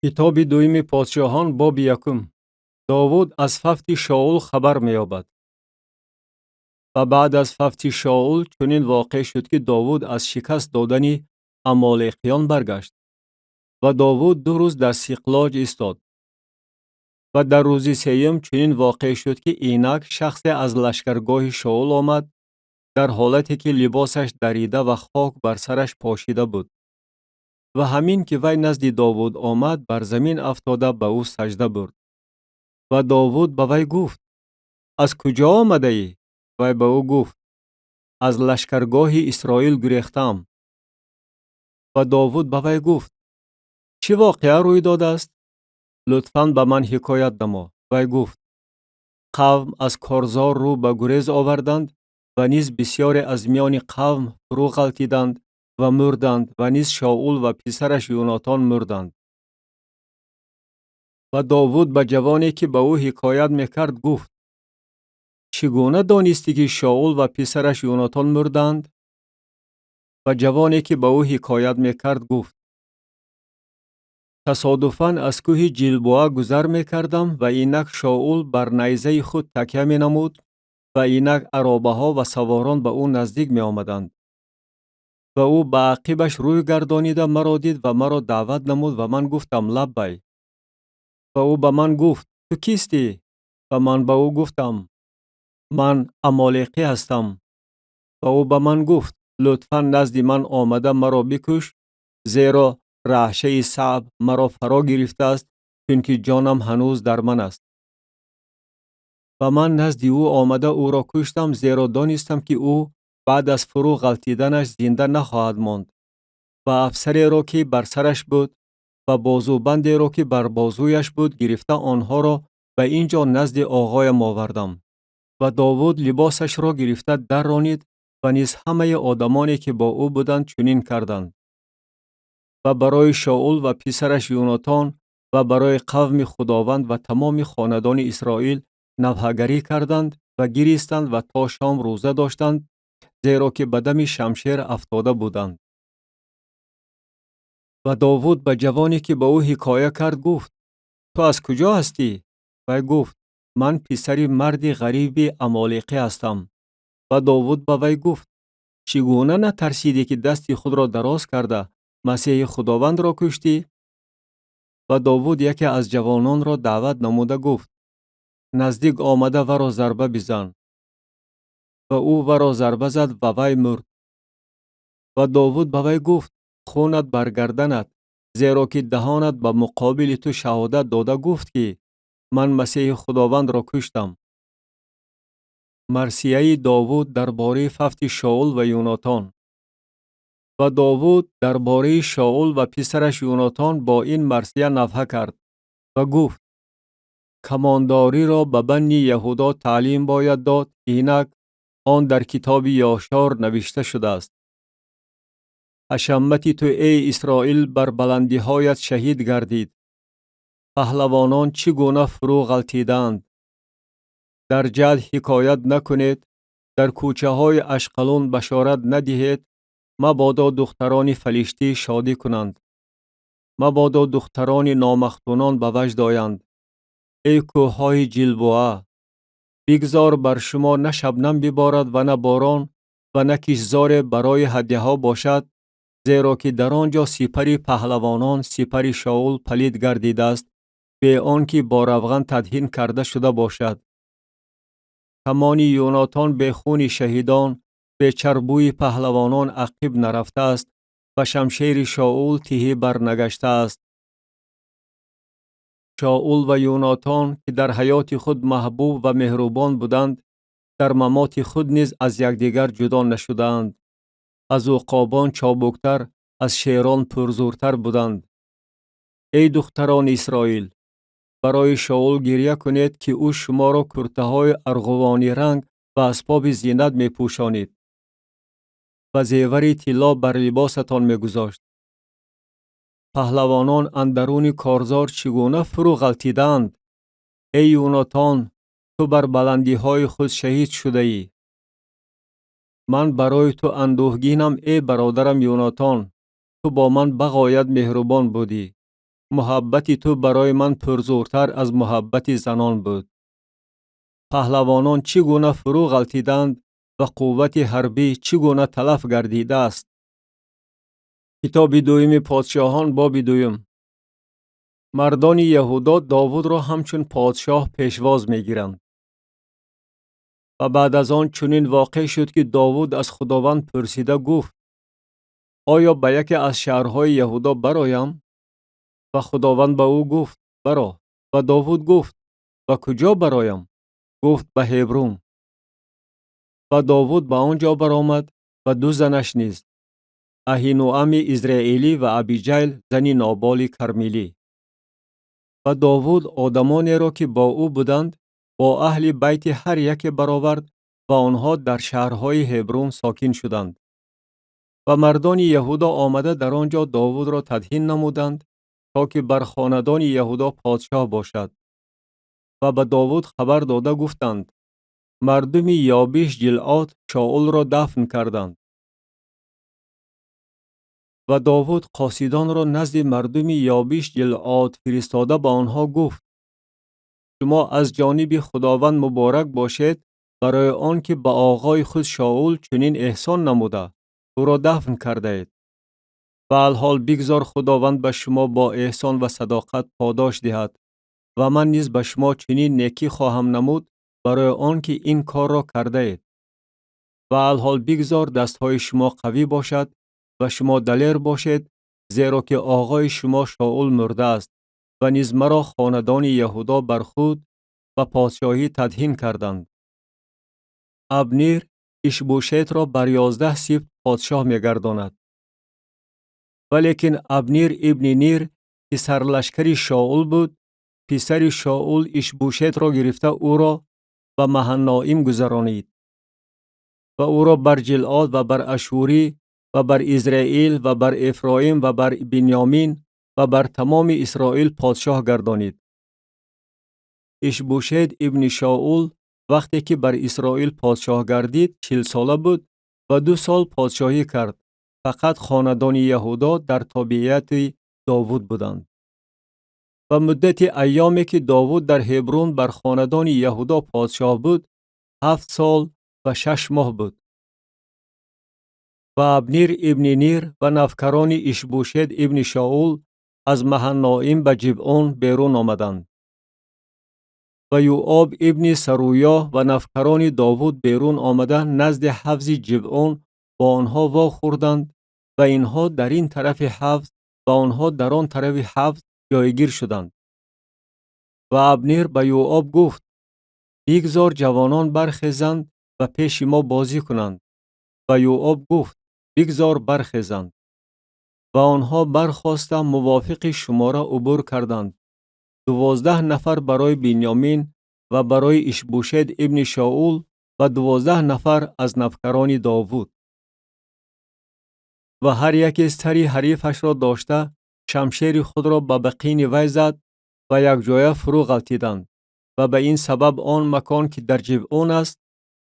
Китоби дуюми Подшоҳон, боби якум. Довуд аз фавти Шоул хабар меёбад. Ва баъд аз фавти Шоул чунин воқеъ шуд, ки Довуд аз шикаст додани амолеқиён баргашт. Ва Довуд 2 рӯз дар Сиқлоҷ истод. Ва дар рӯзи сеюм чунин воқеъ шуд, ки инак шахсе аз лашкаргоҳи Шоул омад, дар ҳолате ки либосаш дарида ва хок бар сараш пошида буд. Ва ҳамин ки вай назди Довуд омад, бар замин афтода ба ӯ сажда бурд. Ва Довуд ба вай гуфт: аз куҷо омадаӣ? Вай ба ӯ гуфт: аз лашкаргоҳи Исроил гурехтаам. Ва Довуд ба вай гуфт: чӣ воқеа рӯй додааст? Лутфан ба ман ҳикоят намо. Вай гуфт: қавм аз корзор рӯ ба гурез оварданд ва низ бисёре аз миёни қавм фурӯ ғалтиданд ва мурданд ва низ Шоул ва писараш Юнотон мурданд. Ва Довуд ба ҷавоне, ки ба ӯ ҳикоят мекард, гуфт: чӣ гуна донистӣ, ки Шоул ва писараш Юнотон мурданд? Ва ҷавоне, ки ба ӯ ҳикоят мекард, гуфт: тасодуфан аз кӯҳи Ҷилбоа гузар мекардам ва инак Шоул бар найзаи худ такя менамуд ва инак аробаҳо ва саворон ба ӯ наздик меомаданд. Ва ӯ ба ақибаш рӯй гардонида маро дид ва маро даъват намуд ва ман гуфтам: лаббай. Ва ӯ ба ман гуфт: ту кистӣ? Ва ман ба ӯ гуфтам: ман амолеқӣ ҳастам. Ва ӯ ба ман гуфт: лутфан назди ман омада маро бикуш, зеро раъшаи саъб маро фаро гирифтааст, чунки ҷонам ҳанӯз дар ман аст. Ва ман назди ӯ омада ӯро куштам, зеро донистам, ки ӯ баъд аз фурӯ ғалтиданаш зинда нахоҳад монд. Ва афсареро, ки бар сараш буд, ва бозубандеро, ки бар бозуяш буд, гирифта онҳоро ба ин ҷо назди оғоям овардам. Ва Довуд либосашро гирифта дарронид ва низ ҳамаи одамоне, ки бо ӯ буданд, чунин карданд. Ва барои Шоул ва писараш Юнотон ва барои қавми Худованд ва тамоми хонадони Исроил навҳагарӣ карданд ва гиристанд ва то шом рӯза доштанд, зеро ки ба дами шамшер афтода буданд. Ва Довуд ба ҷавоне, ки ба ӯ ҳикоя кард, гуфт: ту аз куҷо ҳастӣ? Вай гуфт: ман писари марди ғариби амолеқӣ ҳастам. Ва Довуд ба вай гуфт: чӣ гуна натарсидӣ, ки дасти худро дароз карда Масеҳи Худовандро куштӣ? Ва Довуд яке аз ҷавононро даъват намуда гуфт: наздик омада варо зарба бизан. Ва ӯ варо зарба зад ва вай мурд. Ва Довуд ба вай гуфт: хунат бар гарданат, зеро ки даҳонат ба муқобили ту шаҳодат дода гуфт, ки ман Масеҳи Худовандро куштам. Марсияи Довуд дар бораи фавти Шоул ва Юнотон. Ва Довуд дар бораи Шоул ва писараш Юнотон бо ин марсия навҳа кард ва гуфт: камондориро ба банни Яҳудо таълим бояд дод, инак он дар китоби Ёшор навишта шудааст. Ҳашамати ту, эй Исроил, бар баландиҳоят шаҳид гардид. Паҳлавонон чӣ гуна фурӯ ғалтидаанд? Дар ҷад ҳикоят накунед, дар кӯчаҳои Ашқалун башорат надиҳед, мабодо духтарони фалиштӣ шодӣ кунанд. Мабодо духтарони номахтунон ба ваҷд оянд. Эй кӯҳҳои Ҷилбоа, бигзор бар шумо на шабнам биборад ва на борон ва на киштзоре барои ҳадяҳо бошад, зеро ки дар он ҷо сипари паҳлавонон, сипари Шоул палид гардидааст, бе он ки бо равған тадҳин карда шуда бошад. Камони Юнотон бе хуни шаҳидон, бе чарбӯи паҳлавонон ақиб нарафтааст ва шамшери Шоул тиҳӣ барнагаштааст. Шоул ва Юнотон, ки дар ҳаёти худ маҳбуб ва меҳрубон буданд, дар мамоти худ низ аз якдигар ҷудо нашудаанд. Аз уқобон чобуктар, аз шерон пурзӯртар буданд. Эй духтарони Исроил, барои Шоул гиря кунед, ки ӯ шуморо куртаҳои арғувониранг ва асбоби зинат мепӯшонид ва зевари тилло бар либосатон мегузошт. Паҳлавонон андаруни корзор чӣ гуна фурӯ ғалтидаанд? Эй Юнотон, ту бар баландиҳои худ шаҳид шудаӣ. Ман барои ту андӯҳгинам, эй бародарам Юнотон, ту бо ман бағоят меҳрубон будӣ. Муҳаббати ту барои ман пурзӯртар аз муҳаббати занон буд. Паҳлавонон чӣ гуна фурӯ ғалтиданд ва қуввати ҳарбӣ чӣ гуна талаф гардидааст. Китоби дуюми Подшоҳон, боби дуюм. Мардони Яҳудо Довудро ҳамчун подшоҳ пешвоз мегиранд. Ва баъд аз он чунин воқеъ шуд, ки Довуд аз Худованд пурсида гуфт: оё ба яке аз шаҳрҳои Яҳудо бароям? Ва Худованд ба ӯ гуфт: баро. Ва Довуд гуфт: ба куҷо бароям? Гуфт: ба Ҳебрун. Ва Довуд ба он ҷо баромад ва ду занаш низ, Аҳинуами Израилӣ ва Абиҷайл зани Ноболи Кармилӣ. Ва Довуд одамонеро, ки бо ӯ буданд, бо аҳли байти ҳар яке баровард ва онҳо дар шаҳрҳои Ҳебрун сокин шуданд. Ва мардони Яҳудо омада дар он ҷо Довудро тадҳин намуданд, то ки бар хонадони Яҳудо подшоҳ бошад. Ва ба Довуд хабар дода гуфтанд: мардуми Ёбиш Ҷилъод Шоулро дафн карданд. Ва Довуд қосидонро назди мардуми Ёбиш Ҷилъод фиристода ба онҳо гуфт: шумо аз ҷониби Худованд муборак бошед барои он ки ба оғои худ Шоул чунин эҳсон намуда, ӯро дафн кардаед. Ва алҳол бигзор Худованд ба шумо бо эҳсон ва садоқат подош диҳад ва ман низ ба шумо чунин некӣ хоҳам намуд барои он ки ин корро кардаед. Ва алҳол бигзор дастҳои шумо қавӣ бошад ва шумо далер бошед, зеро ки оғои шумо Шоул мурдааст ва низ маро хонадони Яҳудо бар худ ба подшоҳӣ тадҳин карданд. Абнир Ишбушетро бар 11 сибт подшоҳ мегардонад. Валекин Абнир ибни Нир, ки сарлашкари Шоул буд, писари Шоул Ишбушетро гирифта ӯро ба Маҳанноим гузаронид ва ӯро бар Ҷилъод ва бар Ашурӣ ва бар Израил ва бар Эфроим ва бар Бинёмин ва бар тамоми Исроил подшоҳ гардонид. Ишбушет ибни Шоул вақте ки бар Исроил подшоҳ гардид 40 сола буд ва 2 сол подшоҳӣ кард. Фақат хонадони Яҳудо дар тобеияти Довуд буданд. Ва муддати айёме ки Довуд дар Ҳебрун бар хонадони Яҳудо подшоҳ буд, 7 сол ва 6 моҳ буд. Ва Абнир ибни Нир ва навкарони Ишбушет ибни Шоул аз Маҳанноим ба Ҷибъон берун омаданд. Ва Юоб ибни Саруё ва навкарони Довуд берун омада назди ҳавзи Ҷибъон бо онҳо вохӯрданд ва инҳо дар ин тарафи ҳавз ва онҳо дар он тарафи ҳавз ҷойгир шуданд. Ва Абнир ба Юоб гуфт: бигзор ҷавонон бархезанд ва пеши мо бозӣ кунанд. Ва Юоб гуфт: бигзор бархезанд. Ва онҳо бархоста мувофиқи шумора убур карданд. 12 нафар барои Бинёмин ва барои Ишбушет ибни Шоул ва 12 нафар аз навкарони Довуд. Ва ҳар яке сари ҳарифашро дошта шамшери худро ба бақини вай зад ва якҷоя фурӯ ғалтиданд. Ва ба ин сабаб он макон, ки дар Ҷибъон аст,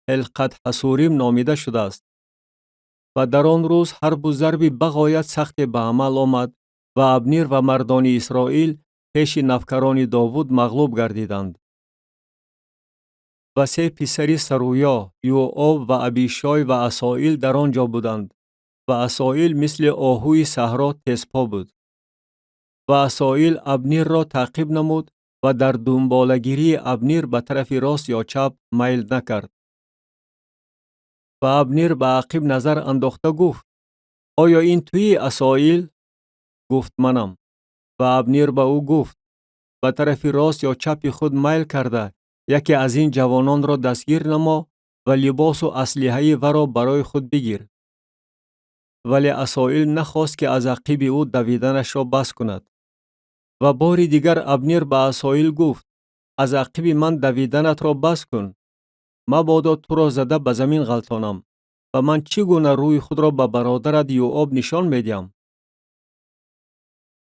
Ҳелқат-Ҳасурим номида шудааст. Ва дар он рӯз ҳарбу зарби бағоят сахте ба амал омад ва Абнир ва мардони Исроил пеши навкарони Довуд мағлуб гардиданд. Ва 3 писари Саруё, Юоб ва Абишой ва Асоил дар он ҷо буданд ва Асоил мисли оҳуи саҳро тезпо буд. Ва Асоил Абнирро таъқиб намуд ва дар дунболагирии Абнир ба тарафи рост ё чап майл накард. Ва Абнир ба ақиб назар андохта гуфт: оё ин туӣ, Асоил? Гуфт: манам. Ва Абнир ба ӯ гуфт: ба тарафи рост ё чапи худ майл карда яке аз ин ҷавононро дастгир намо ва либосу аслиҳаи варо барои худ бигир. Вале Асоил нахост, ки аз ақиби ӯ давиданашро бас кунад. Ва бори дигар Абнир ба Асоил гуфт: аз ақиби ман давиданатро бас кун, мабодо туро зада ба замин ғалтонам ва ман чӣ гуна рӯи худро ба бародарат Юоб нишон медиҳам?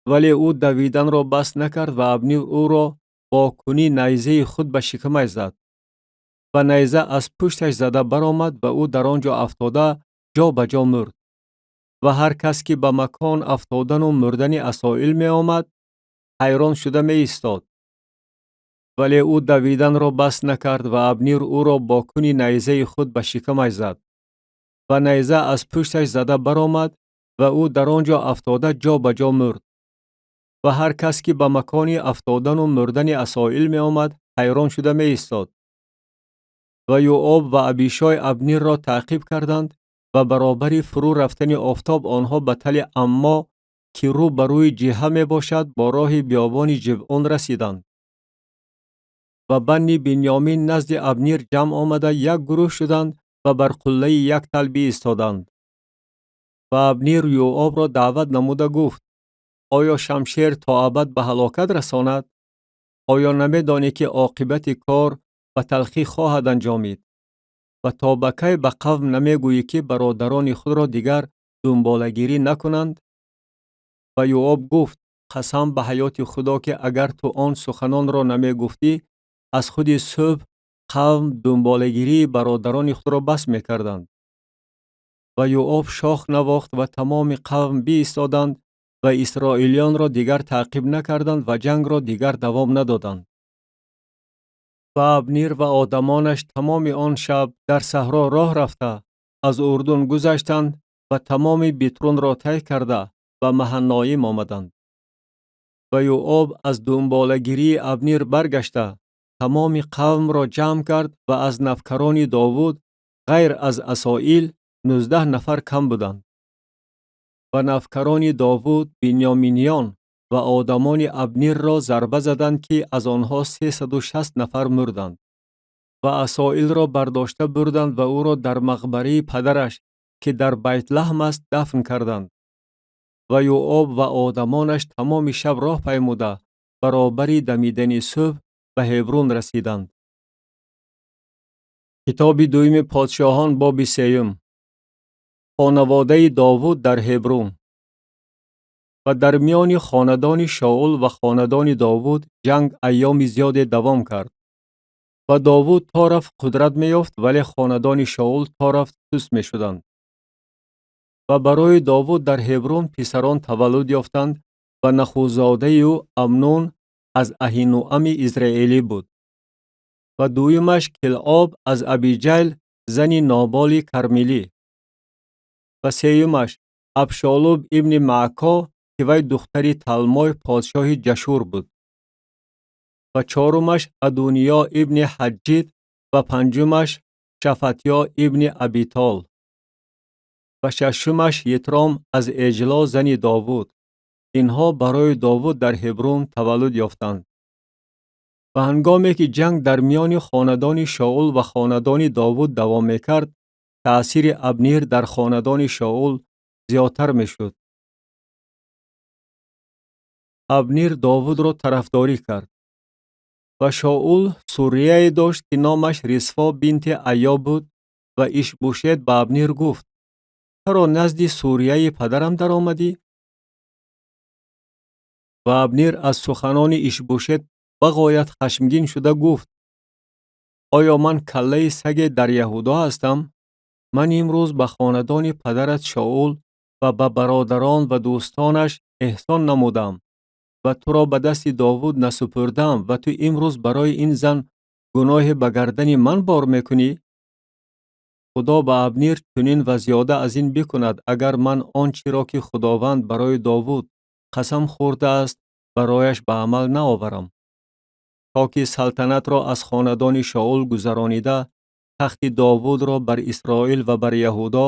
Вале ӯ давиданро бас накард ва Абнир ӯро бо куни найзаи худ ба шикамаш зад. Ва найза аз пушташ зада баромад ва ӯ дар он ҷо афтода ҷо ба ҷо мурд. Ва ҳар кас ки ба макон афтодану мурдани Асоил меомад, Ҳайрон шуда меистод. Вале ӯ давиданро бас накард ва Абнир ӯро бо куни найзаи худ ба шикамаш зад. Ва найза аз пушташ зада баромад ва ӯ дар он ҷо афтода ҷо ба ҷо мурд. Ва ҳар кас, ки ба макони афтодану мурдани Асоил меомад, ҳайрон шуда меистод. Ва Юоб ва Абишой Абнирро таъқиб карданд ва баробари фурӯ рафтани офтоб онҳо ба тали Аммо, ки рӯ ба рӯи Ҷиҳа мебошад, бо роҳи биёбони Ҷибъон расиданд. Ва банни Бинёмин назди Абнир ҷамъ омада як гурӯҳ шуданд ва бар қуллаи як тал биистоданд. Ва Абнир Юобро даъват намуда гуфт: оё шамшер то абад ба ҳалокат расонад? Оё намедонӣ, ки оқибати кор ба талхӣ хоҳад анҷомид? Ва то ба кай ба қавм намегӯӣ, ки бародарони худро дигар дунболагирӣ накунанд? Ва Юоб гуфт: қасам ба ҳаёти Худо, ки агар ту он суханонро намегуфтӣ, аз худи субҳ қавм дунболагирии бародарони худро бас мекарданд. Ва Юоб шох навохт ва тамоми қавм биистоданд ва исроилиёнро дигар таъқиб накарданд ва ҷангро дигар давом надоданд. Ва Абнир ва одамонаш тамоми он шаб дар саҳро роҳ рафта, аз Урдун гузаштанд ва тамоми Битрунро тай карда ба Маҳаноим омаданд. Ва Юоб аз дунболагирии Абнир баргашта, тамоми қавмро ҷамъ кард ва аз навкарони Довуд ғайр аз Асоил 19 нафар кам буданд. Ва навкарони Довуд бинёминиён ва одамони Абнирро зарба заданд, ки аз онҳо 360 нафар мурданд. Ва Асоилро бардошта бурданд ва ӯро дар мақбараи падараш, ки дар Байтлаҳм аст, дафн карданд. Ва Юоб ва одамонаш тамоми шаб роҳ паймуда, баробари дамидани субҳ ба Ҳебрун расиданд. Китоби дуюми подшоҳон, боби сеюм. Хонаводаи Довуд дар Ҳебрун. Ва дар миёни хонадони Шоул ва хонадони Довуд ҷанг айёми зиёде давом кард. Ва Довуд то рафт қудрат меёфт, вале хонадони Шоул то рафт суст мешуданд. Ва барои Довуд дар Ҳебрун писарон таваллуд ёфтанд ва нахузодаи ӯ Амнун аз Аҳинуами израилӣ буд. Ва дуюмаш Килъоб аз Абиҷайл, зани Ноболи Кармилӣ. Ва сеюмаш Абшолуб ибни Маъко, ки вай духтари Талмой подшоҳи Ҷашур буд. Ва чорумаш Адуниё ибни Ҳаҷҷид ва панҷумаш Шафатё ибни Абитол. Ва шашумаш Йитром аз Эҷло, зани Довуд. Инҳо барои Довуд дар Ҳебрун таваллуд ёфтанд. Ва ҳангоме ки ҷанг дар миёни хонадони Шоул ва хонадони Довуд давом мекард, таъсири Абнир дар хонадони Шоул зиёдтар мешуд. Абнир Довудро тарафдорӣ кард. Ва Шоул сурияе дошт, ки номаш Рисфо бинти Айё буд ва Ишбушет ба Абнир гуфт: чаро назди сурияи падарам даромадӣ? Ва Абнир аз суханони Ишбушет бағоят хашмгин шуда гуфт: оё ман каллаи саге дар Яҳудо ҳастам? Ман имрӯз ба хонадони падарат Шоул ва ба бародарон ва дӯстонаш эҳсон намудам ва туро ба дасти Довуд насупурдам ва ту имрӯз барои ин зан гуноҳе ба гардани ман бор мекунӣ? Худо ба Абнир чунин ва зиёда аз ин бикунад, агар ман он чиро, ки Худованд барои Довуд қасам хӯрдааст, барояш ба амал наоварам, то ки салтанатро аз хонадони Шоул гузаронида, тахти Довудро бар Исроил ва бар Яҳудо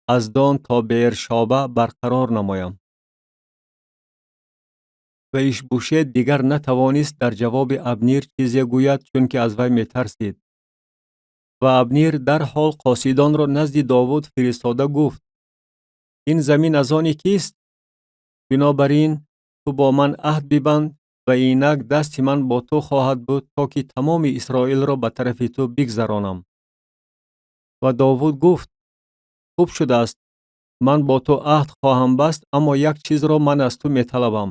аз Дон то Беершоба барқарор намоям. Ва Ишбушет дигар натавонист дар ҷавоби Абнир чизе гӯяд, чунки аз вай метарсид. Ва Абнир дарҳол қосидонро назди Довуд фиристода гуфт: ин замин аз они кист? Бинобар ин ту бо ман аҳд бибанд ва инак дасти ман бо ту хоҳад буд, то ки тамоми Исроилро ба тарафи ту бигзаронам. Ва Довуд гуфт: хуб шудааст, ман бо ту аҳд хоҳам баст, аммо як чизро ман аз ту металабам,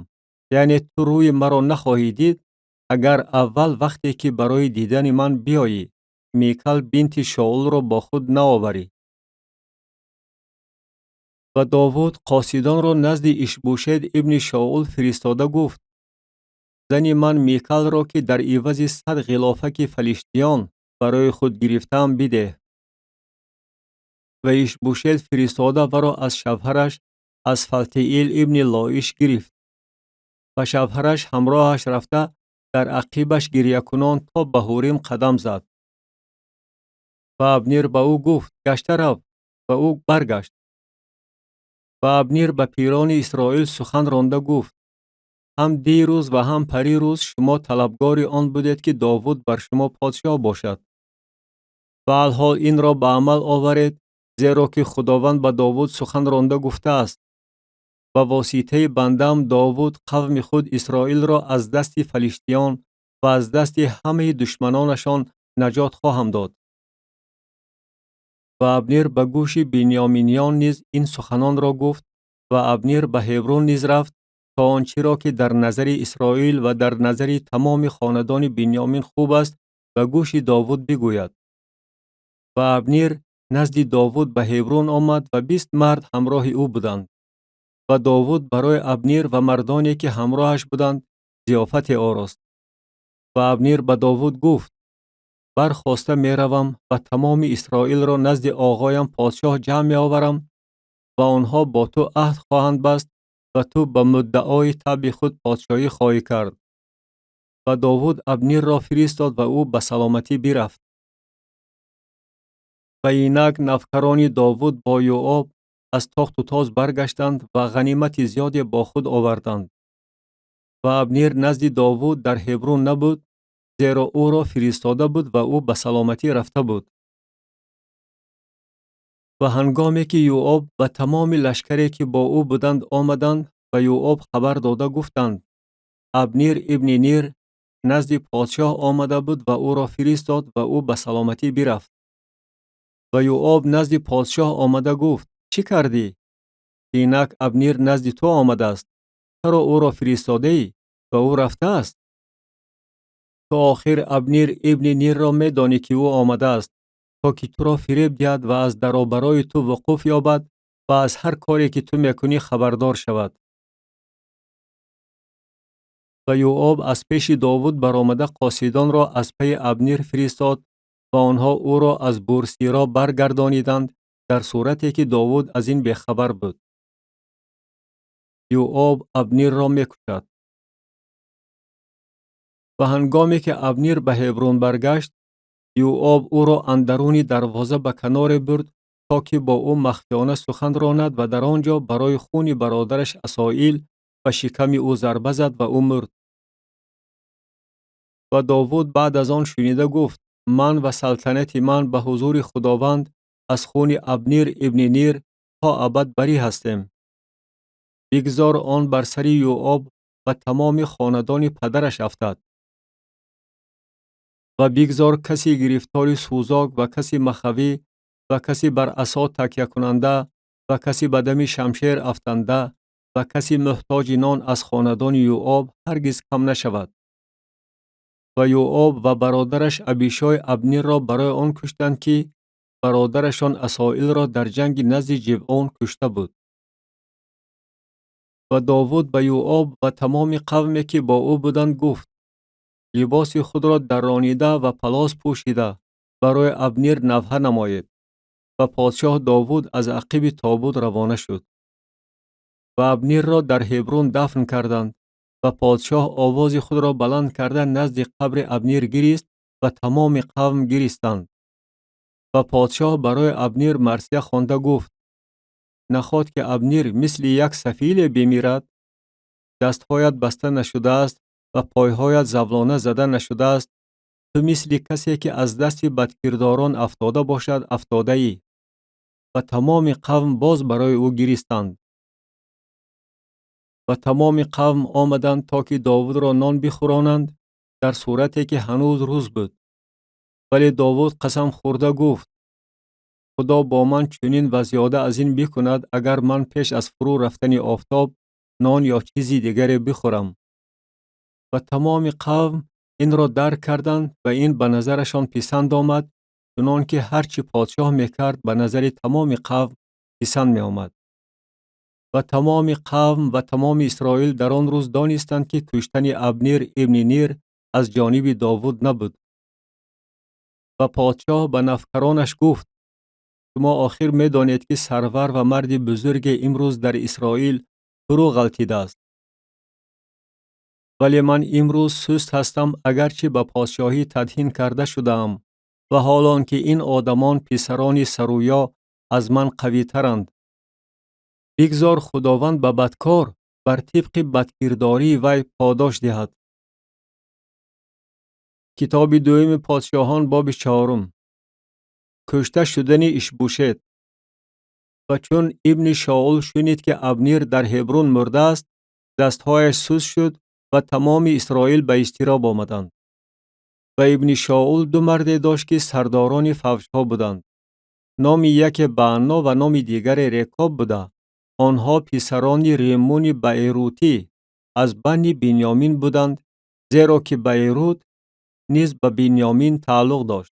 яъне ту рӯи маро нахоҳӣ дид, агар аввал вақте ки барои дидани ман биёӣ, Микал бинти Шоулро бо худ наоварӣ. Ва Довуд қосидонро назди Ишбушет ибни Шоул фиристода гуфт: Зани ман Микалро, ки дар ивази 100 ғилофаки фалиштиён барои худ гирифтаам, бидеҳ. Ва Ишбушет фиристода варо аз шавҳараш, аз Фалтиил ибни Лоиш гирифт. Ва шавҳараш ҳамроҳаш рафта, дар ақибаш гирьякунон то Баҳурим қадам зад. Ва Абнир ба ӯ гуфт: Гашта рав. Ва ӯ баргашт. Ва Абнир ба пирони Исроил сухан ронда гуфт: Ҳам дирӯз ва ҳам парирӯз шумо талабгори он будед, ки Довуд бар шумо подшоҳ бошад. Ва алҳол инро ба амал оваред, зеро ки Худованд ба Довуд сухан ронда гуфтааст: Ба воситаи бандаам Довуд қавми худ Исроилро аз дасти фалиштиён ва аз дасти ҳамаи душманонашон наҷот хоҳам дод. Ва Абнир ба гӯши бинёминиён низ ин суханонро гуфт ва Абнир ба Ҳеброн низ рафт, то он чиро ки дар назари Исроил ва дар назари тамоми хонадони Бинёмин хуб аст, ба гӯши Довуд бигӯяд. Ва Абнир назди Довуд ба Ҳеброн омад ва 20 мард ҳамроҳи ӯ буданд. Ва Довуд барои Абнир ва мардоне, ки ҳамроҳаш буданд, зиёфате орост. Ва Абнир ба Довуд гуфт: Бархоста меравам ва тамоми Исроилро назди оғоям подшоҳ ҷамъ меоварам ва онҳо бо ту аҳд хоҳанд баст ва ту ба муддаои табъи худ подшоҳӣ хоҳӣ кард. Ва Довуд Абнирро фиристод ва ӯ ба саломатӣ бирафт. Ва инак навкарони Довуд бо Йооб аз тохту тоз баргаштанд ва ғанимати зиёде бо худ оварданд. Ва Абнир назди Довуд дар Ҳеброн набуд, зеро ӯро фиристода буд ва ӯ ба саломатӣ рафта буд. Ва ҳангоме ки Йооб ва тамоми лашкаре, ки бо ӯ буданд, омаданд, ба Йооб хабар дода гуфтанд: Абнир ибни Нир назди подшоҳ омада буд ва ӯро фиристод ва ӯ ба саломатӣ бирафт. Ва Йооб назди подшоҳ омада гуфт: Чӣ кардӣ? Инак Абнир назди ту омадааст. Чаро ӯро фиристодаӣ ва ӯ рафтааст? Ту охир Абнир ибни Нирро медонӣ, ки ӯ омадааст, то ки туро фиреб диҳад ва аз даробарои ту вуқуф ёбад ва аз ҳар коре, ки ту мекунӣ, хабардор шавад. Ва Йооб аз пеши Довуд баромада қосидонро аз пайи Абнир фиристод ва онҳо ӯро аз Бурсиро баргардониданд, дар сурате ки Довуд аз ин бехабар буд. Йооб Абнирро мекушад. Ва ҳангоме ки Абнир ба Ҳеброн баргашт, Йооб ӯро андаруни дарвоза ба каноре бурд, то ки бо ӯ махфиёна сухан ронад ва дар он ҷо барои хуни бародараш Асоил ба шиками ӯ зарба зад ва ӯ мурд. Ва Довуд баъд аз он шунида гуфт: Ман ва салтанати ман ба ҳузури Худованд аз хуни Абнир ибни Нир то абад барӣ ҳастем. Бигзор он бар сари Йооб ва тамоми хонадони падараш афтад. Ва бигзор каси гирифтори сӯзок ва каси махавӣ ва каси бар асо такякунанда ва каси ба дами шамшер афтанда ва каси муҳтоҷи нон аз хонадони Йооб ҳаргиз кам нашавад. Ва Йооб ва бародараш Абишой Абнирро барои он куштанд, ки бародарашон Асоилро дар ҷанги назди Ҷибъон кушта буд. Ва Довуд ба Йооб ва тамоми қавме, ки бо ӯ буданд, гуфт: Либоси худро даронида ва палос пӯшида барои Абнир навҳа намоед. Ва подшоҳ Довуд аз ақиби тобут равона шуд. Ва Абнирро дар Ҳеброн дафн карданд ва подшоҳ овози худро баланд карда назди қабри Абнир гирист ва тамоми қавм гиристанд. Ва подшоҳ барои Абнир марсия хонда гуфт: Наход ки Абнир мисли як сафиле бимирад? Дастҳоят баста нашудааст ва пойҳоят завлона зада нашудааст. Ту мисли касе, ки аз дасти бадкирдорон афтода бошад, афтодаӣ. Ва тамоми қавм боз барои ӯ гиристанд. Ва тамоми қавм омаданд, то ки Довудро нон бихӯронанд, дар сурате ки ҳанӯз рӯз буд. Вале Довуд қасам хӯрда гуфт: Худо бо ман чунин ва зиёда аз ин бикунад, агар ман пеш аз фурӯ рафтани офтоб нон ё чизи дигаре бихӯрам. Ва тамоми қавм инро дарк карданд ва ин ба назарашон писанд омад, чунон ки ҳар чӣ подшоҳ мекард ба назари тамоми қавм писанд меомад. Ва тамоми қавм ва тамоми Исроил дар он рӯз донистанд, ки куштани Абнир ибни Нир аз ҷониби Довуд набуд. Ва подшоҳ ба навкаронаш гуфт: шумо охир медонед, ки сарвар ва марди бузурге имрӯз дар Исроил фурӯ ғалтидааст. Вале ман имрӯз суст ҳастам, агарчи ба подшоҳӣ тадҳин карда шудаам, ва ҳол он ки ин одамон писарони Саруё аз ман қавитаранд. Бигзор Худованд ба бадкор бар тибқи бадкирдории вай подош диҳад. Китоби дуюми подшоҳон, боби чаҳорум. Кушта шудани Ишбушет. Ва чун ибни Шоул шунид, ки Абнир дар Ҳебрун мурдааст, дастҳояш суст шуд ва тамоми Исроил ба изтироб омаданд. Ва ибни Шоул ду марде дошт, ки сардорони фавҷҳо буданд. Номи яке Баъно ва номи дигаре Рекоб буда, онҳо писарони Риммуни Баэрутӣ аз бани Бинёмин буданд, зеро ки Баэрут низ ба Бинёмин тааллуқ дошт.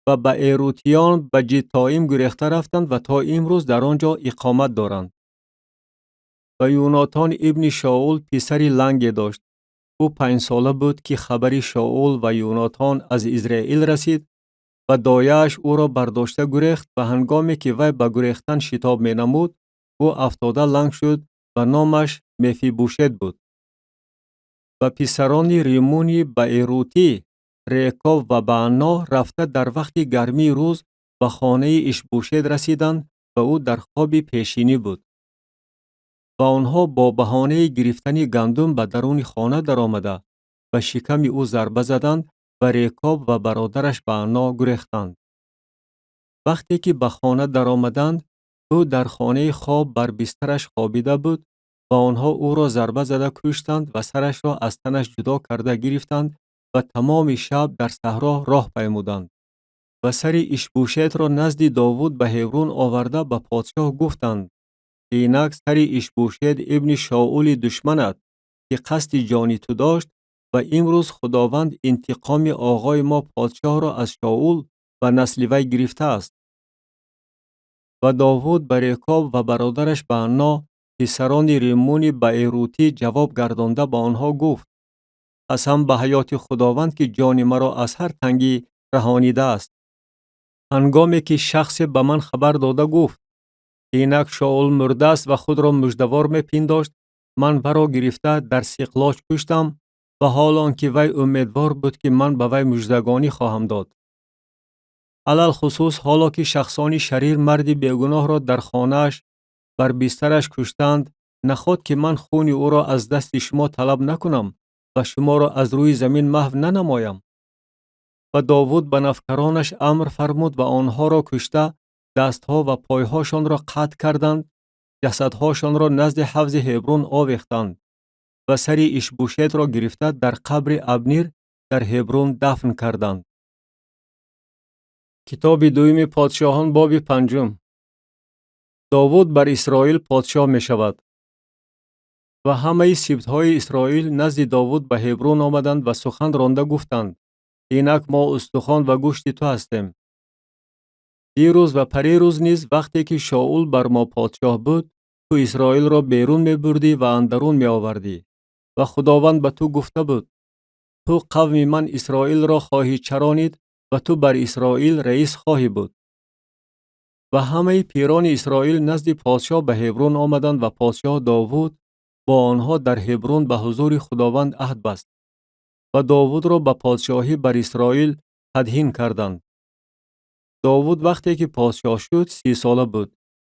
Ва баэрутиён ба Ҷиттоим гурехта рафтанд ва то имрӯз дар он ҷо иқомат доранд. Ва Юнотон ибни Шоул писари ланге дошт. Ӯ 5-сола буд, ки хабари Шоул ва Юнотон аз Израил расид ва дояаш ӯро бардошта гурехт ва ҳангоме ки вай ба гурехтан шитоб менамуд, ӯ афтода ланг шуд ва номаш Мефибушет буд. Ва писарони Риммуни Баэрутӣ, Рекоб ва Баъно рафта дар вақти гармии рӯз ба хонаи Ишбушет расиданд ва ӯ дар хоби пешинӣ буд. Ва онҳо бо баҳонаи гирифтани гандум ба даруни хона даромада, ба шиками ӯ зарба заданд ва Рекоб ва бародараш Баъно гурехтанд. Вақте ки ба хона даромаданд, ӯ дар хонаи хоб бар бистараш хобида буд ва онҳо ӯро зарба зада куштанд ва сарашро аз танаш ҷудо карда гирифтанд ва тамоми шаб дар саҳро роҳ паймуданд. Ва сари Ишбушетро назди Довуд ба Ҳеврун оварда ба подшоҳ гуфтанд: инак сари Ишбушет ибни Шоули душманат, ки қасди ҷони ту дошт, ва имрӯз Худованд интиқоми оғои мо подшоҳро аз Шоул ва насли вай гирифтааст. Ва Довуд ба Рекоб ва бародараш Баъно, писарони Риммуни Баэрутӣ, ҷавоб гардонда ба онҳо гуфт: қасам ба ҳаёти Худованд, ки ҷони маро аз ҳар тангӣ раҳонидааст. Ҳангоме ки шахсе ба ман хабар дода гуфт: инак Шоул мурдааст ва худро муждавор мепиндошт, ман варо гирифта дар Сиқлоч куштам, ва ҳол он ки вай умедвор буд, ки ман ба вай муждагонӣ хоҳам дод. Алалхусус ҳоло ки шахсони шарир марди бегуноҳро дар хонааш бар бистараш куштанд, наход ки ман хуни ӯро аз дасти шумо талаб накунам ва шуморо аз рӯи замин маҳв нанамоям. Ва Довуд ба навкаронаш амр фармуд ва онҳоро кушта, дастҳо ва пойҳошонро қатъ карданд, ҷасадҳошонро назди ҳавзи Ҳебрун овехтанд ва сари Ишбушетро гирифта дар қабри Абнир дар Ҳебрун дафн карданд. Китоби дуюми подшоҳон, боби панҷум. Довуд бар Исроил подшоҳ мешавад. Ва ҳамаи сибтҳои Исроил назди Довуд ба Ҳебрун омаданд ва сухан ронда гуфтанд: инак мо устухон ва гӯшти ту ҳастем. Дирӯз ва парирӯз низ вақте ки Шоул бар мо подшоҳ буд, ту Исроилро берун мебурдӣ ва андарун меовардӣ. Ва Худованд ба ту гуфта буд: ту қавми ман Исроилро хоҳӣ чаронид ва ту бар Исроил раис хоҳӣ буд. Ва ҳамаи пирони Исроил назди подшоҳ ба Ҳебрун омаданд ва подшоҳ Довуд бо онҳо дар Ҳебрун ба ҳузури Худованд аҳд баст ва Довудро ба подшоҳӣ бар Исроил тадҳин карданд. Довуд вақте ки подшоҳ шуд 30 сола буд,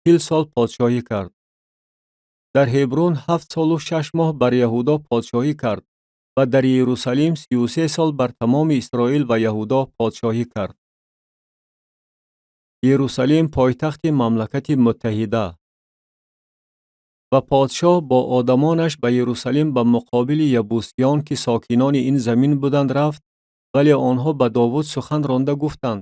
40 сол подшоҳӣ кард. Дар Ҳебрун 7 солу 6 моҳ бар Яҳудо подшоҳӣ кард ва дар Иерусалим 33 сол бар тамоми Исроил ва Яҳудо подшоҳӣ кард. Иерусалим пойтахти мамлакати муттаҳида. Ва подшоҳ бо одамонаш ба Иерусалим ба муқобили ябусиён, ки сокинони ин замин буданд, рафт, вале онҳо ба Довуд сухан ронда гуфтанд: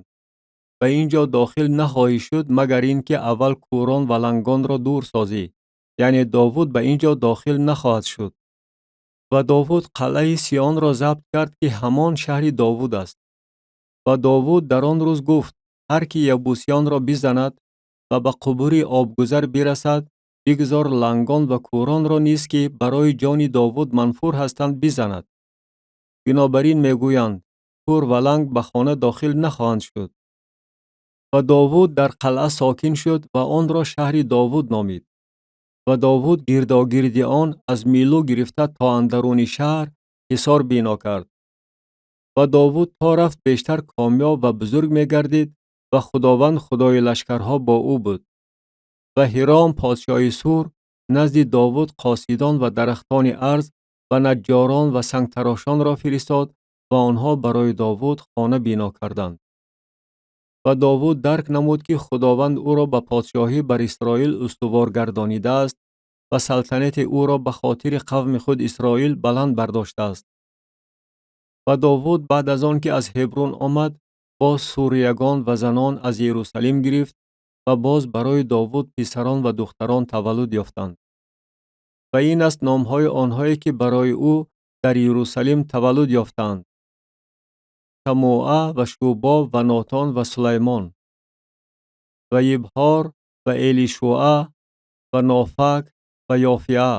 ба ин ҷо дохил нахоҳӣ шуд, магар ин ки аввал кӯрон ва лангонро дур созӣ, яъне Довуд ба ин ҷо дохил нахоҳад шуд. Ва Довуд қалъаи Сионро забт кард, ки ҳамон шаҳри Довуд аст. Ва Довуд дар он рӯз гуфт: ҳар ки ябусиёнро бизанад ва ба қубури обгузар бирасад, Бигзор лангон ва кӯронро низ, ки барои ҷони Довуд манфур ҳастанд, бизанад. Бинобар ин мегӯянд: кӯр ва ланг ба хона дохил нахоҳанд шуд. Ва Довуд дар қалъа сокин шуд ва онро шаҳри Довуд номид. Ва Довуд гирдогирди он аз Милу гирифта то андаруни шаҳр ҳисор бино кард. Ва Довуд то рафт бештар комёб ва бузург мегардид ва Худованд Худои лашкарҳо бо ӯ буд. Ва Ҳиром подшоҳи Сур назди Довуд қосидон ва дарахтони арз ва наҷҷорон ва сангтарошонро фиристод ва онҳо барои Довуд хона бино карданд. Ва Довуд дарк намуд, ки Худованд ӯро ба подшоҳӣ бар Исроил устувор гардонидааст ва салтанати ӯро ба хотири қавми худ Исроил баланд бардоштааст. Ва Довуд баъд аз он ки аз Ҳебрун омад, боз суриягон ва занон аз Иерусалим гирифт ва боз барои Довуд писарон ва духтарон таваллуд ёфтанд. Ва ин аст номҳои онҳое, ки барои ӯ дар Иерусалим таваллуд ёфтаанд: Шамӯа ва Шӯбоб ва Нотон ва Сулаймон ва Йибҳор ва Элишӯа ва Нофак ва Ёфиа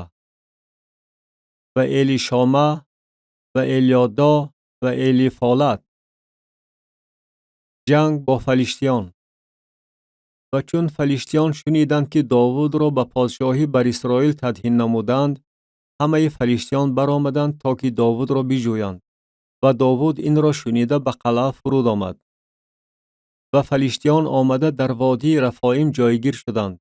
ва Элишома ва Элёдо ва Элифолат. Ҷанг бо фалиштиён. Ва чун фалиштиён шуниданд, ки Довудро ба подшоҳӣ бар Исроил тадҳин намуданд, ҳамаи фалиштиён баромаданд, то ки Довудро биҷӯянд. Ва Довуд инро шунида ба қалъа фуруд омад. Ва фалиштиён омада дар водии Рафоим ҷойгир шуданд.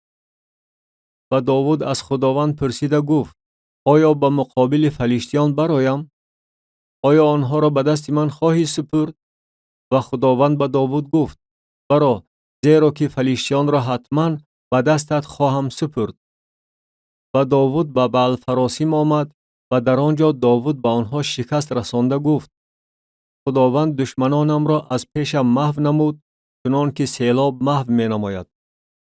Ва Довуд аз Худованд пурсида гуфт: оё ба муқобили фалиштиён бароям? Оё онҳоро ба дасти ман хоҳӣ супурд? Ва Худованд ба Довуд гуфт: баро, зеро ки фалиштиёнро ҳатман ба дастат хоҳам супурд. Ва Довуд ба Баалфаросим омад ва дар он ҷо Довуд ба онҳо шикаст расонда гуфт: Худованд душманонамро аз пешам маҳв намуд, чунон ки селоб маҳв менамояд.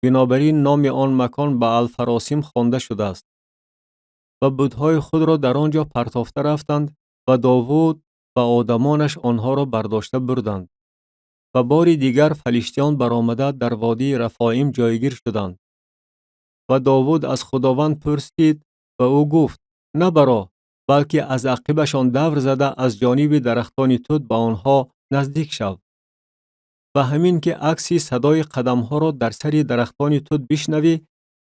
Бинобар ин номи он макон Баалфаросим хонда шудааст. Ва бутҳои худро дар он ҷо партофта рафтанд ва Довуд ва одамонаш онҳоро бардошта бурданд. Ва бори дигар фалиштиён баромада дар водии Рафоим ҷойгир шуданд. Ва Довуд аз Худованд пурсид ва ӯ гуфт: набаро, балки аз ақибашон давр зада аз ҷониби дарахтони тут ба онҳо наздик шав. Ва ҳамин ки акси садои қадамҳоро дар сари дарахтони тут бишнавӣ,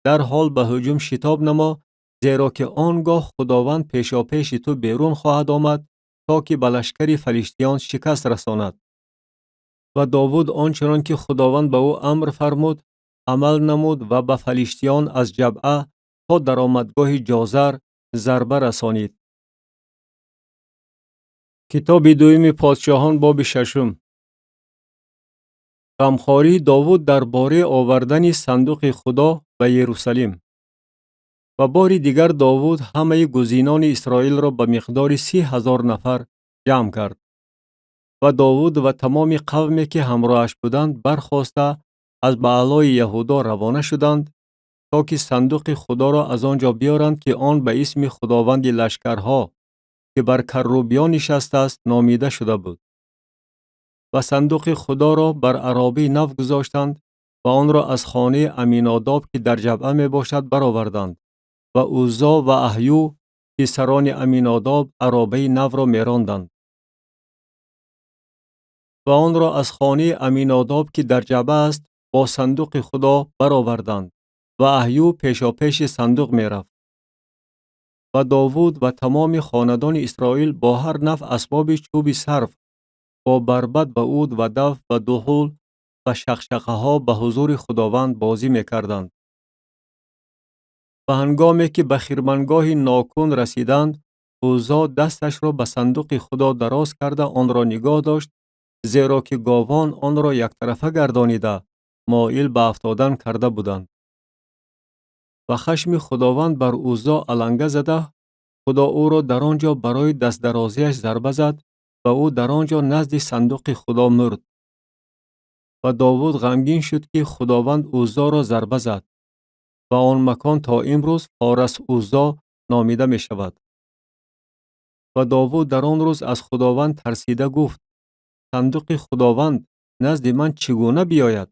дарҳол ба ҳуҷум шитоб намо, зеро ки он гоҳ Худованд пешопеши ту берун хоҳад омад, то ки ба лашкари фалиштиён шикаст расонад. Ва Довуд он чунон ки Худованд ба ӯ амр фармуд, амал намуд ва ба фалиштиён аз Ҷабъа то даромадгоҳи Ҷозар зарба расонид. Китоби дуюми подшоҳон, боби шашум. Ғамхории Довуд дар бораи овардани сандуқи Худо ба Иерусалим. Ва бори дигар Довуд ҳамаи гузинони Исроилро ба миқдори 30 000 нафар ҷамъ кард. Ва Довуд ва тамоми қавме, ки ҳамроҳаш буданд, бархоста аз Баълои Яҳудо равона шуданд, то ки сандуқи Худоро аз он ҷо биёранд, ки он ба исми Худованди лашкарҳо, ки бар каррубиён нишастааст, номида шуда буд. Ва сандуқи Худоро бар аробаи нав гузоштанд ва онро аз хонаи Аминодоб, ки дар Ҷабъа мебошад, бароварданд ва Уззо ва Аҳю, писарони Аминодоб, аробаи навро меронданд. Ва онро аз хонаи Аминодоб, ки дар Ҷабъа аст, бо сандуқи Худо бароварданд ва Аҳю пешопеши сандуқ мерафт. Ва Довуд ва тамоми хонадони Исроил бо ҳар навъ асбоби чӯби сарв, бо барбат ва уд ва даф ва дуҳул ва шақшақаҳо ба ҳузури Худованд бозӣ мекарданд. Ва ҳангоме ки ба хирмангоҳи Нокун расиданд, Уззо дасташро ба сандуқи Худо дароз карда онро нигоҳ дошт, зеро ки говон онро яктарафа гардонида, моил ба афтодан карда буданд. Ва хашми Худованд бар Уззо аланга зада, Худо ӯро дар он ҷо барои дастдарозиаш зарба зад ва ӯ дар он ҷо назди сандуқи Худо мурд. Ва Довуд ғамгин шуд, ки Худованд Уззоро зарба зад ва он макон то имрӯз Форас Уззо номида мешавад. Ва Довуд дар он рӯз аз Худованд тарсида гуфт: сандуқи Худованд назди ман чӣ гуна биёяд?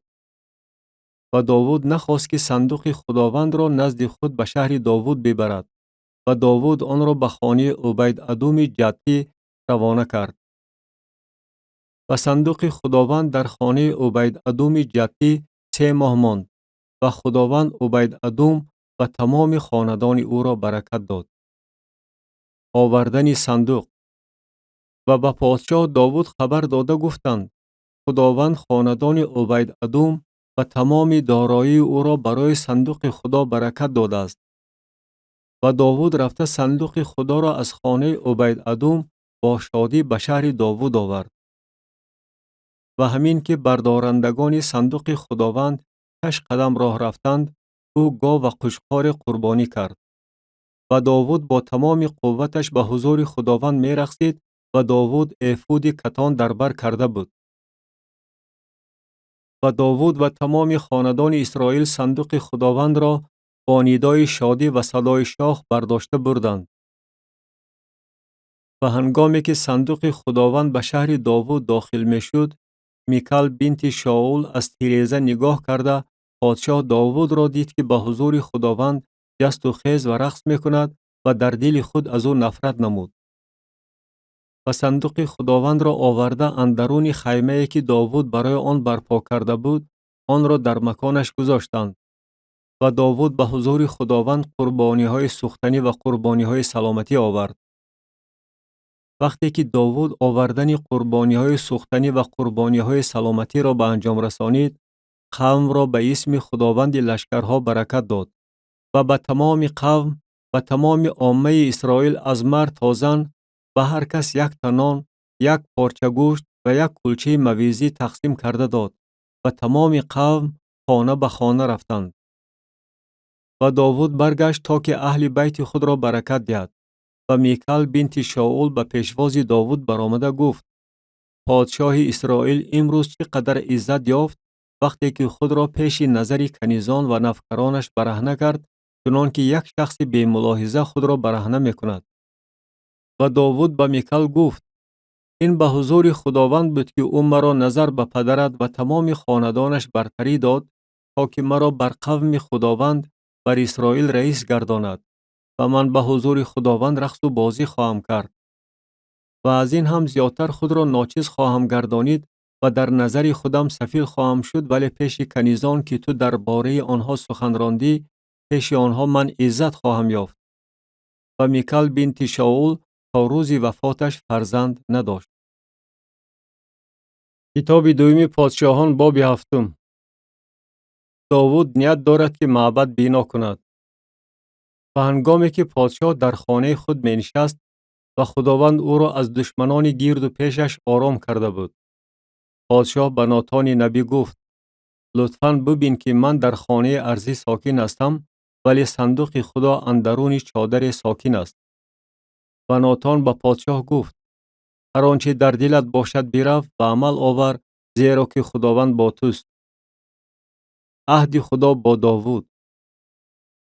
Ва Довуд нахост ки сандуқи Худовандро назди худ ба шаҳри Довуд бибарад, ва Довуд онро ба хонаи Убайд-Адуми Ҷаттӣ равона кард. Ва сандуқи Худованд дар хонаи Убайд-Адуми Ҷаттӣ 3 моҳ монд, ва Худованд Убайд-Адум ва тамоми хонадони ӯро баракат дод. Овардани сандуқ. Ва ба подшоҳ Довуд хабар дода гуфтанд: Худованд хонадони Убайд-Адум ва тамоми дороии ӯро барои сандуқи Худо баракат додааст. Ва Довуд рафта сандуқи Худоро аз хонаи Убайд-Адум бо шодӣ ба шаҳри Довуд овард. Ва ҳамин ки бардорандагони сандуқи Худованд 6 қадам роҳ рафтанд, ӯ гов ва қучқоре қурбонӣ кард. Ва Довуд бо тамоми қувваташ ба ҳузури Худованд мерақсид ва Довуд эфуди катон дар бар карда буд. Ва Довуд ва тамоми хонадони Исроил сандуқи Худовандро бо нидои шодӣ ва садои шоҳ бардошта бурданд. Ва ҳангоме ки сандуқи Худованд ба шаҳри Довуд дохил мешуд, Микал бинти Шоул аз тиреза нигоҳ карда подшоҳ Довудро дид, ки ба ҳузури Худованд ҷасту хез ва рақс мекунад ва дар дили худ аз ӯ нафрат намуд. Ва сандуқи Худовандро оварда андаруни хаймае ки Довуд барои он барпо карда буд, онро дар маконаш гузоштанд. Ва Довуд ба ҳузури Худованд қурбониҳои сӯхтанӣ ва қурбониҳои саломатӣ овард. Вақте ки Довуд овардани қурбониҳои сӯхтанӣ ва қурбониҳои саломатиро ба анҷом расонид, қавмро ба исми Худованди лашкарҳо баракат дод ва ба тамоми қавм ва тамоми оммаи Исроил аз мард то зан ба ҳар кас як та нон, як порча гӯшт ва як кулчаи мавизӣ тақсим карда дод ва тамоми қавм хона ба хона рафтанд. Ва Довуд баргашт то ки аҳли байти худро баракат диҳад. Ва Микал бинти Шоул ба пешвози Довуд баромада гуфт: подшоҳи Исроил имрӯз чӣ қадар иззат ёфт, вақте ки худро пеши назари канизон ва навкаронаш бараҳна кард, чунон ки як шахси бемулоҳиза худро бараҳна мекунад. Ва Довуд ба Микал гуфт: ин ба ҳузури Худованд буд ки ӯ маро назар ба падарат ва тамоми хонадонаш бартарӣ дод, то ки маро бар қавми Худованд бар Исроил раис гардонад ва ман ба ҳузури Худованд рақсу бозӣ хоҳам кард. Ва аз ин ҳам зиёдтар худро ночиз хоҳам гардонид ва дар назари худам сафил хоҳам шуд, вале пеши канизон ки ту дар бораи онҳо сухан рондӣ, пеши онҳо ман иззат хоҳам ёфт. Ва Микал бинти Шоул то рӯзи вафоташ фарзанд надошт. Китоби дуюми подшоҳон, боби 7. Довуд ният дорад ки маъбад бино кунад. Ва ҳангоме ки подшоҳ дар хонаи худ менишаст ва Худованд ӯро аз душманони гирду пешаш ором карда буд, подшоҳ ба Нотони набӣ гуфт: лутфан бубин ки ман дар хонаи арзӣ сокин ҳастам, вале сандуқи Худо андаруни чодаре сокин аст. Ва Нотон ба подшоҳ гуфт: ҳар он чи дар дилат бошад бирав, ба амал овар, зеро ки Худованд бо туст. Аҳди Худо бо Довуд.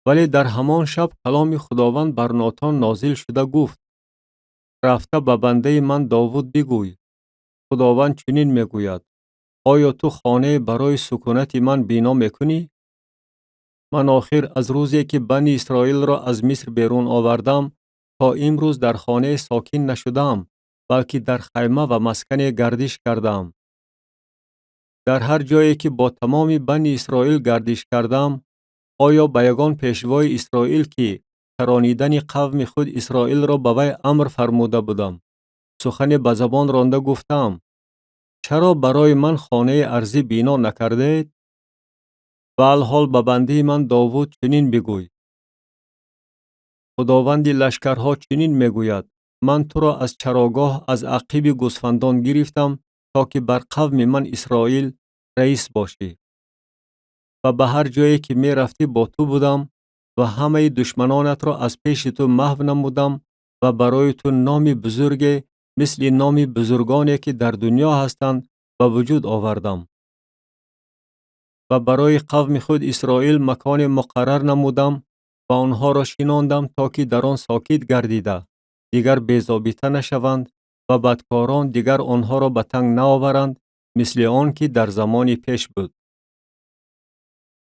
Вале дар ҳамон шаб каломи Худованд бар Нотон нозил шуда гуфт: рафта ба бандаи ман Довуд бигӯй: Худованд чунин мегӯяд: оё ту хонае барои сукунати ман бино мекунӣ? Ман охир аз рӯзе ки бани Исроилро аз Миср берун овардам то имрӯз дар хонае сокин нашудаам, балки дар хайма ва маскане гардиш кардаам. Дар ҳар ҷое ки бо тамоми бани Исроил гардиш кардам, оё ба ягон пешвои Исроил ки таронидани қавми худ Исроилро ба вай амр фармуда будам, сухане ба забон ронда гуфтаам: чаро барои ман хонаи арзӣ бино накардаед? Ва алҳол ба бандаи ман Довуд чунин бигӯй: Худованди лашкарҳо чунин мегӯяд: ман туро аз чарогоҳ аз ақиби гӯсфандон гирифтам, то ки бар қавми ман Исроил раис бошӣ. Ва ба ҳар ҷое ки мерафтӣ бо ту будам ва ҳамаи душманонатро аз пеши ту маҳв намудам ва барои ту номи бузурге мисли номи бузургоне ки дар дунё ҳастанд ба вуҷуд овардам. Ва барои қавми худ Исроил маконе муқаррар намудам ва онҳоро шинондам то ки дар он сокит гардида, дигар безобита нашаванд ва бадкорон дигар онҳоро ба танг наоваранд, мисли он ки дар замони пеш буд.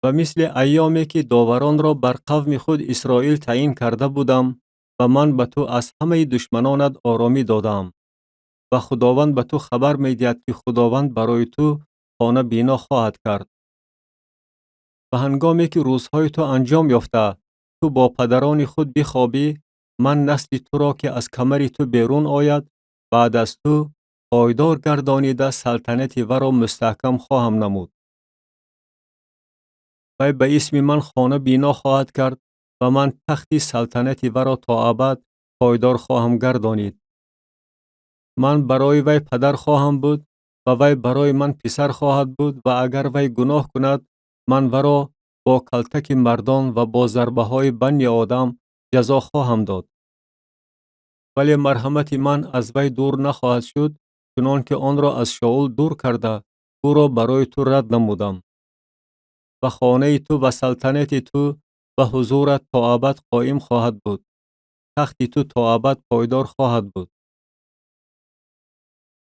Ва мисли айёме ки доваронро бар қавми худ Исроил таъин карда будам, ва ман ба ту аз ҳамаи душманонат оромӣ додаам. Ва Худованд ба ту хабар медиҳад, ки Худованд барои ту хона бино хоҳад кард. Ва ҳангоме ки рӯзҳои ту анҷом ёфта, ту бо падарони худ бихобӣ, ман насли туро, ки аз камари ту берун ояд, баъд аз ту пойдор гардонида салтанати варо мустаҳкам хоҳам намуд. Вай ба исми ман хона бино хоҳад кард ва ман тахти салтанати варо то абад пойдор хоҳам гардонид. Ман барои вай падар хоҳам буд ва вай барои ман писар хоҳад буд, ва агар вай гуноҳ кунад, ман варо бо калтаки мардон ва бо зарбаҳои банни одам ҷазо хоҳам дод. Вале марҳамати ман аз вай дур нахоҳад шуд, чунон ки онро аз Шоул дур карда, ӯро барои ту рад намудам. Ва хонаи ту ва салтанати ту ба ҳузурат то абад қоим хоҳад буд. Тахти ту то абад пойдор хоҳад буд.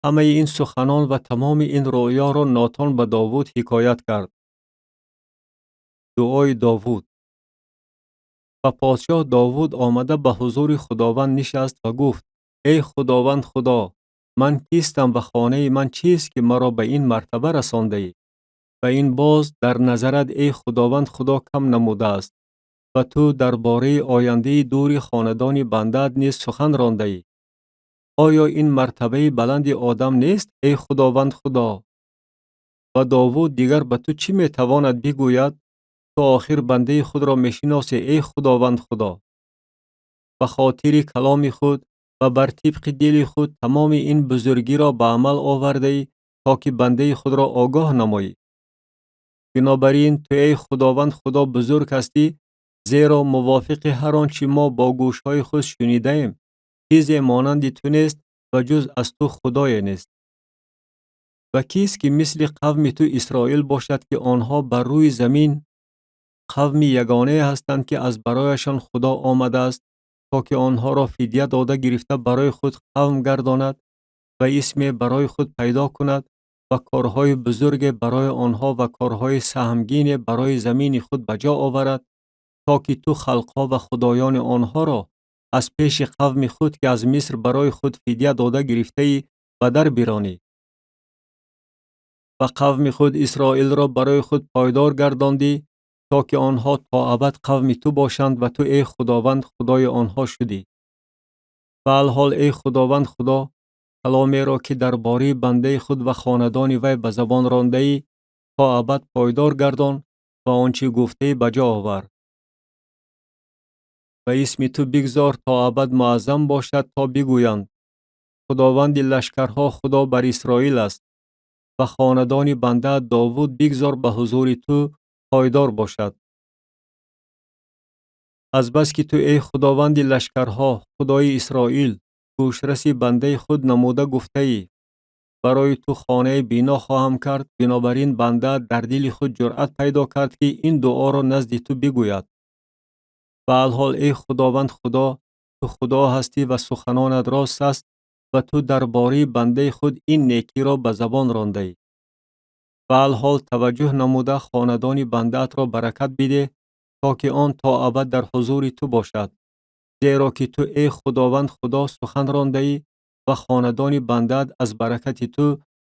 Ҳамаи ин суханон ва тамоми ин рӯёро Нотон ба Довуд ҳикоят кард. Дуои Довуд. Ва подшоҳ Довуд омада ба ҳузури Худованд нишаст ва гуфт: Эй Худованд Худо, ман кистам ва хонаи ман чист, ки маро ба ин мартаба расондаӣ? Ва ин боз дар назарат, эй Худованд Худо, кам намудааст ва ту дар бораи ояндаи дури хонадони бандаат низ сухан рондаӣ. Оё ин мартабаи баланди одам нест, эй Худованд Худо? Ва Довуд дигар ба ту чӣ метавонад бигӯяд? Ту охир бандаи худро мешиносӣ, эй Худованд Худо. Ба хотири каломи худ ва бар тибқи дили худ тамоми ин бузургиро ба амал овардаӣ, то ки бандаи худро огоҳ намоӣ. Бинобар ин ту, эй Худованд Худо, бузург ҳастӣ, зеро мувофиқи ҳар он чӣ мо бо гӯшҳои худ шунидаем, чизе монанди ту нест ва ҷуз аз ту худое нест. Ва кист ки мисли қавми ту Исроил бошад, ки онҳо бар рӯи замин қавми ягонае ҳастанд, ки аз барояшон Худо омадааст, то ки онҳоро фидя дода гирифта барои худ қавм гардонад ва исме барои худ пайдо кунад ва корҳои бузурге барои онҳо ва корҳои саҳмгине барои замини худ ба ҷо оварад, то ки ту халқҳо ва худоёни онҳоро аз пеши қавми худ, ки аз Миср барои худ фидя дода гирифтаӣ, ба дар биронӣ. Ва қавми худ Исроилро барои худ пойдор гардондӣ, то ки онҳо то абад қавми ту бошанд ва ту, эй Худованд, Худои онҳо шудӣ. Ва алҳол, эй Худованд Худо, каломеро, ки дар бораи бандаи худ ва хонадони вай ба забон рондаӣ, то абад пойдор гардон ва он чӣ гуфтаӣ ба ҷо овар. Ва исми ту бигзор то абад муаззам бошад, то бигӯянд: Худованди лашкарҳо Худо бар Исроил аст, ва хонадони бандаат Довуд бигзор ба ҳузури ту пойдор бошад. Азбаски ту, эй Худованди лашкарҳо, Худои Исроил, гӯшраси бандаи худ намуда гуфтаӣ: барои ту хонае бино хоҳам кард, бинобар ин бандаат дар дили худ ҷуръат пайдо кард, ки ин дуоро назди ту бигӯяд. Ва алҳол, эй Худованд Худо, ту Худо ҳастӣ ва суханонат рост аст ва ту дар бораи бандаи худ ин некиро ба забон рондаӣ. Ва алҳол таваҷҷӯҳ намуда хонадони бандаатро баракат бидеҳ, то ки он то абад дар ҳузури ту бошад, зеро ки ту, эй Худованд Худо, сухан рондаӣ ва хонадони бандаат аз баракати ту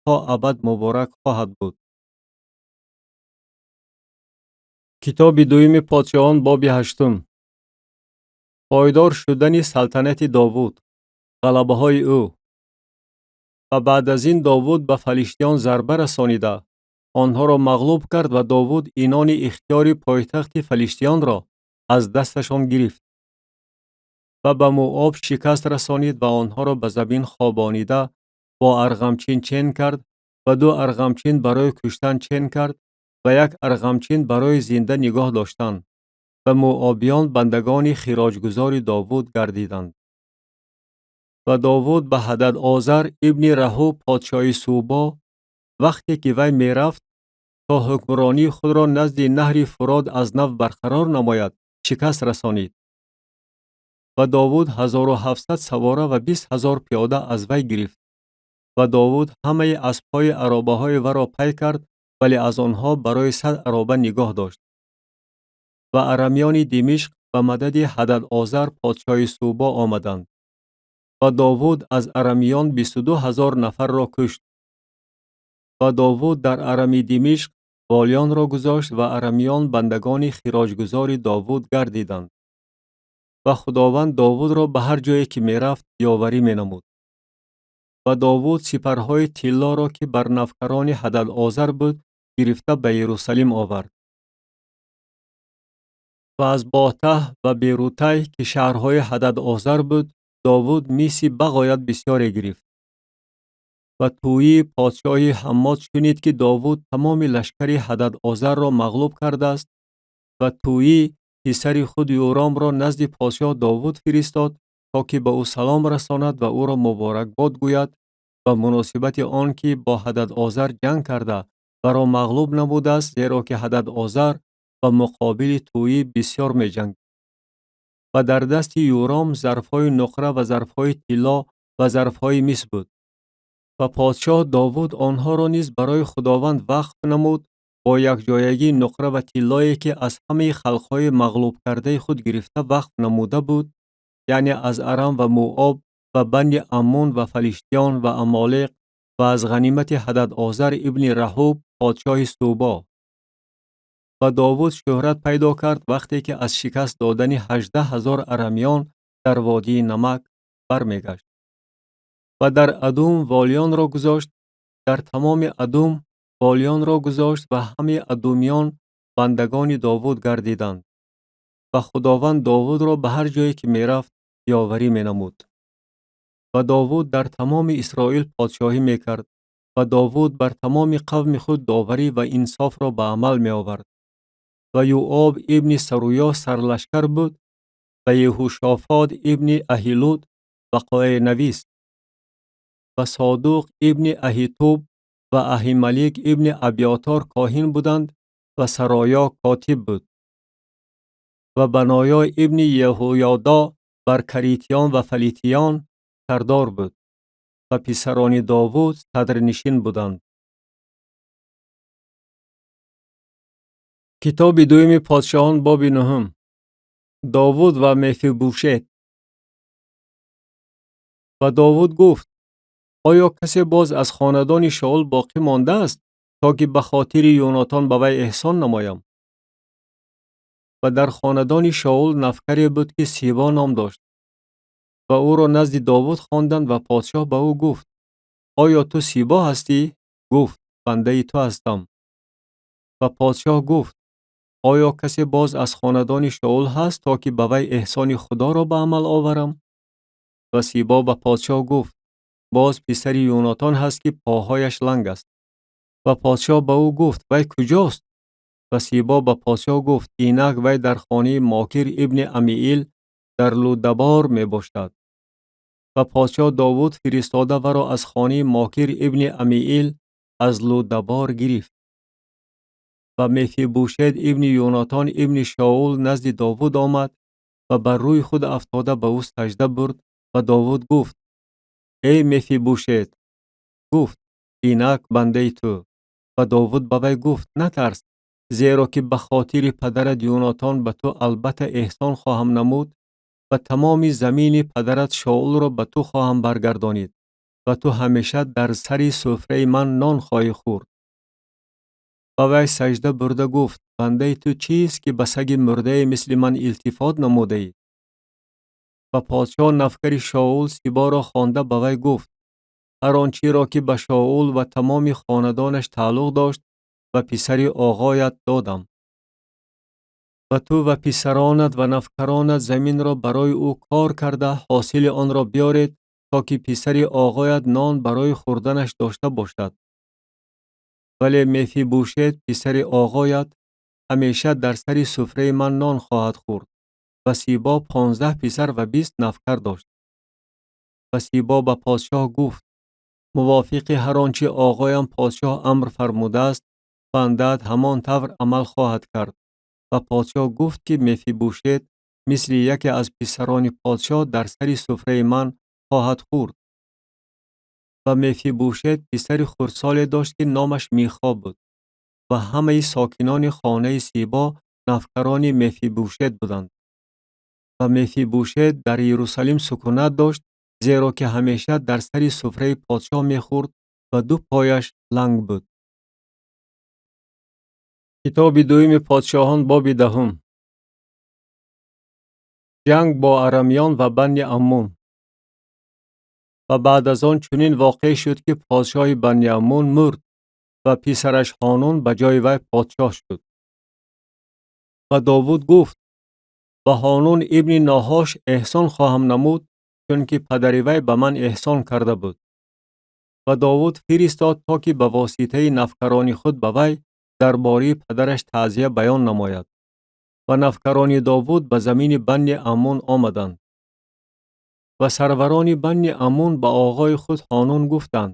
то абад муборак хоҳад буд. Китоби дуюми подшоҳон, боби ҳаштум. Пойдор шудани салтанати Довуд, ғалабаҳои ӯ. Ва баъд аз ин Довуд ба фалиштиён зарба расонида, онҳоро мағлуб кард ва Довуд инони ихтиёри пойтахти фалиштиёнро аз дасташон гирифт ва ба Муоб шикаст расонид ва онҳоро ба замин хобонида бо арғамчин чен кард ва 2 арғамчин барои куштан чен кард ва 1 арғамчин барои зинда нигоҳ доштан. Ва муобиён бандагони хироҷгузори Довуд гардиданд. Ва Довуд ба Ҳадад-Озар ибни Раҳуб подшоҳи Субо, вақте ки вай мерафт то ҳукмронии худро назди наҳри Фурод аз нав барқарор намояд, шикаст расонид. Ва Довуд 1700 савора ва 20 000 пиёда аз вай гирифт. Ва Довуд ҳамаи аспҳои аробаҳои варо пай кард, вале аз онҳо барои 100 ароба нигоҳ дошт. Ва арамиёни Димишқ ба мадади Ҳадад-Озар подшоҳи Субо омаданд. Ва Довуд аз арамиён 22 000 нафарро кушт. Ва Довуд дар Арами Димишқ волиёнро гузошт ва арамиён бандагони хироҷгузори Довуд гардиданд. Ва Худованд Довудро ба ҳар ҷое ки мерафт ёварӣ менамуд. Ва Довуд сипарҳои тиллоро, ки бар навкарони Ҳадад-Озар буд, гирифта ба Иерусалим овард. Ва аз Ботаҳ ва Берутай, ки шаҳрҳои Ҳадад-Озар буд, Довуд миси бағоят бисёре гирифт. Ва Тӯӣ подшоҳи Ҳаммот шунид, ки Довуд тамоми лашкари Ҳадад-Озарро мағлуб кардааст, ва Тӯӣ писари худ Юромро назди подшоҳ Довуд фиристод, то ки ба ӯ салом расонад ва ӯро муборакбод гӯяд ба муносибати он ки бо Ҳадад-Озар ҷанг карда варо мағлуб намудааст, зеро ки Ҳадад-Озар ба муқобили Тӯӣ бисёр меҷангид. Ва дар дасти Юром зарфҳои нуқра ва зарфҳои тилло ва зарфҳои мис буд. Ва подшоҳ Довуд онҳоро низ барои Худованд вақф намуд бо якҷоягии нуқра ва тиллое, ки аз ҳамаи халқҳои мағлубкардаи худ гирифта вақф намуда буд, яъне аз Арам ва Муоб ва Бани Аммун ва Фалиштиён ва Амолеқ ва аз ғанимати Ҳадад-Озар ибни Раҳуб подшоҳи Субо. Ва Довуд шӯҳрат пайдо кард, вақте ки аз шикаст додани 18 000 арамиён дар водии Намак бармегашт. Ва дар Адум волиёнро гузошт, дар тамоми Адум волиёнро гузошт ва ҳамаи адумиён бандагони Довуд гардиданд. Ва Худованд Довудро ба ҳар ҷое ки мерафт ёварӣ менамуд. Ва Довуд дар тамоми Исроил подшоҳӣ мекард, ва Довуд бар тамоми қавми худ доварӣ ва инсофро ба амал меовард. Ва Юоб ибни Саруё сарлашкар буд ва Еҳушофот ибни Аҳилуд вақоеънавис ва Содуқ ибни Аҳитуб ва Аҳималик ибни Абётор коҳин буданд ва Сароё котиб буд. Ва Баноё ибни Еҳуёдо бар каритиён ва фалитиён сардор буд ва писарони Довуд садрнишин буданд. Китоби дуюми подшоҳон, боби нуҳум. Довуд ва Мефибушет. Ва Довуд гуфт: оё касе боз аз хонадони Шаул боқӣ мондааст, то ки ба хотири Юнотон ба вай эҳсон намоям? Ва дар хонадони Шаул навкаре буд, ки Сибо ном дошт. Ва ӯро назди Довуд хонданд ва подшоҳ ба ӯ гуфт: оё ту Сибо ҳастӣ? Гуфт: бандаи ту ҳастам. Ва подшоҳ гуфт: оё касе боз аз хонадони Шаул ҳаст, то ки ба вай эҳсони Худоро ба амал оварам? Ва Сибо ба подшоҳ гуфт: боз писари Юнотон ҳаст, ки поҳояш ланг аст. Ва подшоҳ ба ӯ гуфт: вай куҷост? Ва Сибо ба подшоҳ гуфт: инак вай дар хонаи Мокир ибни Амиил дар Лудабор мебошад. Ва подшоҳ Довуд фиристода варо аз хонаи Мокир ибни Амиил аз Лудабор гирифт. Ва Мефибушет ибни Юнотон ибни Шаул назди Довуд омад ва бар рӯи худ афтода ба ӯ саҷда бурд ва Довуд гуфт: эй Мефибушет! Гуфт: инак бандаи ту. Ва Довуд ба вай гуфт: натарс, зеро ки ба хотири падарат Юнотон ба ту албатта эҳсон хоҳам намуд ва тамоми замини падарат Шаулро ба ту хоҳам баргардонид ва ту ҳамеша дар сари суфраи ман нон хоҳӣ хӯрд. Ба вай саҷда бурда гуфт: бандаи ту чист, ки ба саги мурдае мисли ман илтифот намудаӣ? Ва подшоҳ навкари Шаул Сиборо хонда ба вай гуфт: ҳар он чиро ки ба Шаул ва тамоми хонадонаш тааллуқ дошт, ба писари оғоят додам. Ва ту ва писаронат ва навкаронат заминро барои ӯ кор карда ҳосили онро биёред, то ки писари оғоят нон барои хӯрданаш дошта бошад. Вале Мефибушет писари оғоят ҳамеша дар сари суфраи ман нон хоҳад хӯрд. Ва Сибо 15 писар ва 20 навкар дошт. Ва Сибо ба подшоҳ гуфт: мувофиқи ҳар он чи оғоям подшоҳ амр фармудааст, бандаат ҳамон тавр амал хоҳад кард. Ва подшоҳ гуфт, ки Мефибушет мисли яке аз писарони подшоҳ дар сари суфраи ман хоҳад хӯрд. Ва Мефибушет писари хурдсоле дошт, ки номаш Михо буд. Ва ҳамаи сокинони хонаи Сибо навкарони Мефибушет буданд. Ва Мефибушет дар Иерусалим сукунат дошт, зеро ки ҳамеша дар сари суфраи подшоҳ мехӯрд ва ду пояш ланг буд. Китоби дуюми подшоҳон, боби 10. Ҷанг бо арамиён ва Банни Аммун. Ва баъд аз он чунин воқеъ шуд, ки подшоҳи Банни Аммун мурд ва писараш Ҳонун ба ҷои вай подшоҳ шуд. Ва Довуд гуфт: ба Ҳонун ибни Ноҳош эҳсон хоҳам намуд, чунки падари вай ба ман эҳсон карда буд. Ва Довуд фиристод, то ки ба воситаи навкарони худ ба вай дар бораи падараш таъзия баён намояд. Ва навкарони Довуд ба замини Банни Аммун омаданд. Ва сарварони Банни Аммун ба оғои худ Ҳонун гуфтанд: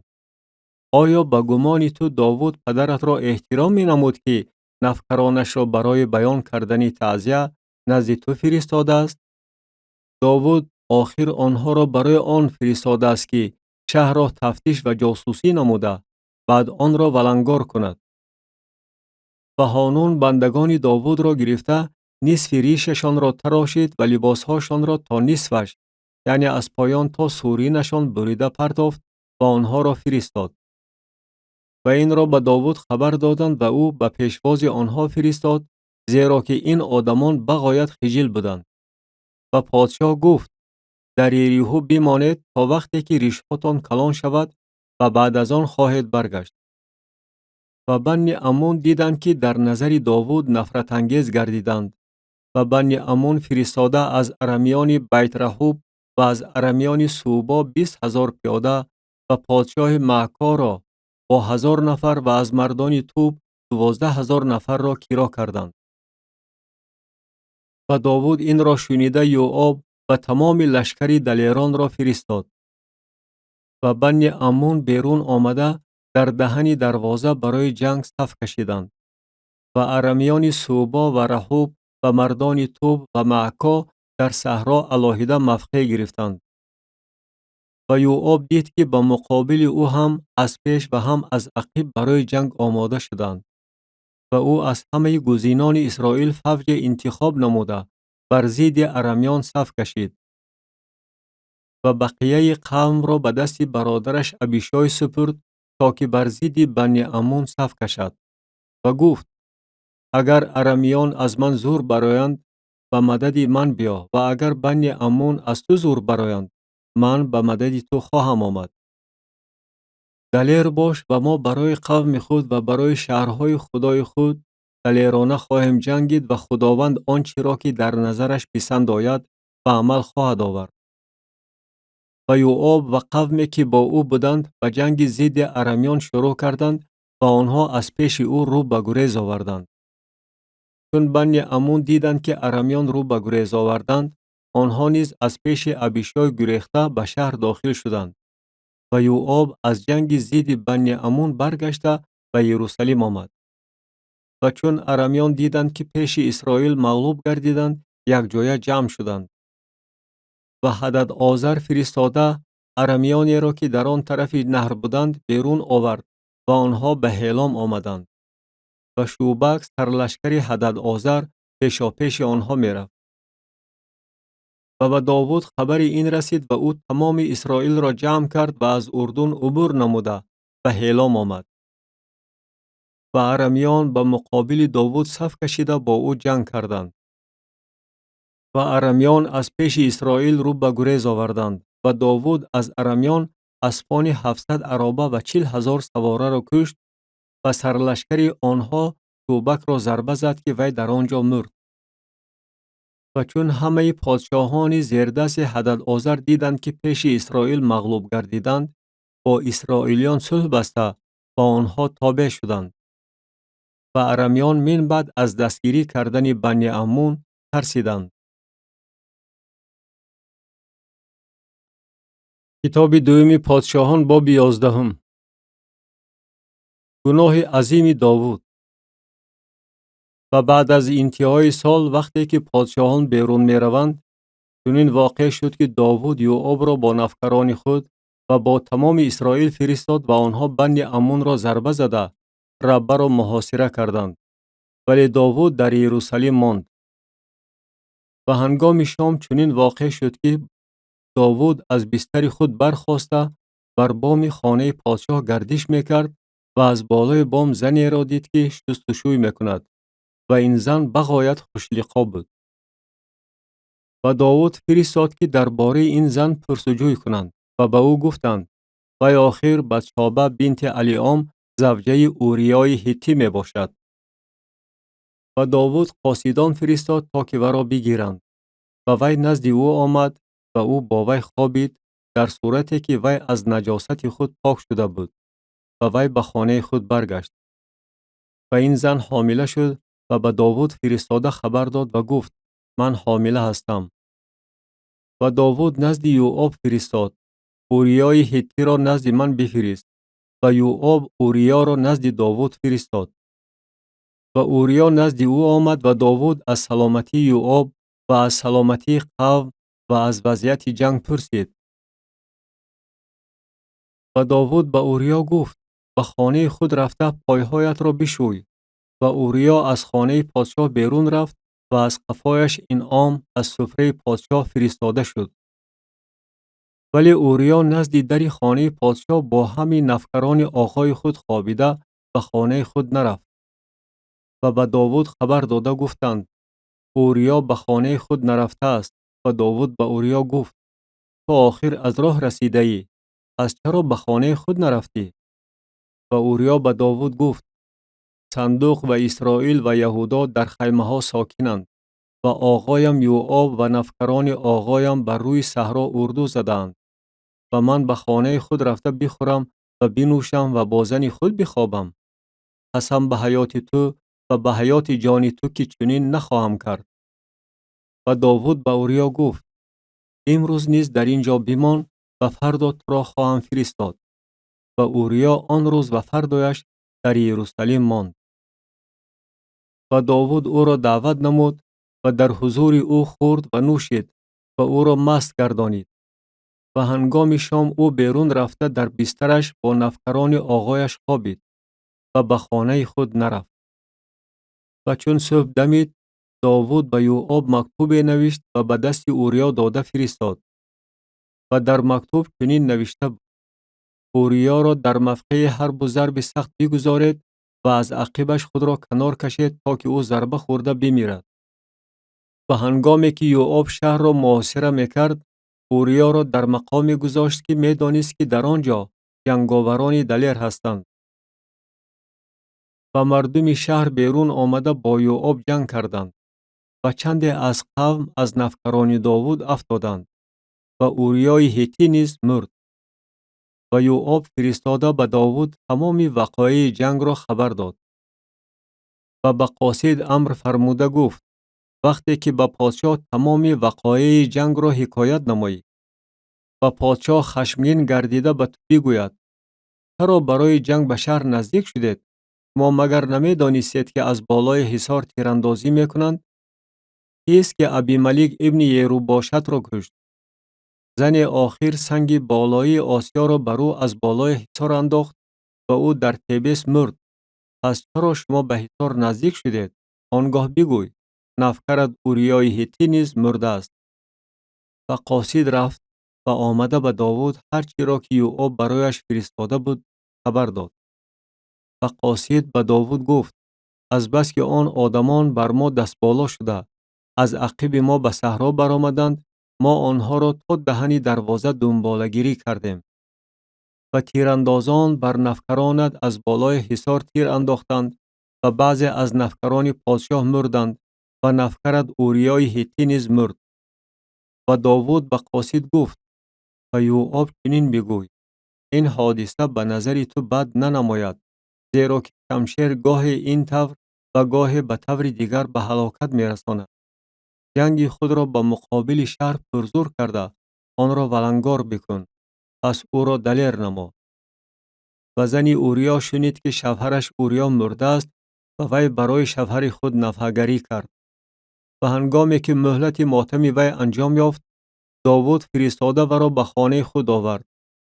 оё ба гумони ту Довуд падаратро эҳтиром менамуд, ки навкаронашро барои баён кардани таъзия назди ту фиристодааст? Довуд охир онҳоро барои он фиристодааст, ки шаҳрро тафтиш ва ҷосусӣ намуда, баъд онро валангор кунад. Ва Ҳонун бандагони Довудро гирифта, нисфи ришашонро тарошид ва либосҳошонро то нисфаш, яъне аз поён то суринашон бурида партофт ва онҳоро фиристод. Ва инро ба Довуд хабар доданд ва ӯ ба пешвози онҳо фиристод, зеро ки ин одамон бағоят хиҷил буданд. Ва подшоҳ гуфт: дар Ериҳо бимонед то вақте ки ришҳотон калон шавад ва баъд аз он хоҳед баргашт. Ва Банни Аммун диданд, ки дар назари Довуд нафратангез гардиданд ва Банни Аммун фиристода аз арамиёни Байтраҳуб ва аз арамиёни Субо 20 000 пиёда ва подшоҳи Маъкоро бо 1000 нафар ва аз мардони Туб 12 000 нафарро киро карданд. Ва Довуд инро шунида Йооб ва тамоми лашкари далеронро фиристод. Ва Банни Аммун берун омада дар даҳани дарвоза барои ҷанг саф кашиданд. Ва арамиёни Субо ва Раҳуб ва мардони Туб ва Маъко дар саҳро алоҳида мавқеъ гирифтанд. Ва Йооб дид, ки ба муқобили ӯ ҳам аз пеш ва ҳам аз ақиб барои ҷанг омода шуданд. Ва ӯ аз ҳамаи гузинони Исроил фавҷе интихоб намуда, бар зидди арамиён саф кашид. Ва бақияи қавмро ба дасти бародараш Абишой супурд, то ки бар зидди Банни Аммун саф кашад. Ва гуфт: агар арамиён аз ман зур бароянд, ба мадади ман биё, ва агар Банни Аммун аз ту зур бароянд, ман ба мадади ту хоҳам омад. Далер бош ва мо барои қавми худ ва барои шаҳрҳои Худои худ далерона хоҳем ҷангид ва Худованд он чиро, ки дар назараш писанд ояд, ба амал хоҳад овард. Ва Йооб ва қавме, ки бо ӯ буданд, ба ҷанги зидди арамиён шурӯъ карданд ва онҳо аз пеши ӯ рӯ ба гурез оварданд. Чун Банни Аммун диданд, ки арамиён рӯ ба гурез оварданд, онҳо низ аз пеши Абишой гурехта ба шаҳр дохил шуданд. Ва Йооб аз ҷанги зидди Банни Аммун баргашта ба Иерусалим омад. Ва чун арамиён диданд, ки пеши Исроил мағлуб гардиданд, якҷоя ҷамъ шуданд. Ва Ҳадад-Озар фиристода арамиёнеро, ки дар он тарафи наҳр буданд, берун овард ва онҳо ба Ҳелом омаданд. Ва Шӯбак сарлашкари Ҳадад-Озар пешопеши онҳо мерафт. Ва ба Довуд хабари ин расид ва ӯ тамоми Исроилро ҷамъ кард ва аз Урдун убур намуда ба Ҳелом омад. Ва арамиён ба муқобили Довуд саф кашида бо ӯ ҷанг карданд. Ва арамиён аз пеши Исроил рӯ ба гурез оварданд ва Довуд аз арамиён аспони 700 ароба ва 40 000 савораро кушт ва сарлашкари онҳо Шӯбакро зарба зад, ки вай дар он ҷо мурд. Ва чун ҳамаи подшоҳони зердасти Ҳадад-Озар диданд, ки пеши Исроил мағлуб гардиданд, бо исроилиён сулҳ баста ба онҳо тобеъ шуданд. Ва арамиён минбаъд аз дастгирӣ кардани Банни Аммун тарсиданд. Китоби дуюми подшоҳон, боби 11. Гуноҳи азими Довуд. Ва баъд аз интиҳои сол, вақте ки подшоҳон берун мераванд, чунин воқеъ шуд, ки Довуд Йообро бо навкарони худ ва бо тамоми Исроил фиристод ва онҳо Банни Аммунро зарба зада, Раббаро муҳосира карданд. Вале Довуд дар Иерусалим монд. Ва ҳангоми шом чунин воқеъ шуд, ки Довуд аз бистари худ бархоста бар боми хонаи подшоҳ гардиш мекард ва аз болои бом занеро дид, ки шустушӯй мекунад, ва ин зан бағоят хушлиқо буд. Ва Довуд фиристод, ки дар бораи ин зан пурсуҷӯй кунанд, ва ба ӯ гуфтанд: вай охир Батшоба бинти Алиом, завҷаи Уриёи ҳиттӣ мебошад. Ва Довуд қосидон фиристод, то ки варо бигиранд. Ва вай назди ӯ омад ва ӯ бо вай хобид, дар сурате ки вай аз наҷосати худ пок шуда буд, ва вай ба хонаи худ баргашт. Ва ин зан ҳомила шуд ва ба Довуд фиристода хабар дод ва гуфт: ман ҳомила ҳастам. Ва Довуд назди Юоб фиристод: Уриёи ҳиттиро назди ман бифирист. Ва Юоб Уриёро назди Довуд фиристод. Ва Уриё назди ӯ омад ва Довуд аз саломатии Юоб ва аз саломатии қавм ва аз вазъияти ҷанг пурсид. Ва Довуд ба Уриё гуфт: ба хонаи худ рафта пойҳоятро бишӯй. Ва Уриё аз хонаи подшоҳ берун рафт ва аз қафояш инъом аз суфраи подшоҳ фиристода шуд. Вале Уриё назди дари хонаи подшоҳ бо ҳами навкарони оғои худ хобида ба хонаи худ нарафт. Ва ба Довуд хабар дода гуфтанд: Уриё ба хонаи худ нарафтааст. Ва Довуд ба Уриё гуфт: ту охир аз роҳ расидаӣ, пас чаро ба хонаи худ нарафтӣ? Ва Уриё ба Довуд гуфт: сандуқ ва Исроил ва Яҳудо дар хаймаҳо сокинанд ва оғоям Юоб ва навкарони оғоям бар рӯи саҳро урду задаанд ва ман ба хонаи худ рафта бихӯрам ва бинӯшам ва бо зани худ бихобам. Қасам ба ҳаёти ту ва ба ҳаёти ҷони ту, ки чунин нахоҳам кард. Ва Довуд ба Уриё гуфт: имрӯз низ дар ин ҷо бимон ва фардо туро хоҳам фиристод. Ва Уриё он рӯз ва фардояш дар Иерусалим монд. Ва Довуд ӯро даъват намуд ва дар ҳузури ӯ хӯрд ва нӯшид ва ӯро маст гардонид. Ва ҳангоми шом ӯ берун рафта дар бистараш бо навкарони оғояш хобид ва ба хонаи худ нарафт. Ва чун субҳ дамид, Довуд ба Юоб мактубе навишт ва ба дасти Уриё дода фиристод. Ва дар мактуб чунин навишта буд: Уриёро дар мавқеи ҳарбу зарби сахт бигузоред ва аз ақибаш худро канор кашед, то ки ӯ зарба хӯрда бимирад. Ва ҳангоме ки Юоб шаҳрро муҳосира мекард, Уриёро дар мақоме гузошт, ки медонист, ки дар он ҷо ҷанговарони далер ҳастанд. Ва мардуми шаҳр берун омада бо Юоб ҷанг карданд ва чанде аз қавм аз навкарони Довуд афтоданд ва Уриёи ҳиттӣ низ мурд. Ва Юоб фиристода ба Довуд тамоми вақоеи ҷангро хабар дод. Ва ба қосид амр фармуда гуфт: вақте ки ба подшоҳ тамоми вақоеи ҷангро ҳикоят намоӣ ва подшоҳ хашмгин гардида ба ту бигӯяд: чаро барои ҷанг ба шаҳр наздик шудед? Шумо магар намедонистед, ки аз болои ҳисор тирандозӣ мекунанд? Кист ки Абималик ибни Ерубошатро кушт? Зане охир санги болоии осиёро бар ӯ аз болои ҳисор андохт ва ӯ дар Тебес мурд. Пас чаро шумо ба ҳисор наздик шудед? Он гоҳ бигӯй: навкарат Уриёи ҳиттӣ низ мурдааст. Ва қосид рафт ва омада ба Довуд ҳар чиро ки Юоб барояш фиристода буд хабар дод. Ва қосид ба Довуд гуфт: азбаски он одамон бар мо дастболо шуда, аз ақиби мо ба саҳро баромаданд, мо онҳоро то даҳани дарвоза дунболагирӣ кардем. Ва тирандозон бар навкаронат аз болои ҳисор тир андохтанд ва баъзе аз навкарони подшоҳ мурданд ва навкарат Уриёи ҳиттӣ низ мурд. Ва Довуд ба қосид гуфт: ба Юоб чунин бигӯй: ин ҳодиса ба назари ту бад нанамояд, зеро ки шамшер гоҳе ин тавр ва гоҳе ба таври дигар ба ҳалокат мерасонад. Ҷанги худро ба муқобили шаҳр пурзур карда, онро валангор бикун, пас ӯро далер намо. Ва зани Уриё шунид, ки шавҳараш Уриё мурдааст ва вай барои шавҳари худ нафагарӣ кард. Ва ҳангоме ки муҳлати мотами вай анҷом ёфт, Довуд фиристода варо ба хонаи худ овард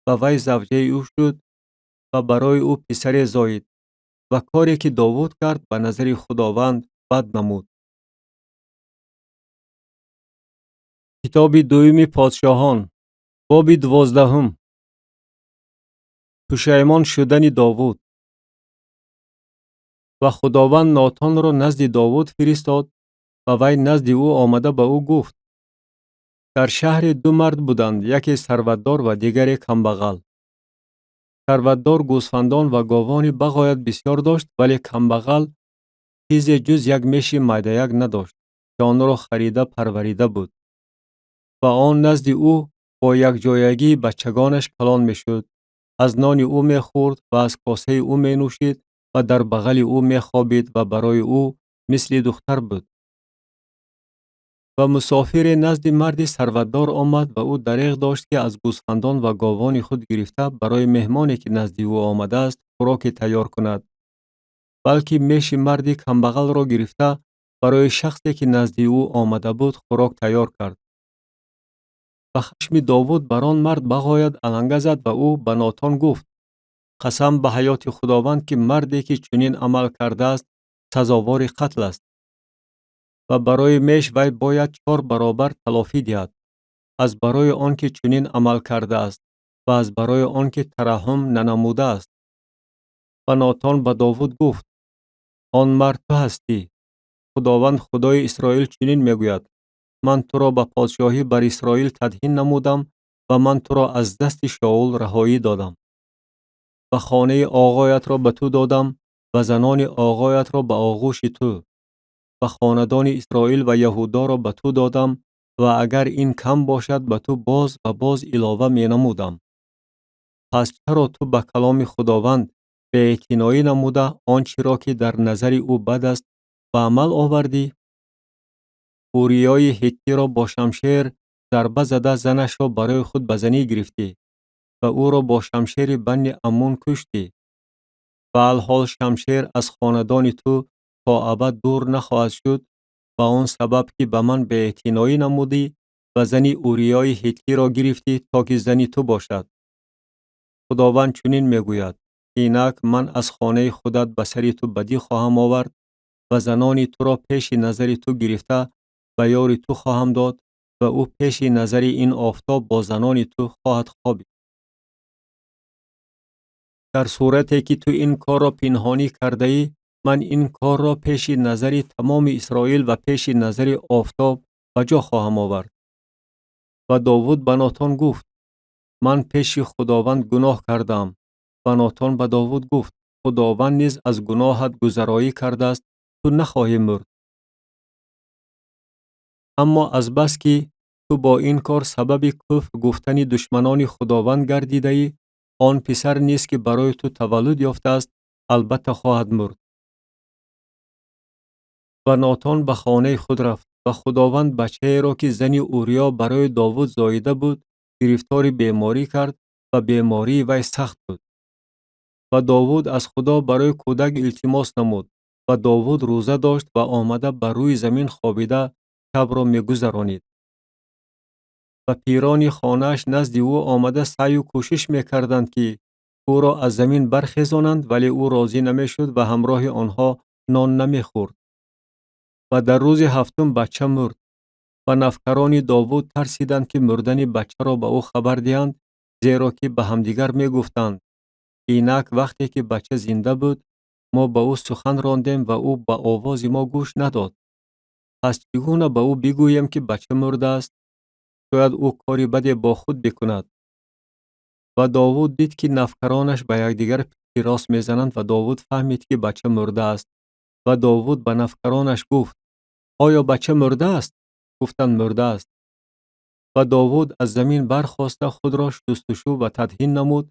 ва вай завҷаи ӯ шуд ва барои ӯ писаре зоид. Ва коре ки Довуд кард, ба назари Худованд бад намуд. Китоби дуюми подшоҳон, боби 12. Пушаймон шудани Довуд. Ва Худованд Нотонро назди Довуд фиристод ва вай назди ӯ омада ба ӯ гуфт: дар шаҳре ду мард буданд, яке сарватдор ва дигаре камбағал. Сарватдор гӯсфандон ва говони бағоят бисёр дошт, вале камбағал чизе ҷуз як меши майдаяк надошт, ки онро харида парварида буд. Ва он назди ӯ бо якҷоягии бачагонаш калон мешуд, аз нони ӯ мехӯрд ва аз косаи ӯ менӯшид ва дар бағали ӯ мехобид ва барои ӯ мисли духтар буд. Ва мусофире назди марди сарватдор омад ва ӯ дареғ дошт, ки аз гӯсфандон ва говони худ гирифта барои меҳмоне, ки назди ӯ омадааст, хӯроке тайёр кунад, балки меши марди камбағалро гирифта барои шахсе, ки назди ӯ омада буд, хӯрок тайёр кард. Ва хашми Довуд бар он мард бағоят аланга зад ва ӯ ба Нотон гуфт: қасам ба ҳаёти Худованд, ки марде, ки чунин амал кардааст, сазовори қатл аст ва барои меш вай бояд 4 баробар талофӣ диҳад, аз барои он ки чунин амал кардааст ва аз барои он ки тараҳҳум нанамудааст. Ва Нотон ба Довуд гуфт: он мард ту ҳастӣ. Худованд Худои Исроил чунин мегӯяд: ман туро ба подшоҳӣ бар Исроил тадҳин намудам ва ман туро аз дасти Шоул раҳоӣ додам. Ва хонаи оғоятро ба ту додам ва занони оғоятро ба оғӯши ту, ва хонадони Исроил ва Яҳудоро ба ту додам ва агар ин кам бошад, ба ту боз ва боз илова менамудам. Пас чаро ту ба каломи Худованд беэътиноӣ намуда он чиро, ки дар назари ӯ бад аст, ба амал овардӣ? Уриёи ҳиттиро бо шамшер зарба зада занашро барои худ ба занӣ гирифтӣ ва ӯро бо шамшери Банни Аммун куштӣ. Ва алҳол шамшер аз хонадони ту то абад дур нахоҳад шуд, ба он сабаб ки ба ман беэътиноӣ намудӣ ва зани Уриёи ҳиттиро гирифтӣ, то ки зани ту бошад. Худованд чунин мегӯяд: инак ман аз хонаи худат ба сари ту бадӣ хоҳам овард ва занони туро пеши назари ту гирифта ба ёри ту хоҳам дод ва ӯ пеши назари ин офтоб бо занони ту хоҳад хобид. Дар сурате ки ту ин корро пинҳонӣ кардаӣ, ман ин корро пеши назари тамоми Исроил ва пеши назари офтоб ба ҷо хоҳам овард. Ва Довуд ба Нотон гуфт: ман пеши Худованд гуноҳ кардаам. Ва Нотон ба Довуд гуфт: Худованд низ аз гуноҳат гузароӣ кардааст, ту нахоҳӣ мурд. Аммо азбас ки ту бо ин кор сабаби куфр гуфтани душманони Худованд гардидаӣ, он писар низ, ки барои ту таваллуд ёфтааст, албатта хоҳад мурд. Ва Нотон ба хонаи худ рафт ва Худованд бачаеро, ки зани Уриё барои Довуд зоида буд, гирифтори беморӣ кард ва бемории вай сахт буд. Ва Довуд аз Худо барои кӯдак илтимос намуд ва Довуд рӯза дошт ва омада ба рӯи замин хобида шабро мегузаронид. Ва пирони хонааш назди ӯ омада саъю кӯшиш мекарданд, ки ӯро аз замин бархезонанд, вале ӯ розӣ намешуд ва ҳамроҳи онҳо нон намехӯрд. Ва дар рӯзи ҳафтум бача мурд. Ва навкарони Довуд тарсиданд, ки мурдани бачаро ба ӯ хабар диҳанд, зеро ки ба ҳамдигар мегуфтанд: инак вақте ки бача зинда буд, мо ба ӯ сухан рондем ва ӯ ба овози мо гӯш надод. Пас чӣ гуна ба ӯ бигӯем, ки бача мурдааст? Шояд ӯ кори баде бо худ бикунад. Ва Довуд дид, ки навкаронаш ба якдигар пишти рост мезананд ва Довуд фаҳмид, ки бача мурдааст. Ва Довуд ба навкаронаш гуфт: оё бача мурдааст? Гуфтанд: мурдааст. Ва Довуд аз замин бархоста худро шустушӯ ва тадҳин намуд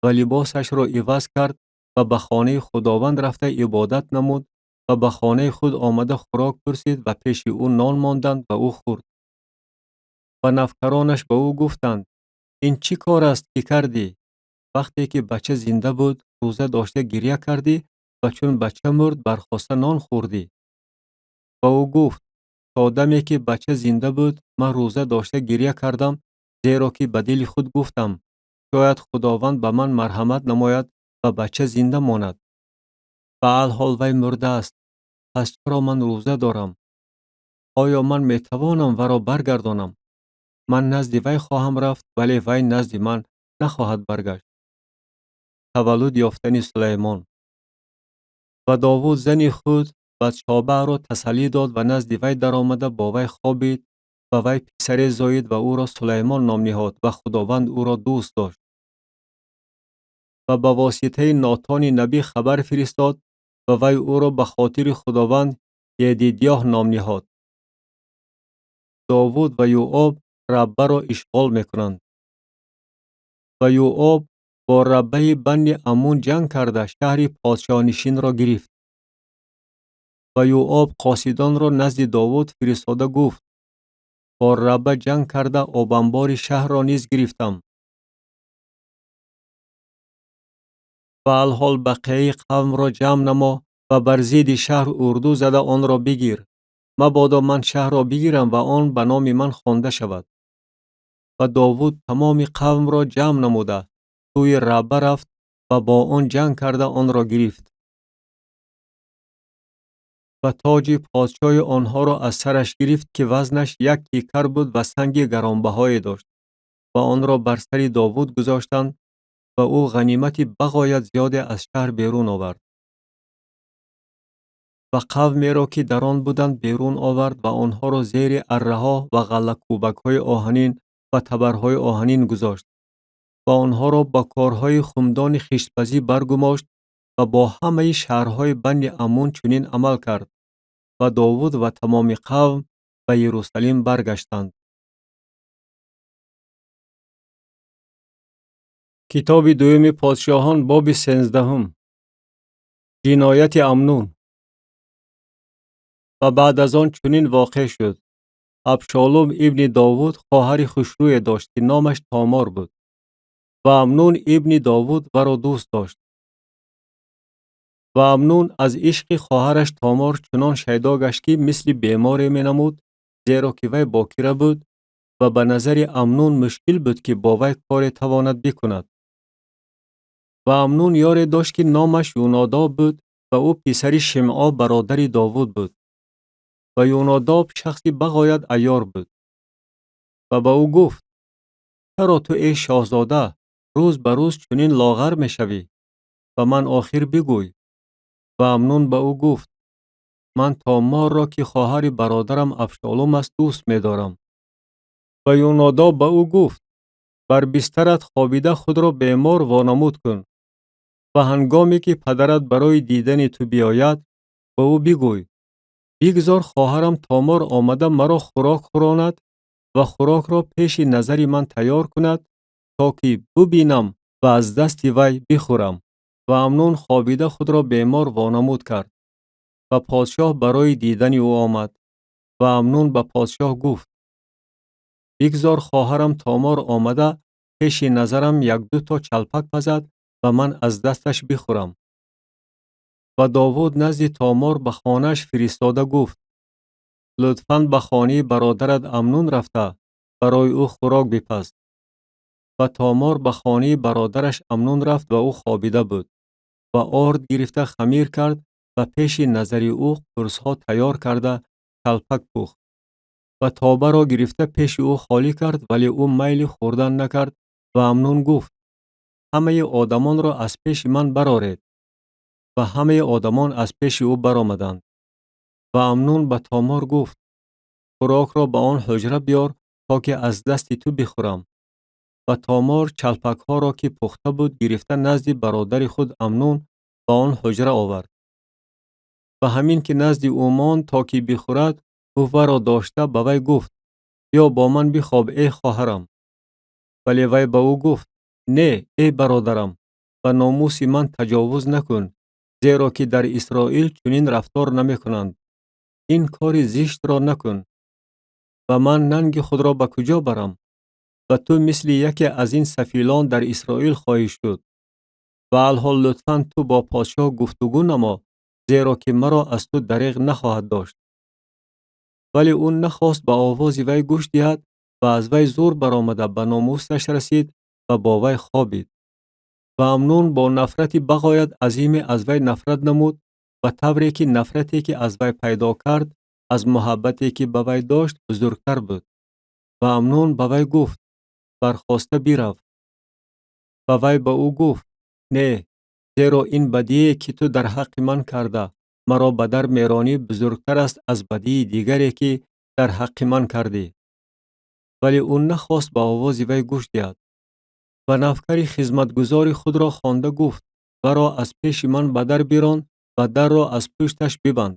ва либосашро иваз кард ва ба хонаи Худованд рафта ибодат намуд ва ба хонаи худ омада хӯрок пурсид ва пеши ӯ нон монданд ва ӯ хӯрд. Ва навкаронаш ба ӯ гуфтанд: ин чӣ кор аст, ки кардӣ? Вақте ки бача зинда буд, рӯза дошта гиря кардӣ ва чун бача мурд, бархоста нон хӯрдӣ. Ва ӯ гуфт: то даме ки бача зинда буд, ман рӯза дошта гиря кардам, зеро ки ба дили худ гуфтам: шояд Худованд ба ман марҳамат намояд ва бача зинда монад. Ба алҳол вай мурдааст, пас чаро ман рӯза дорам? Оё ман метавонам варо баргардонам? Ман назди вай хоҳам рафт, вале вай назди ман нахоҳад баргашт. Таваллуд ёфтани Сулаймон. Ва Довуд зани худ Батшобаъро тасаллӣ дод ва назди вай даромада бо вай хобид ва вай писаре зоид ва ӯро Сулаймон ном ниҳод ва Худованд ӯро дӯст дошт. Ва ба воситаи Нотони набӣ хабар фиристод ва вай ӯро ба хотири Худованд Йедидёҳ ном ниҳод. Довуд ва Юоб Раббаро ишғол мекунанд. Ва Юоб бо Раббаи банни Аммун ҷанг карда шаҳри подшоҳнишинро гирифт. Ва Юоб қосидонро назди Довуд фиристода гуфт: бо Рабба ҷанг карда обанбори шаҳрро низ гирифтам. Ва алҳол бақияи қавмро ҷамъ намо ва бар зидди шаҳр урду зада онро бигир. Мабодо ман шаҳрро бигирам ва он ба номи ман хонда шавад. Ва Довуд тамоми қавмро ҷамъ намуда сӯи Рабба рафт ва бо он ҷанг карда онро гирифт. Ва тоҷи подшоҳи онҳоро аз сараш гирифт, ки вазнаш 1 кикар буд ва санги гаронбаҳое дошт, ва онро бар сари Довуд гузоштанд ва ӯ ғанимати бағоят зиёде аз шаҳр берун овард. Ва қавмеро, ки дар он буданд, берун овард ва онҳоро зери арраҳо ва ғаллакӯбакҳои оҳанин ва табарҳои оҳанин гузошт ва онҳоро ба корҳои хумдони хиштпазӣ баргумошт ва бо ҳамаи шаҳрҳои банни Аммун чунин амал кард. Ва Довуд ва тамоми қавм ба Иерусалим баргаштанд. Китоби дуюми подшоҳон, боби 13. Ҷинояти Амнун. Ва баъд аз он чунин воқеъ шуд. Абшолом ибни Довуд хоҳари хушрӯе дошт, ки номаш Томор буд. Ва Амнун ибни Довуд варо дӯст дошт. Ва Амнун аз ишқи хоҳараш Томор чунон шайдо гашт, ки мисли беморе менамуд, зеро ки вай бокира буд ва ба назари Амнун мушкил буд, ки бо вай коре тавонад бикунад. Ва Амнун ёре дошт, ки номаш Юнодоб буд ва ӯ писари Шимъо бародари Довуд буд. Ва Юнодоб шахси бағоят айёр буд. Ва ба ӯ гуфт: чаро ту, эй шоҳзода, рӯз ба рӯз чунин лоғар мешавӣ? Ба ман охир бигӯй. Ва Амнун ба ӯ гуфт: ман Томорро, ки хоҳари бародарам Абшолом аст, дӯст медорам. Ва Юнодоб ба ӯ гуфт: бар бистарат хобида худро бемор вонамуд кун ва ҳангоме ки падарат барои дидани ту биёяд, ба ӯ бигӯй: бигзор хоҳарам Томор омада маро хӯрок хӯронад ва хӯрокро пеши назари ман тайёр кунад, то ки бубинам ва аз дасти вай бихӯрам. Ва Амнун хобида худро бемор вонамуд кард ва подшоҳ барои дидани ӯ омад. Ва Амнун ба подшоҳ гуфт: бигзор хоҳарам Томор омада пеши назарам 1-2 то чалпак пазад ва ман аз дасташ бихӯрам. Ва Довуд назди Томор ба хонааш фиристода гуфт: лутфан ба хонаи бародарат Амнун рафта барои ӯ хӯрок бипаз. Ва Томор ба хонаи бародараш Амнун рафт ва ӯ хобида буд ва орд гирифта хамир кард ва пеши назари ӯ қурсҳо тайёр карда чалпак пухт. Ва тобаро гирифта пеши ӯ холӣ кард, вале ӯ майли хӯрдан накард. Ва Амнун гуфт: ҳамаи одамонро аз пеши ман бароред. Ва ҳамаи одамон аз пеши ӯ баромаданд. Ва Амнун ба Томор гуфт: хӯрокро ба он ҳуҷра биёр, то ки аз дасти ту бихӯрам. Ва Томор чалпакҳоро, ки пухта буд, гирифта назди бародари худ Амнун ба он ҳуҷра овард. Ва ҳамин ки назди ӯ монд, то ки бихӯрад, ӯ варо дошта ба вай гуфт: биё бо ман бихоб, эй хоҳарам. Вале вай ба ӯ гуфт: не, эй бародарам, ба номуси ман таҷовуз накун, зеро ки дар Исроил чунин рафтор намекунанд. Ин кори зиштро накун. Ва ман нанги худро ба куҷо барам? Ва ту мисли яке аз ин сафилон дар Исроил хоҳӣ шуд. Ва алҳол лутфан ту бо подшоҳ гуфтугӯ намо, зеро ки маро аз ту дареғ нахоҳад дошт. Вале ӯ нахост ба овози вай гӯш диҳад ва аз вай зур баромада ба номусаш расид ва бо вай хобид. Ва Амнун бо нафрати бағоят азиме аз вай нафрат намуд Ба тавре ки нафрате, ки аз вай пайдо кард, аз муҳаббате, ки ба вай дошт, бузургтар буд. Ва Амнун ба вай гуфт: бархоста бирав. Ва вай ба ӯ гуфт: не, зеро ин бадие, ки ту дар ҳаққи ман карда, маро ба дар меронӣ, бузургтар аст аз бадии дигаре, ки дар ҳаққи ман кардӣ. Вале ӯ нахост ба овози вай гӯш диҳад. Ва навкари хизматгузори худро хонда гуфт: варо аз пеши ман ба дар бирон ва дарро аз пушташ бибанд.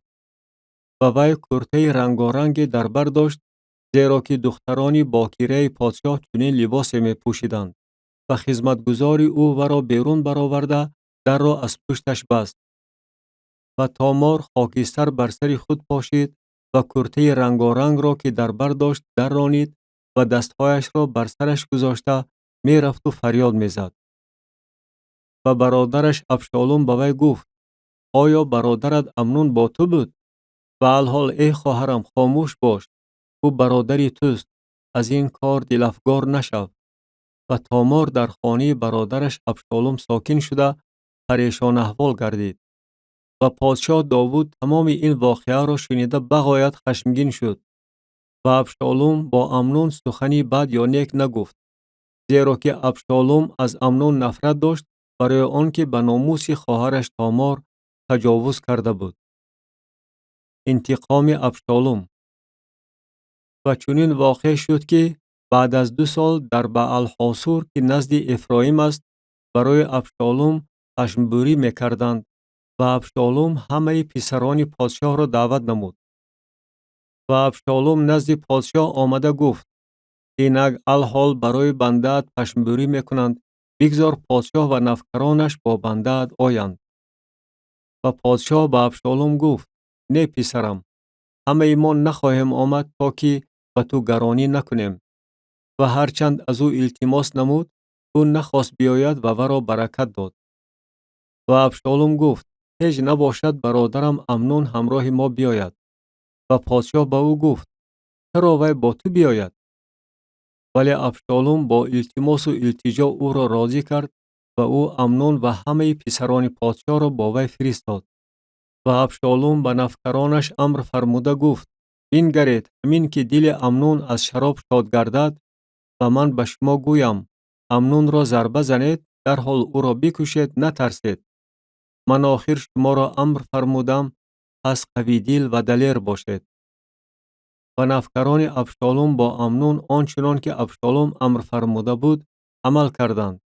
Ва вай куртаи рангоранге дар бар дошт, зеро ки духтарони бокираи подшоҳ чунин либосе мепӯшиданд. Ва хизматгузори ӯ варо берун бароварда, дарро аз пушташ баст. Ва Томор хокистар бар сари худ пошид ва куртаи рангорангро, ки дар бар дошт, дарронид ва дастҳояшро бар сараш гузошта мерафту фарёд мезад. Ва бародараш Абшолум ба вай гуфт: оё бародарат Амнун бо ту буд? Ва алҳол, эй хоҳарам, хомӯш бош, ӯ бародари туст, аз ин кор дилафгор нашав. Ва Томор дар хонаи бародараш Абшолум сокин шуда парешонаҳвол гардид. Ва подшоҳ Довуд тамоми ин воқеаро шунида бағоят хашмгин шуд. Ва Абшолум бо Амнун сухани бад ё нек нагуфт, зеро ки Абшолум аз Амнун нафрат дошт барои он ки ба номуси хоҳараш Томор таҷовуз карда буд. Интиқоми Абшолум. Ва чунин воқеъ шуд, ки баъд аз 2 сол дар Баалҳосур, ки назди Эфроим аст, барои Абшолум пашмбурӣ мекарданд ва Абшолум ҳамаи писарони подшоҳро даъват намуд. Ва Абшолум назди подшоҳ омада гуфт: инак алҳол барои бандаат пашмбурӣ мекунанд, бигзор подшоҳ ва навкаронаш бо бандаат оянд. Ва подшоҳ ба Абшолум гуфт: не, писарам, ҳамаи мо нахоҳем омад, то ки ба ту гаронӣ накунем. Ва ҳарчанд аз ӯ илтимос намуд, ӯ нахост биёяд ва варо баракат дод. Ва Абшолум гуфт: ҳеҷ набошад бародарам Амнун ҳамроҳи мо биёяд. Ва подшоҳ ба ӯ гуфт: чаро вай бо ту биёяд? Вале Абшолум бо илтимосу илтиҷо ӯро розӣ кард ва ӯ Амнун ва ҳамаи писарони подшоҳро бо вай фиристод. Ва Абшолум ба навкаронаш амр фармуда гуфт: бингаред, ҳамин ки дили Амнун аз шароб шод гардад ва ман ба шумо гӯям: Амнунро зарба занед, дарҳол ӯро бикушед, натарсед. Ман охир шуморо амр фармудам, пас қавидил ва далер бошед. Ва навкарони Абшолум бо Амнун он чунон ки Абшолум амр фармуда буд амал карданд.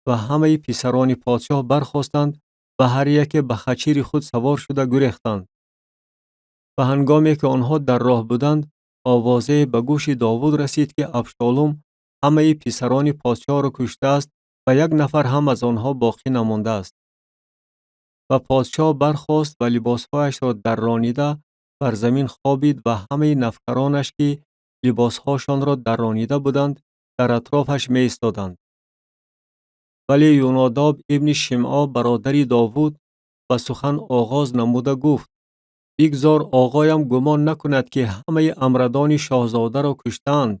Ва ҳамаи писарони подшоҳ бархостанд ва ҳар яке ба хачири худ савор шуда гурехтанд. Ва ҳангоме ки онҳо дар роҳ буданд, овозае ба гӯши Довуд расид, ки Абшолум ҳамаи писарони подшоҳро куштааст ва як нафар ҳам аз онҳо боқӣ намондааст. Ва подшоҳ бархост ва либосҳояшро дарронида бар замин хобид ва ҳамаи навкаронаш, ки либосҳошонро дарронида буданд, дар атрофаш меистоданд. Вале Юнодоб ибни Шимъо, бародари Довуд, ба сухан оғоз намуда гуфт: бигзор оғоям гумон накунад, ки ҳамаи амрадони шоҳзодаро куштаанд,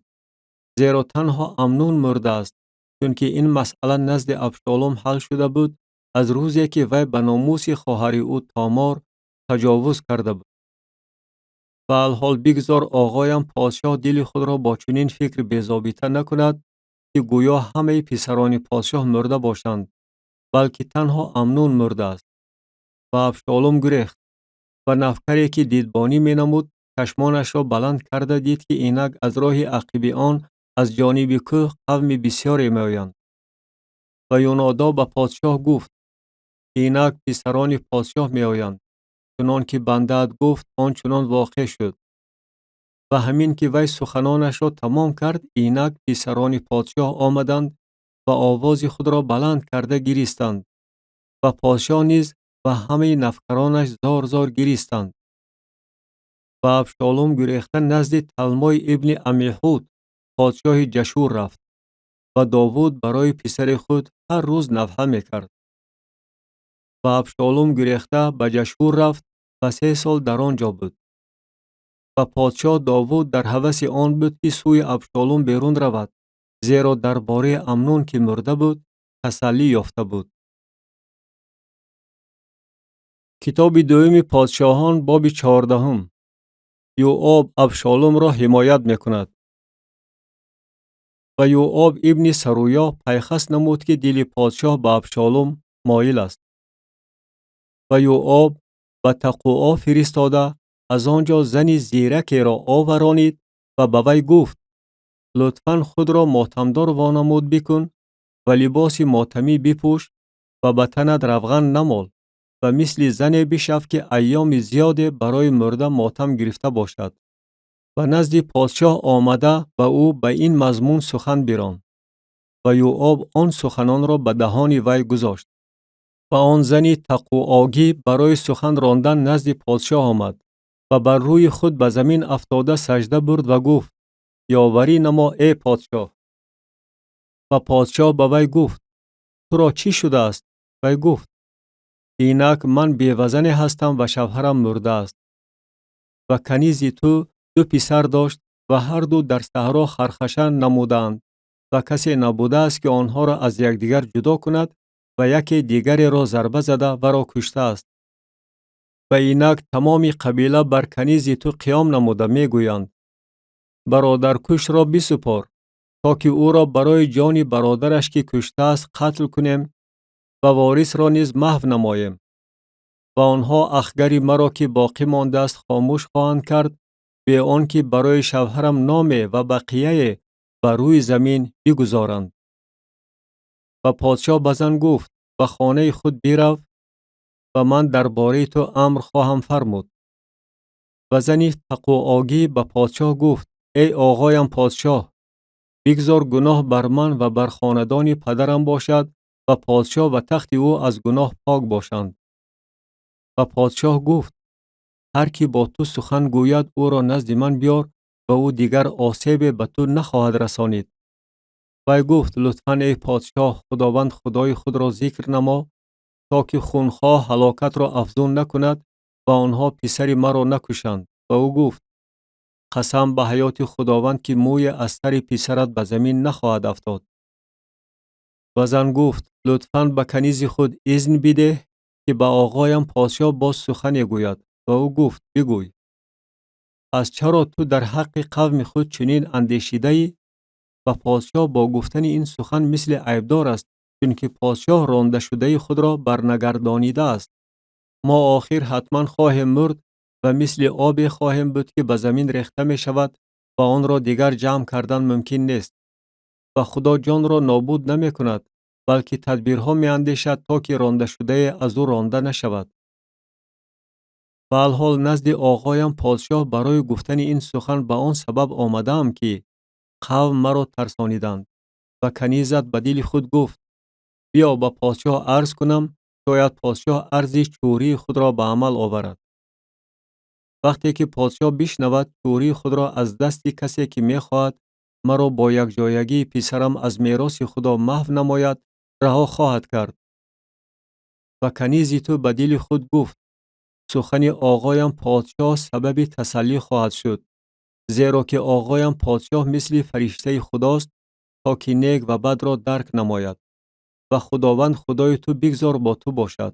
зеро танҳо Амнун мурдааст, чунки ин масъала назди Абшолум ҳал шуда буд аз рӯзе, ки вай ба номуси хоҳари ӯ Томор таҷовуз карда буд. Ва алҳол бигзор оғоям подшоҳ дили худро бо чунин фикр безобита накунад, ки гӯё ҳамаи писарони подшоҳ мурда бошанд, балки танҳо Амнун мурдааст. Ва Абшолум гурехт. Ва навкаре, ки дидбонӣ менамуд, чашмонашро баланд карда дид, ки инак аз роҳи ақиби он аз ҷониби кӯҳ қавми бисёре меоянд. Ва Юнодоб ба подшоҳ гуфт: инак писарони подшоҳ меоянд, чунон ки бандаат гуфт, он чунон воқеъ шуд. Ва ҳамин ки вай суханонашро тамом кард, инак писарони подшоҳ омаданд ва овози худро баланд карда гиристанд. Ва подшоҳ низ ва ҳамаи навкаронаш зор-зор гиристанд. Ва Абшолум гурехта назди Талмой ибни Амиҳуд, подшоҳи Ҷашур, рафт. Ва Довуд барои писари худ ҳар рӯз навҳа мекард. Ва Абшолум гурехта ба Ҷашур рафт ва 3 сол дар он ҷо буд. Ва подшоҳ Довуд дар ҳаваси он буд, ки сӯи Абшолум берун равад, зеро дар бораи Амнун, ки мурда буд, тасаллӣ ёфта буд. Китоби дуюми Подшоҳон, боби 14. Юоб Абшоломро ҳимоят мекунад. Ва Юоб ибни Саруё пайхас намуд, ки дили подшоҳ ба Абшолом моил аст. Ва Юоб ба Тақӯо фиристода, аз он ҷо зани зиракеро оваронид ва ба вай гуфт: «Лутфан худро мотамдор вонамуд бикун ва либоси мотамӣ бипӯш ва ба танат равған намол ва мисли зане бишав, ки айёми зиёде барои мурда мотам гирифта бошад. Ба назди подшоҳ омада, ба ӯ ба ин мазмун сухан бирон». Ва Юоб он суханонро ба даҳони вай гузошт. Ва он зани тақӯогӣ барои сухан рондан назди подшоҳ омад ва бар рӯи худ ба замин афтода сажда бурд ва гуфт: «Ёварӣ намо, эй подшоҳ!» Ва подшоҳ ба вай гуфт: «Туро чӣ шудааст?» Вай гуфт: «Инак ман бевазане ҳастам ва шавҳарам мурдааст. Ва канизи ту ду писар дошт ва ҳарду дар саҳро хархаша намудаанд ва касе набудааст, ки онҳоро аз якдигар ҷудо кунад, ва яке дигареро зарба зада, варо куштааст. Ва инак тамоми қабила бар канизи ту қиём намуда мегӯянд: Бародаркушро бисупор, то ки ӯро барои ҷони бародараш, ки куштааст, қатл кунем ва ворисро низ маҳв намоем. Ва онҳо ахгари маро, ки боқӣ мондааст, хомӯш хоҳанд кард, бе он ки барои шавҳарам номе ва бақияе бар рӯи замин бигузоранд». Ва подшоҳ ба зан гуфт: «Ба хонаи худ бирав ва ман дар бораи ту амр хоҳам фармуд». Ва зани тақӯогӣ ба подшоҳ гуфт: «Эй оғоям подшоҳ, бигзор гуноҳ бар ман ва бар хонадони падарам бошад ва подшоҳ ва тахти ӯ аз гуноҳ пок бошанд». Ва подшоҳ гуфт: «Ҳар ки бо ту сухан гӯяд, ӯро назди ман биёр ва ӯ дигар осебе ба ту нахоҳад расонид». Вай гуфт: «Лутфан, эй подшоҳ, Худованд Худои худро зикр намо, то ки хунхоҳ ҳалокатро афзун накунад ва онҳо писари маро накушанд». Ва ӯ гуфт: «Қасам ба ҳаёти Худованд, ки мӯе аз сари писарат ба замин нахоҳад афтод». Ва зан гуфт: «Лутфан ба канизи худ изн бидеҳ, ки ба оғоям подшоҳ боз сухане гӯяд». Ва ӯ гуфт: «Бигӯй». «Пас чаро ту дар ҳаққи қавми худ чунин андешидаӣ?» Ва подшоҳ бо гуфтани ин сухан мисли айбдор аст, чунки подшоҳ рондашудаи худро барнагардонидааст. Мо охир ҳатман хоҳем мурд ва мисли обе хоҳем буд, ки ба замин рехта мешавад ва онро дигар ҷамъ кардан мумкин нест. Ва Худо ҷонро нобуд намекунад, балки тадбирҳо меандешад, то ки рондашудае аз ӯ ронда нашавад. Ва алҳол назди оғоям подшоҳ барои гуфтани ин сухан ба он сабаб омадаам, ки қавм маро тарсониданд. Ва канизат ба дили худ гуфт: Биё, ба подшоҳ арз кунам, шояд подшоҳ арзи чӯрии худро ба амал оварад. Вақте ки подшоҳ бишнавад, чӯрии худро аз дасти касе, ки мехоҳад маро бо якҷоягии писарам аз мероси Худо маҳв намояд, раҳо хоҳад кард». Ва канизи ту ба дили худ гуфт: Сухани оғоям подшоҳ сабаби тасаллӣ хоҳад шуд, зеро ки оғоям подшоҳ мисли фариштаи Худост, то ки нек ва бадро дарк намояд. Ва Худованд Худои ту бигзор бо ту бошад».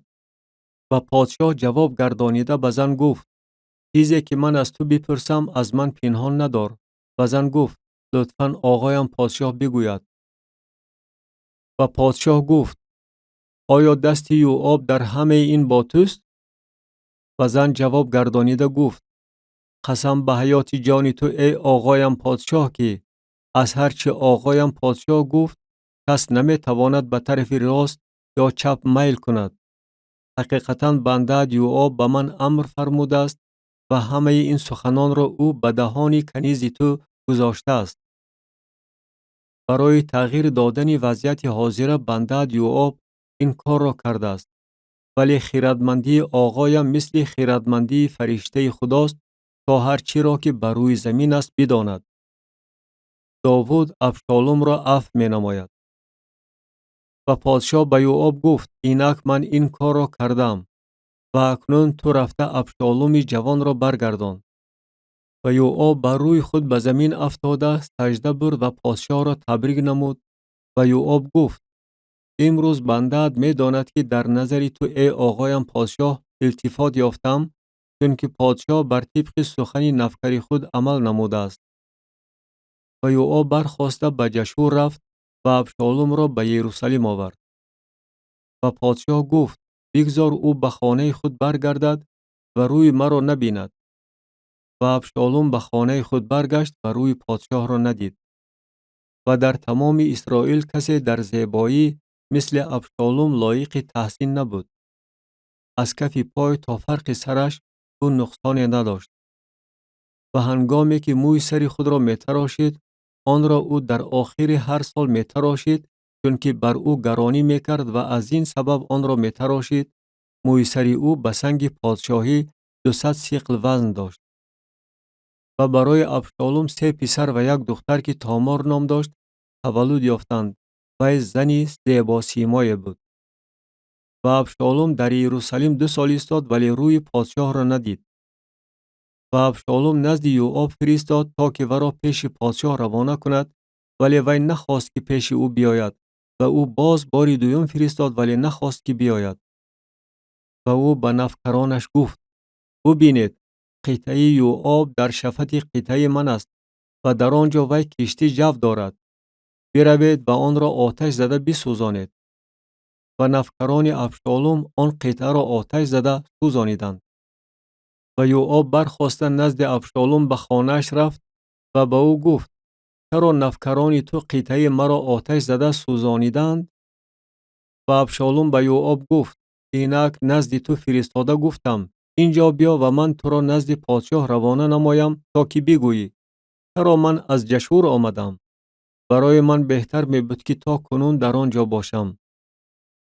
Ва подшоҳ ҷавоб гардонида ба зан гуфт: «Чизе ки ман аз ту бипурсам, аз ман пинҳон надор». Ва зан гуфт: «Лутфан оғоям подшоҳ бигӯяд». Ва подшоҳ гуфт: «Оё дасти Юоб дар ҳамаи ин бо туст?» Ва зан ҷавоб гардонида гуфт: «Қасам ба ҳаёти ҷони ту, эй оғоям подшоҳ, ки аз ҳар чӣ оғоям подшоҳ гуфт, кас наметавонад ба тарафи рост ё чап майл кунад. Ҳақиқатан бандаат Юоб ба ман амр фармудааст ва ҳамаи ин суханонро ӯ ба даҳони канизи ту гузоштааст. Барои тағйир додани вазъияти ҳозира бандаат Юоб ин корро кардааст, вале хирадмандии оғоям мисли хирадмандии фариштаи Худост, то ҳар чиро, ки бар рӯи замин аст, бидонад». Довуд Абшоломро афв менамояд. Ва подшоҳ ба Юоб гуфт: «Инак ман ин корро кардаам ва акнун ту рафта Абшоломи ҷавонро баргардон». Ва Юоб бар рӯи худ ба замин афтода сажда бурд ва подшоҳро табрик намуд. Ва Юоб гуфт: «Имрӯз бандаат медонад, ки дар назари ту, эй оғоям подшоҳ, Илтифот ёфтам, чунки подшоҳ бар тибқи сухани навкари худ амал намудааст. Ва Йооб бархоста ба Ҷашур рафт ва Абшолумро ба Ерусалим овард. Ва подшоҳ гуфт: бигзор ӯ ба хонаи худ баргардад ва рӯи маро набинад. Ва Абшолум ба хонаи худ баргашт ва рӯи подшоҳро надид. Ва дар тамоми Исроил касе дар зебоӣ мисли Абшолум лоиқи таҳсин набуд. Аз кафи пой то фарқи сараш ӯ нуқсоне надошт. Ва ҳангоме ки мӯи сари худро метарошид, онро ӯ дар охири ҳар сол метарошид, чунки бар ӯ гаронӣ мекард ва аз ин сабаб онро метарошид, мӯи сари ӯ ба санги подшоҳӣ 200 сиқл вазн дошт. Ва барои Абшолум 3 писар ва 1 духтар, ки Томор ном дошт, таваллуд ёфтанд. Вай зани зебосимое буд. Ва Абшолум дар Иерусалим 2 сол истод, вале рӯи подшоҳро надид. Ва Абшолум назди Йооб фиристод, то ки варо пеши подшоҳ равона кунад, вале вай нахост, ки пеши ӯ биёяд. Ва ӯ боз бори дуюм фиристод, вале нахост, ки биёяд. Ва ӯ ба навкаронаш гуфт: бубинед, қитъаи Йооб дар шафати қитъаи ман аст ва дар он ҷо вай киштӣ ҷав дорад. Биравед ва онро оташ зада бисӯзонед. Ва навкарони Абшолум он қитъаро оташ зада сӯзониданд. Ва Йооб бархоста назди Абшолум ба хонааш рафт ва ба ӯ гуфт: чаро навкарони ту қитъаи маро оташ зада сӯзониданд? Ва Абшолум ба Йооб гуфт: инак назди ту фиристода гуфтам, ин ҷо биё ва ман туро назди подшоҳ равона намоям, то ки бигӯӣ: чаро ман аз Ҷашур омадам? Барои ман беҳтар мебуд, ки то кунун дар он ҷо бошам.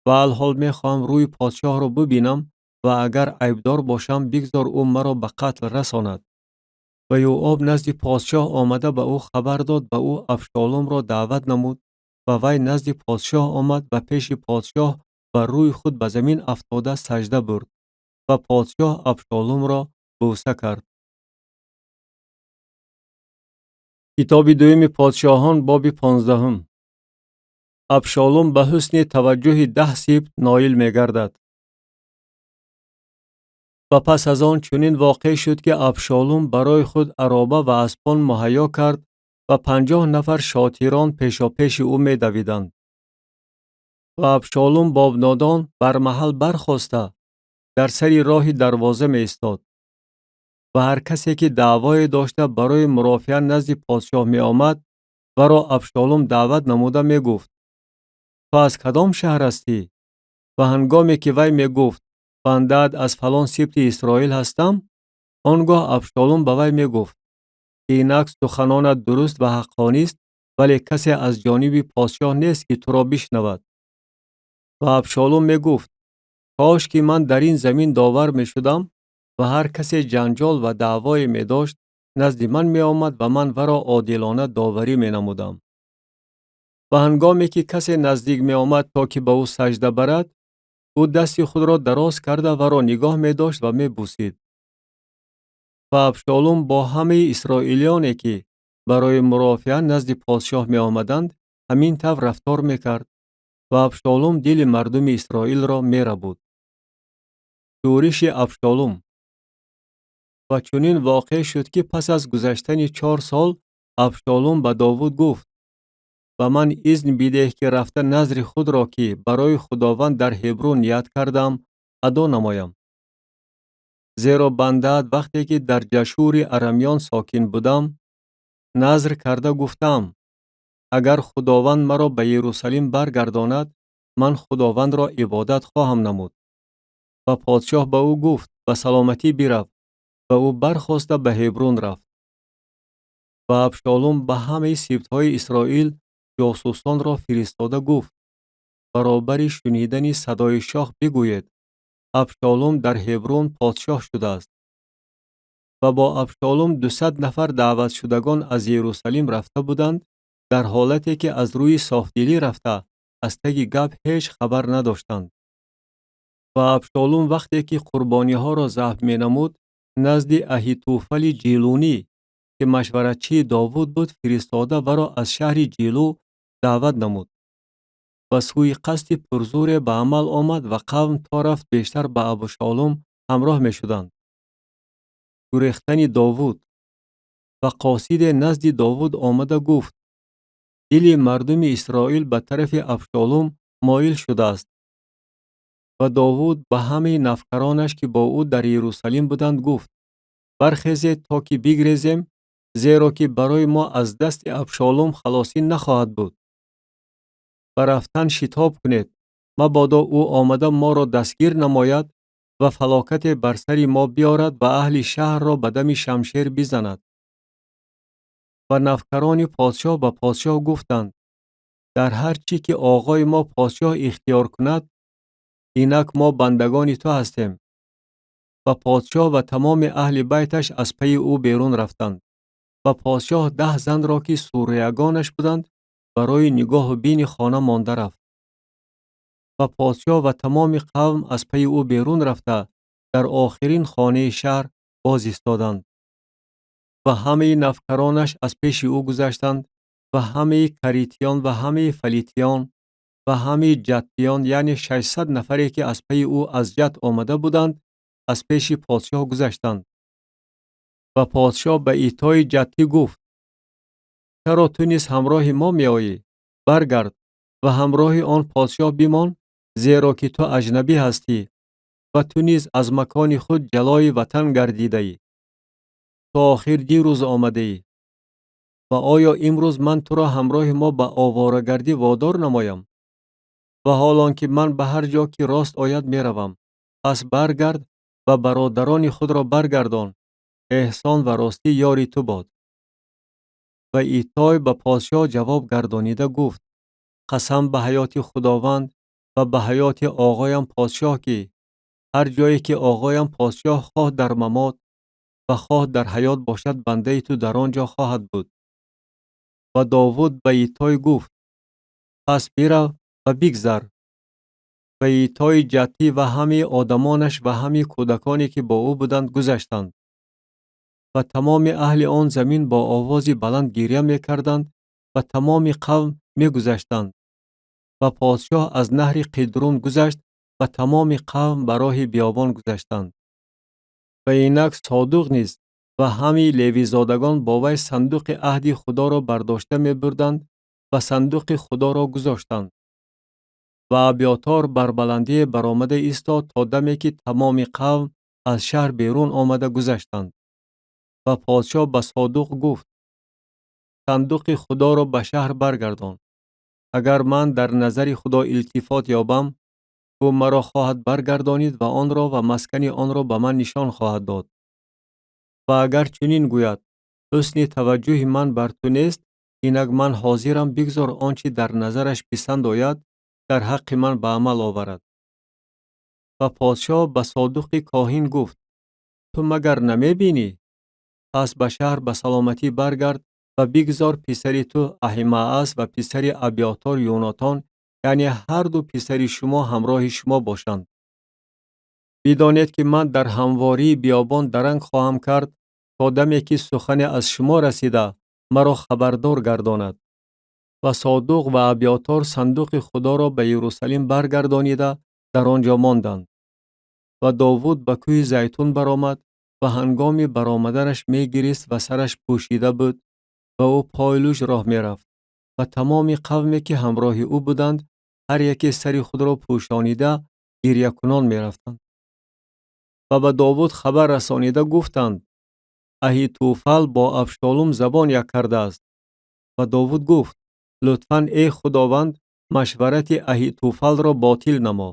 Ва алҳол мехоҳам рӯи подшоҳро бубинам ва агар айбдор бошам, бигзор ӯ маро ба қатл расонад. Ва Йооб назди подшоҳ омада ба ӯ хабар дод ва ӯ Абшолумро даъват намуд ва вай назди подшоҳ омад ва пеши подшоҳ бар рӯи худ ба замин афтода сажда бурд ва подшоҳ Абшолумро бӯса кард. Китоби дуюми подшоҳон, боби 15. Абшолум ба ҳусни таваҷҷӯҳи 10 сибт ноил мегардад. Ва пас аз он чунин воқеъ шуд, ки Абшолум барои худ ароба ва аспон муҳайё кард ва 50 нафар шотирон пешопеши ӯ медавиданд. Ва Абшолум бобнодон бар маҳал бархоста дар сари роҳи дарвоза меистод. Ва ҳар касе ки даъвое дошта барои мурофиа назди подшоҳ меомад, варо Абшолум даъват намуда мегуфт: ту аз кадом шаҳр ҳастӣ? Ва ҳангоме ки вай мегуфт: бандаат аз фалон сибти Исроил ҳастам, он гоҳ Абшолум ба вай мегуфт: инак суханонат дуруст ва ҳаққонист, вале касе аз ҷониби подшоҳ нест, ки туро бишнавад. Ва Абшолум мегуфт: кош ки ман дар ин замин довар мешудам ва ҳар касе ҷанҷол ва даъвое медошт, назди ман меомад ва ман варо одилона доварӣ менамудам. Ва ҳангоме ки касе наздик меомад, то ки ба ӯ сажда барад, ӯ дасти худро дароз карда варо нигоҳ медошт ва мебусид. Ва Абшолум бо ҳамаи исроилиёне, ки барои мурофиа назди подшоҳ меомаданд, ҳамин тавр рафтор мекард ва Абшолум дили мардуми Исроилро мерабуд. Шӯриши Абшолум. Ва чунин воқеъ шуд, ки пас аз гузаштани 4 сол Абшолум ба Довуд гуфт: ба ман изн бидеҳ, ки рафта назри худро, ки барои Худованд дар Ҳеброн ният кардам, адо намоям. Зеро бандаат вақте ки дар Ҷашури арамён сокин будам, назр карда гуфтам: агар Худованд маро ба Иерусалим баргардонад, ман Худовандро ибодат хоҳам намуд. Ва подшоҳ ба ӯ гуфт: ба саломатӣ бирав. Ва ӯ бархоста ба Ҳеброн рафт. Ва Абшолум ба ҳамаи сибтҳои Исроил ҷосусонро фиристода гуфт: баробари шунидани садои шоҳ бигӯед: Абшолум дар Ҳеброн подшоҳ шудааст. Ва бо Абшолум 200 нафар даъватшудагон аз Иерусалим рафта буданд, дар ҳолате ки аз рӯи софдилӣ рафта аз таги гап ҳеҷ хабар надоштанд. Ва Абшолум вақте ки қурбониҳоро забҳ менамуд, назди Аҳитуфали Ҷилунӣ, ки машваратчии Довуд буд, фиристода варо аз шаҳри Ҷилу даъват намуд. Ва сӯи қасди пурзӯре ба амал омад ва қавм то рафт бештар ба Абшолум ҳамроҳ мешуданд. Гурехтани Довуд. Ва қосиде назди Довуд омада гуфт: дили мардуми Исроил ба тарафи Абшолом моил шудааст. Ва Довуд ба ҳамаи навкаронаш, ки бо ӯ дар Иерусалим буданд, гуфт: бархезед то ки бигрезем, зеро ки барои мо аз дасти Абшолом халосӣ нахоҳад буд. Ба рафтан шитоб кунед, мабодо ӯ омада моро дастгир намояд ва фалокате бар сари мо биёрад ва аҳли шаҳрро ба дами шамшер бизанад. Ва навкарони подшоҳ ба подшоҳ гуфтанд: дар ҳар чӣ ки оғои мо подшоҳ ихтиёр кунад, инак мо бандагони ту ҳастем. Ва подшоҳ ва тамоми аҳли байташ аз пайи ӯ берун рафтанд. Ва подшоҳ 10 занро, ки суриягонаш буданд, барои нигоҳу бини хона монда рафт. Ва подшоҳ ва тамоми қавм аз пайи ӯ берун рафта дар охирин хонаи шаҳр боз истоданд. Ва ҳамаи навкаронаш аз пеши ӯ гузаштанд ва ҳамаи каритиён ва ҳамаи фалитиён ва ҳамаи ҷаттиён, яъне 600 нафаре, ки аз пайи ӯ аз Ҷат омада буданд, аз пеши подшоҳ гузаштанд. Ва подшоҳ ба Итои Ҷаттӣ гуфт: чаро ту низ ҳамроҳи мо меоӣ? Баргард ва ҳамроҳи он подшоҳ бимон, зеро ки ту аҷнабӣ ҳастӣ ва ту низ аз макони худ ҷалои ватан гардидаӣ. То охир дирӯз омадаӣ. Ва оё имрӯз ман туро ҳамроҳи мо ба оворагардӣ водор намоям? Ва ҳол он ки ман ба ҳар ҷо ки рост ояд меравам. Пас баргард ва бародарони худро баргардон. Эҳсон ва ростӣ ёри ту бод. Ва Итой ба подшоҳ ҷавоб гардонида гуфт: қасам ба ҳаёти Худованд ва ба ҳаёти оғоям подшоҳ, ки ҳар ҷое ки оғоям подшоҳ хоҳ дар мамот ва хоҳ дар ҳаёт бошад, бандаи ту дар он ҷо хоҳад буд. Ва Довуд ба Итой гуфт: пас бирав ва бигзар. Ва Итои Ҷаттӣ ва ҳамаи одамонаш ва ҳамаи кӯдаконе, ки бо ӯ буданд, гузаштанд. Ва тамоми аҳли он замин бо овози баланд гиря мекарданд ва тамоми қавм мегузаштанд. Ва подшоҳ аз наҳри Қидрун гузашт ва тамоми қавм ба роҳи биёбон гузаштанд. Ва инак Содуқ низ ва ҳамаи левизодагон бо вай сандуқи аҳди Худоро бардошта мебурданд ва сандуқи Худоро гузоштанд. Ва Абиётор бар баландие баромада истод то даме ки тамоми қавм аз шаҳр берун омада гузаштанд. Ва подшоҳ ба Содуқ гуфт: сандуқи Худоро ба шаҳр баргардон. Агар ман дар назари Худо илтифот ёбам, ӯ маро хоҳад баргардонид ва онро ва маскани онро ба ман нишон хоҳад дод. Ва агар чунин гӯяд: ҳусни таваҷҷӯҳи ман бар ту нест, инак ман ҳозирам, бигзор он чӣ дар назараш писанд ояд, дар ҳаққи ман ба амал оварад. Ва подшоҳ ба Содуқи коҳин гуфт: ту магар намебинӣ? Пас ба шаҳр ба саломатӣ баргард ва бигзор писари ту Аҳимаас ва писари Абиётор Юнотон, яъне ҳар ду писари шумо ҳамроҳи шумо бошанд. Бидонед ки ман дар ҳамвории биёбон даранг хоҳам кард то даме ки сухане аз шумо расида маро хабардор гардонад. Ва Содуқ ва Абиётор сандуқи Худоро ба Иерусалим баргардонида дар он ҷо монданд. Ва Довуд ба кӯҳи Зайтун баромад ва ҳангоми баромаданаш мегирист ва сараш пӯшида буд ва ӯ пойлуш роҳ мерафт. Ва тамоми қавме ки ҳамроҳи ӯ буданд, ҳар яке сари худро пӯшонида гирякунон мерафтанд. Ва ба Довуд хабар расонида гуфтанд: Аҳитӯфал бо Абшолом забон як кардааст. Ва Довуд гуфт: лутфан эй Худованд, машварати Аҳитӯфалро ботил намо.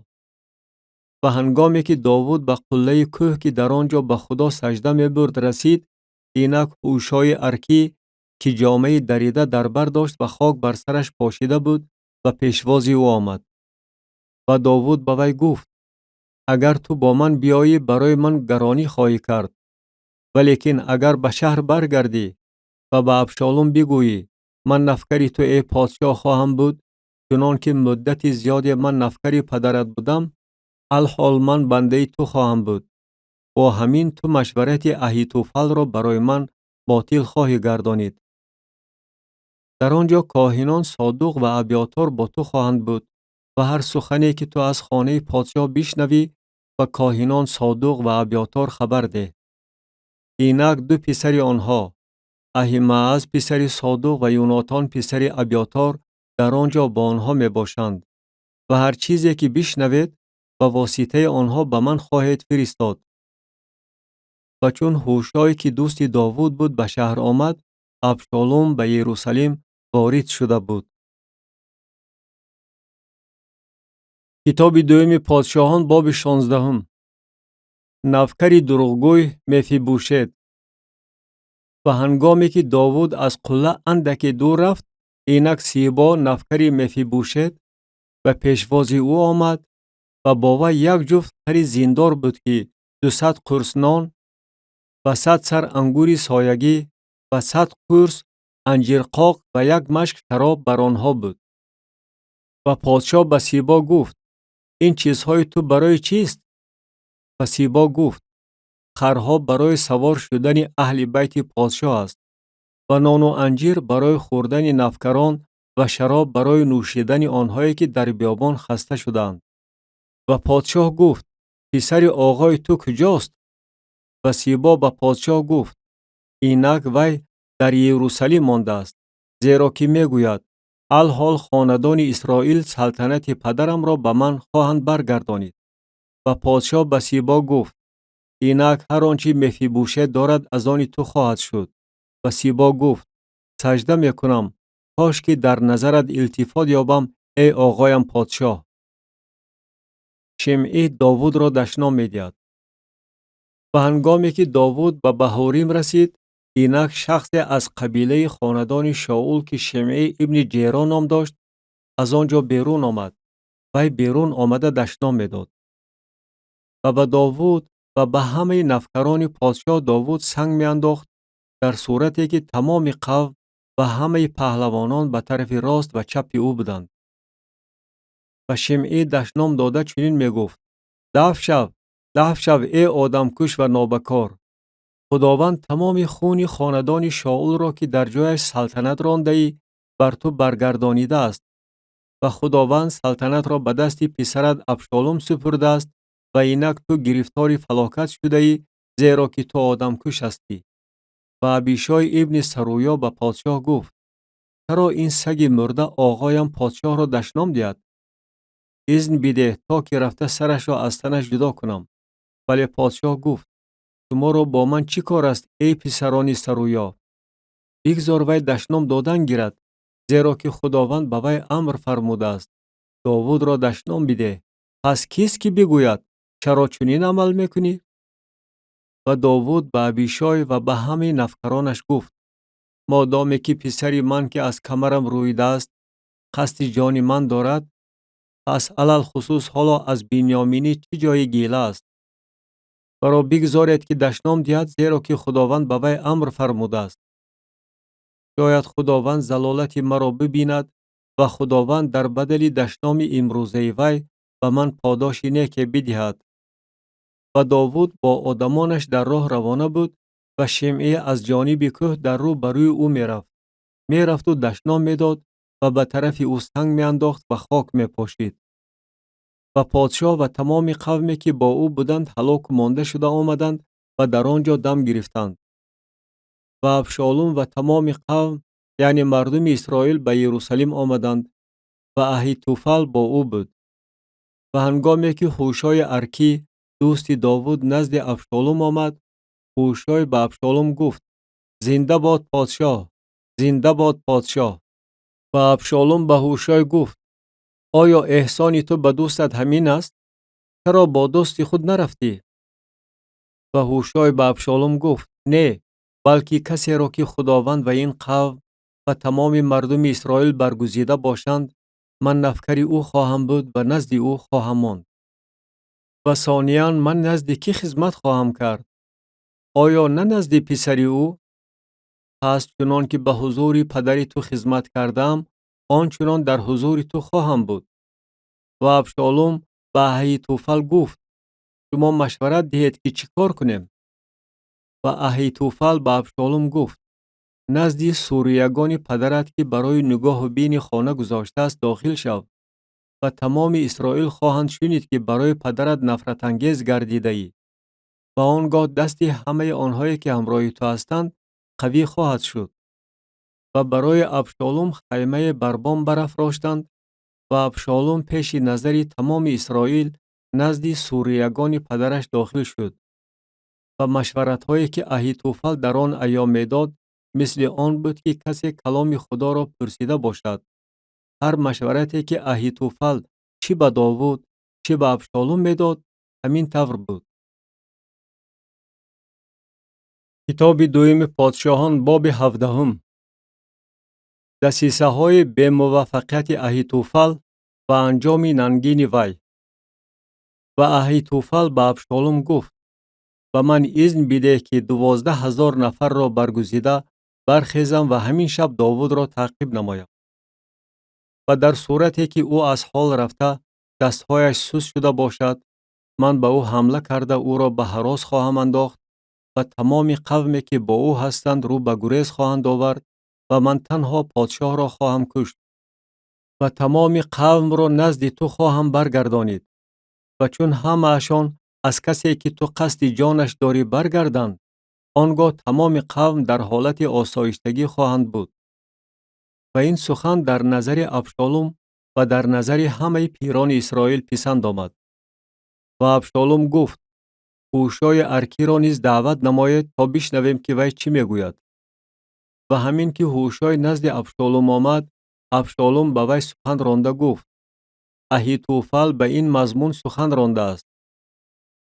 Ва ҳангоме ки Довуд ба қуллаи кӯҳ, ки дар он ҷо ба Худо сажда мебурд, расид, инак Ҳушои Аркӣ, ки ҷомаи дарида дар бар дошт ва хок бар сараш пошида буд, ба пешвози ӯ омад. Ва Довуд ба вай гуфт: агар ту бо ман биёӣ, барои ман гаронӣ хоҳӣ кард. Валекин агар ба шаҳр баргардӣ ва ба Абшолом бигӯӣ: ман навкари ту эй подшоҳ хоҳам буд, чунон ки муддати зиёде ман навкари падарат будам, алҳол ман бандаи ту хоҳам буд. Бо ҳамин ту машварати Аҳитӯфалро барои ман ботил хоҳӣ гардонид. Дар он ҷо коҳинон Содуқ ва Абиётор бо ту хоҳанд буд ва ҳар сухане ки ту аз хонаи подшоҳ бишнавӣ, Ба коҳинон Содуқ ва Абётор хабар деҳ. Инак ду писари онҳо, Аҳимааз писари Содуқ ва Юнотон писари Абётор, дар он ҷо бо онҳо мебошанд ва ҳар чизе ки бишнавед, ба воситаи онҳо ба ман хоҳед фиристод. Ва чун Ҳушой, ки дӯсти Довуд буд, ба шаҳр омад, Абшолом ба Ерусалим ворид шуда буд. Китоби дуюми подшоҳон, боби 16. Навкари дурӯғгӯй Мефибушет. Ва ҳангоме ки Довуд аз қулла андаке дур рафт, инак Сибо, навкари Мефибушет, ба пешвози ӯ омад ва бо вай як ҷуфт хари зиндор буд, ки 200 қурс нон ва 100 сар ангури соягӣ ва 100 қурс анҷирқоқ ва як машк шароб бар онҳо буд. Ва подшоҳ ба Сибо гуфт: ин чизҳои ту барои чист? Ва Сибо гуфт: харҳо барои савор шудани аҳли байти подшоҳ аст ва нону анҷир барои хӯрдани навкарон ва шароб барои нӯшидани онҳое ки дар биёбон хаста шудаанд. Ва подшоҳ гуфт: писари оғои ту куҷост? Ва Сибо ба подшоҳ гуфт: инак вай дар Иерусалим мондааст, зеро ки мегӯяд: алҳол хонадони Исроил салтанати падарамро ба ман хоҳанд баргардонид. Ва подшоҳ ба Сибо гуфт: инак ҳар он чи Мефибушет дорад аз они ту хоҳад шуд. Ва Сибо гуфт: саҷда мекунам, кош ки дар назарат илтифот ёбам, эй оғоям подшоҳ. Шимъӣ Довудро дашном медиҳад. Ва ҳангоме ки Довуд ба Баҳурим расид, инак шахсе аз қабилаи хонадони Шоул, ки Шимъӣ ибни Ҷеро ном дошт, аз он ҷо берун омад. Вай берун омада дашном медод. Ва ба Довуд ва ба ҳамаи навкарони подшоҳ Довуд санг меандохт, дар сурате ки тамоми қавм ва ҳамаи паҳлавонон ба тарафи рост ва чапи ӯ буданд. Ва Шимъӣ дашном дода чунин мегуфт: даф шав, даф шав, эй одамкуш ва нобакор! Худованд тамоми хуни хонадони Шоулро, ки дар ҷояш салтанат рондаӣ, бар ту баргардонидааст ва Худованд салтанатро ба дасти писарат Абшолом супурдааст ва инак ту гирифтори фалокат шудаӣ, зеро ки ту одамкуш ҳастӣ. Ва Абишой ибни Саруё ба подшоҳ гуфт: чаро ин саги мурда оғоям подшоҳро дашном диҳад? Изн бидеҳ, то ки рафта сарашро аз танаш ҷудо кунам. Вале подшоҳ гуфт: шуморо бо ман чӣ кор аст, эй писарони Саруё? Бигзор вай дашном додан гирад, зеро ки Худованд ба вай амр фармудааст: Довудро дашном бидеҳ. Пас кист ки бигӯяд: чаро чунин амал мекунӣ? Ва Довуд ба Абишой ва ба ҳамаи навкаронаш гуфт: модоме ки писари ман, ки аз камарам рӯидааст, қасди ҷони ман дорад, пас алалхусус ҳоло аз Бинёминӣ чӣ ҷои гила аст? Варо бигзоред ки дашном диҳад, зеро ки Худованд ба вай амр фармудааст. Шояд Худованд залолати маро бибинад ва Худованд дар бадали дашноми имрӯзаи вай ба ман подоши неке бидиҳад. Ва Довуд бо одамонаш дар роҳ равона буд ва Шимъӣ аз ҷониби кӯҳ дар рӯ ба рӯи ӯ мерафт. Мерафту дашном медод ва ба тарафи ӯ санг меандохт ва хок мепошид. Ва подшоҳ ва тамоми қавме ки бо ӯ буданд ҳалоку монда шуда омаданд ва дар он ҷо дам гирифтанд. Ва Абшолом ва тамоми қавм, яъне мардуми Исроил, ба Иерусалим омаданд ва Аҳитуфал бо ӯ буд. Ва ҳангоме ки Ҳушои Аркӣ, дӯсти Довуд, назди Абшолом омад, Ҳушой ба Абшолом гуфт: зинда бод подшоҳ, зинда бод подшоҳ. Ва Абшолом ба Ҳушой гуфт: оё эҳсони ту ба дӯстат ҳамин аст? Чаро бо дӯсти худ нарафтӣ? Ва Ҳушой ба Абшолом гуфт: не, балки касеро ки Худованд ва ин қавм ва тамоми мардуми Исроил баргузида бошанд, ман навкари ӯ хоҳам буд ва назди ӯ хоҳам монд. Ва сониян ман назди кӣ хизмат хоҳам кард? Оё на назди писари ӯ? Пас чунон ки ба ҳузури падари ту хизмат кардаам, он чунон дар ҳузури ту хоҳам буд. Ва Абшолом ба Аҳитуфал гуфт: шумо машварат диҳед ки чӣ кор кунем? Ва Аҳитуфал ба Абшолом гуфт: назди суриягони падарат, ки барои нигоҳу бини хона гузоштааст, дохил шав. Ва тамоми Исроил хоҳанд шунид, ки барои падарат нафратангез гардидаӣ. Ва он гоҳ дасти ҳамаи онҳое, ки ҳамроҳи ту ҳастанд, қавӣ хоҳад шуд. Ва барои Абшолум хаймае бар бом барафроштанд ва Абшолум пеши назари тамоми Исроил назди суриягони падараш дохил шуд. Ва машваратҳое, ки Аҳитӯфал дар он айём медод, мисли он буд, ки касе каломи Худоро пурсида бошад. Ҳар машварате, ки Аҳитӯфал чӣ ба Довуд, чӣ ба Абшолум медод, ҳамин тавр буд. Китоби дуюми подшоҳон, боби 17. Дасисаҳои бемуваффақияти Аҳитӯфал ва анҷоми нангини вай. Ва Аҳитӯфал ба Абшолум гуфт: ба ман изн бидеҳ, ки 12 000 нафарро баргузида бархезам ва ҳамин шаб Довудро таъқиб намоям. Ва дар сурате, ки ӯ аз ҳол рафта, дастҳояш суст шуда бошад, ман ба ӯ ҳамла карда ӯро ба ҳарос хоҳам андохт ва тамоми қавме, ки бо ӯ ҳастанд, рӯ ба гурез хоҳанд овард ва ман танҳо подшоҳро хоҳам кушт ва тамоми қавмро назди ту хоҳам баргардонид. Ва чун ҳамаашон аз касе, ки ту қасди ҷонаш дорӣ, баргарданд, он гоҳ тамоми қавм дар ҳолати осоиштагӣ хоҳанд буд. Ва ин сухан дар назари Абшолум ва дар назари ҳамаи пирони Исроил писанд омад. Ва Абшолум гуфт: Ҳушои Аркиро низ даъват намоед, то бишнавем, ки вай чӣ мегӯяд. Ва ҳамин ки Ҳушой назди Абшолум омад, Абшолум ба вай сухан ронда гуфт: Аҳитӯфал ба ин мазмун сухан рондааст.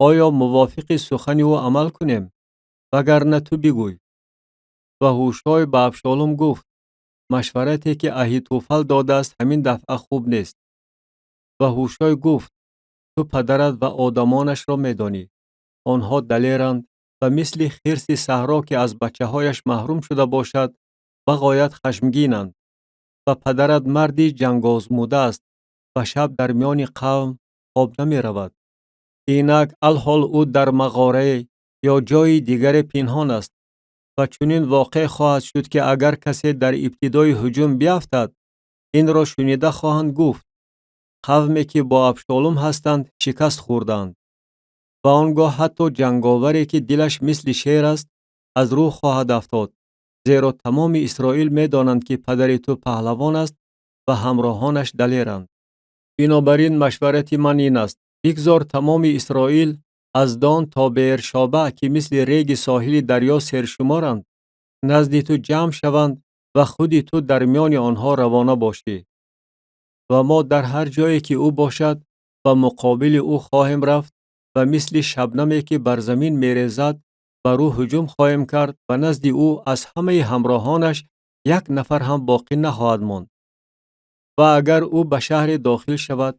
Оё мувофиқи сухани ӯ амал кунем, вагарна ту бигӯй? Ва Ҳушой ба Абшолум гуфт: машварате, ки Аҳитӯфал додааст, ҳамин дафъа хуб нест. Ва Ҳушой гуфт: ту падарат ва одамонашро медонӣ. Онҳо далеранд ва мисли хирси саҳро, ки аз бачаҳояш маҳрум шуда бошад, бағоят хашмгинанд. Ва падарат марди ҷангозмуда аст ва шаб дар миёни қавм хоб намеравад. Инак алҳол ӯ дар мағорае ё ҷойи дигаре пинҳон аст ва чунин воқеъ хоҳад шуд, ки агар касе дар ибтидои ҳуҷум биафтад, инро шунида хоҳанд гуфт: қавме, ки бо Абшолум ҳастанд, шикаст хӯрдаанд. Ва он гоҳ ҳатто ҷанговаре, ки дилаш мисли шер аст, аз рӯ хоҳад афтод, зеро тамоми Исроил медонанд, ки падари ту паҳлавон аст ва ҳамроҳонаш далеранд. Бинобар ин машварати ман ин аст: бигзор тамоми Исроил аз Дон то Беершоба, ки мисли реги соҳили дарё сершуморанд, назди ту ҷамъ шаванд ва худи ту дар миёни онҳо равона бошӣ. Ва мо дар ҳар ҷое, ки ӯ бошад, ба муқобили ӯ хоҳем рафт ва мисли шабнаме, ки бар замин мерезад, бар ӯ ҳуҷум хоҳем кард ва назди ӯ аз ҳамаи ҳамроҳонаш як нафар ҳам боқӣ нахоҳад монд. Ва агар ӯ ба шаҳре дохил шавад,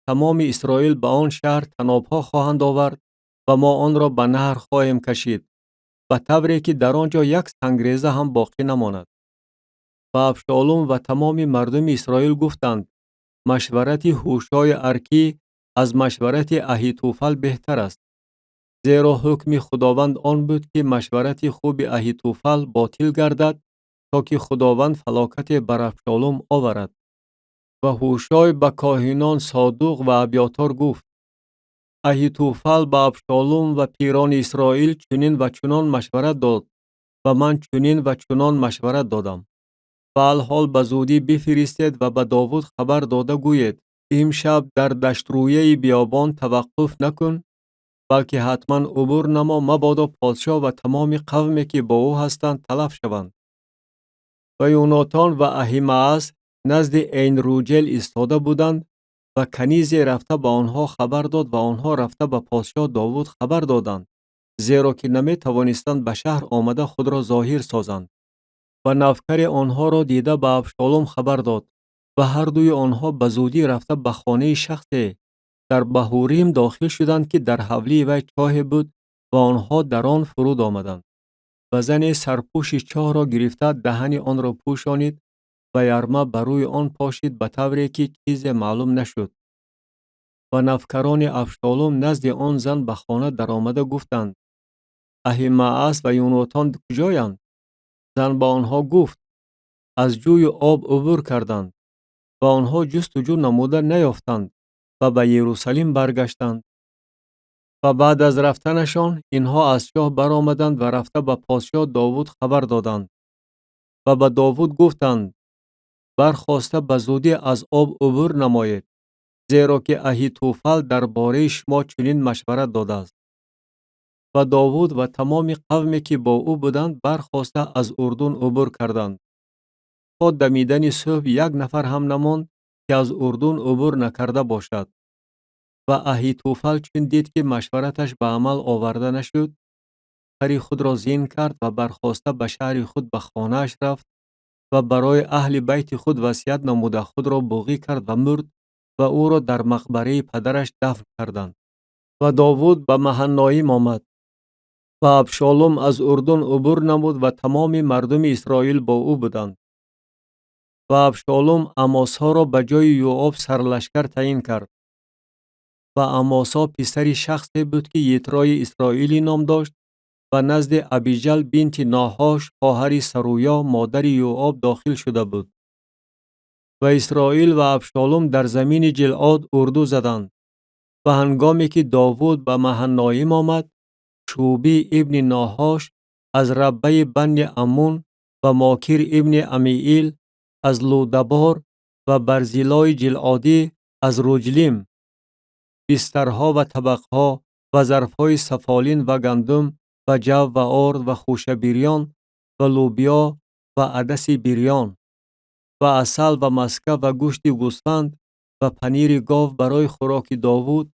тамоми Исроил ба он шаҳр танобҳо хоҳанд овард ва мо онро ба наҳр хоҳем кашид, ба тавре ки дар он ҷо як сангреза ҳам боқӣ намонад. Ва Абшолум ва тамоми мардуми Исроил гуфтанд: машварати Ҳушои Аркӣ аз машварати Аҳитӯфал беҳтар аст. Зеро ҳукми Худованд он буд, ки машварати хуби Аҳитӯфал ботил гардад, то ки Худованд фалокате бар Абшолум оварад. Ва Ҳушой ба коҳинон Содуқ ва Абётор гуфт: Аҳитӯфал ба Абшолум ва пирони Исроил чунин ва чунон машварат дод ва ман чунин ва чунон машварат додам. Ва алҳол ба зудӣ бифиристед ва ба Довуд хабар дода гӯед: имшаб дар даштрӯяи биёбон таваққуф накун, балки ҳатман убур намо, мабодо подшоҳ ва тамоми қавме, ки бо ӯ ҳастанд, талаф шаванд. Ва Юнотон ва Аҳимаас назди Эйнруҷел истода буданд ва канизе рафта ба онҳо хабар дод ва онҳо рафта ба подшоҳ Довуд хабар доданд, зеро ки наметавонистанд ба шаҳр омада худро зоҳир созанд. Ва навкаре онҳоро дида ба Абшолум хабар дод ва ҳардуи онҳо ба зудӣ рафта ба хонаи шахсе дар Баҳурим дохил шуданд, ки дар ҳавлии вай чоҳе буд ва онҳо дар он фуруд омаданд. Ва зане сарпӯши чоҳро гирифта даҳани онро пӯшонид ва ярма ба рӯи он пошид, ба тавре ки чизе маълум нашуд. Ва навкарони Абшолум назди он зан ба хона даромада гуфтанд: Аҳимаас ва Юнотон куҷоянд? Зан ба онҳо гуфт: аз ҷӯи об убур карданд. Ва онҳо ҷустуҷӯ намуда наёфтанд ва ба Ерусалим баргаштанд. Ва баъд аз рафтанашон инҳо аз чоҳ баромаданд ва рафта ба подшоҳ Довуд хабар доданд. Ва ба Довуд гуфтанд: бархоста ба зудӣ аз об убур намоед, зеро ки Аҳитӯфал дар бораи шумо чунин машварат додааст. Ва Довуд ва тамоми қавме ки бо ӯ буданд, бархоста аз Урдун убур карданд. То дамидани субҳ як нафар ҳам намонд, ки аз Урдун убур накарда бошад. Ва Аҳитӯфал чун дид, ки машвараташ ба амал оварда нашуд, хари худро зин кард ва бархоста ба шаҳри худ ба хонааш рафт ва барои аҳли байти худ васият намуда худро буғӣ кард ва мурд ва ӯро дар мақбараи падараш дафн карданд. Ва Довуд ба Маҳанноим омад. Ва Абшолом аз Урдун убур намуд ва тамоми мардуми Исроил бо ӯ буданд. Ва Абшолом Амосҳоро ба ҷои Йооб сарлашкар таъин кард. Ва Амосо писари шахсе буд, ки Йитрои Исроилӣ ном дошт ва назди Абиҷал бинти Ноҳош, хоҳари Саруё, модари Йооб, дохил шуда буд. Ва Исроил ва Абшолом дар замини Ҷилъод урду заданд. Ва ҳангоме ки Довуд ба Маҳанноим омад, Шӯбӣ ибни Ноҳош аз Раббаи банни Аммун ва Мокир ибни Амиил аз Лӯдабор ва Барзилои Ҷилъодӣ аз Руҷлим бистарҳо ва табақҳо ва зарфҳои сафолин ва гандум ва ҷав ва орд ва хӯшабирён ва лӯбиё ва адаси бирён ва асал ва маска ва гӯшти гӯсфанд ва панири гов барои хӯроки Довуд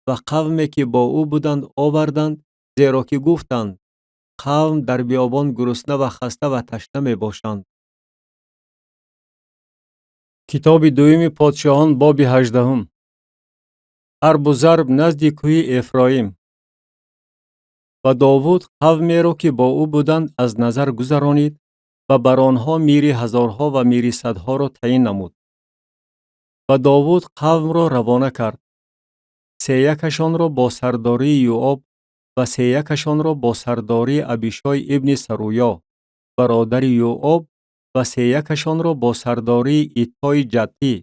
ва қавме ки бо ӯ буданд оварданд, зеро ки гуфтанд: қавм дар биёбон гурусна ва хаста ва ташна мебошанд. Китоби дуюми подшоҳон, боби 18. Ҳарбу зарб назди кӯҳи Эфроим. Ва Довуд қавмеро, ки бо ӯ буданд, аз назар гузаронид ва бар онҳо мири ҳазорҳо ва мири садҳоро таъин намуд. Ва Довуд қавмро равона кард. Сеякашонро бо сардории Йооб ва сеякашонро бо сардории Абишой ибни Саруё, бародари Йооб, ва сеякашонро бо сардории Иттои Ҷаттӣ.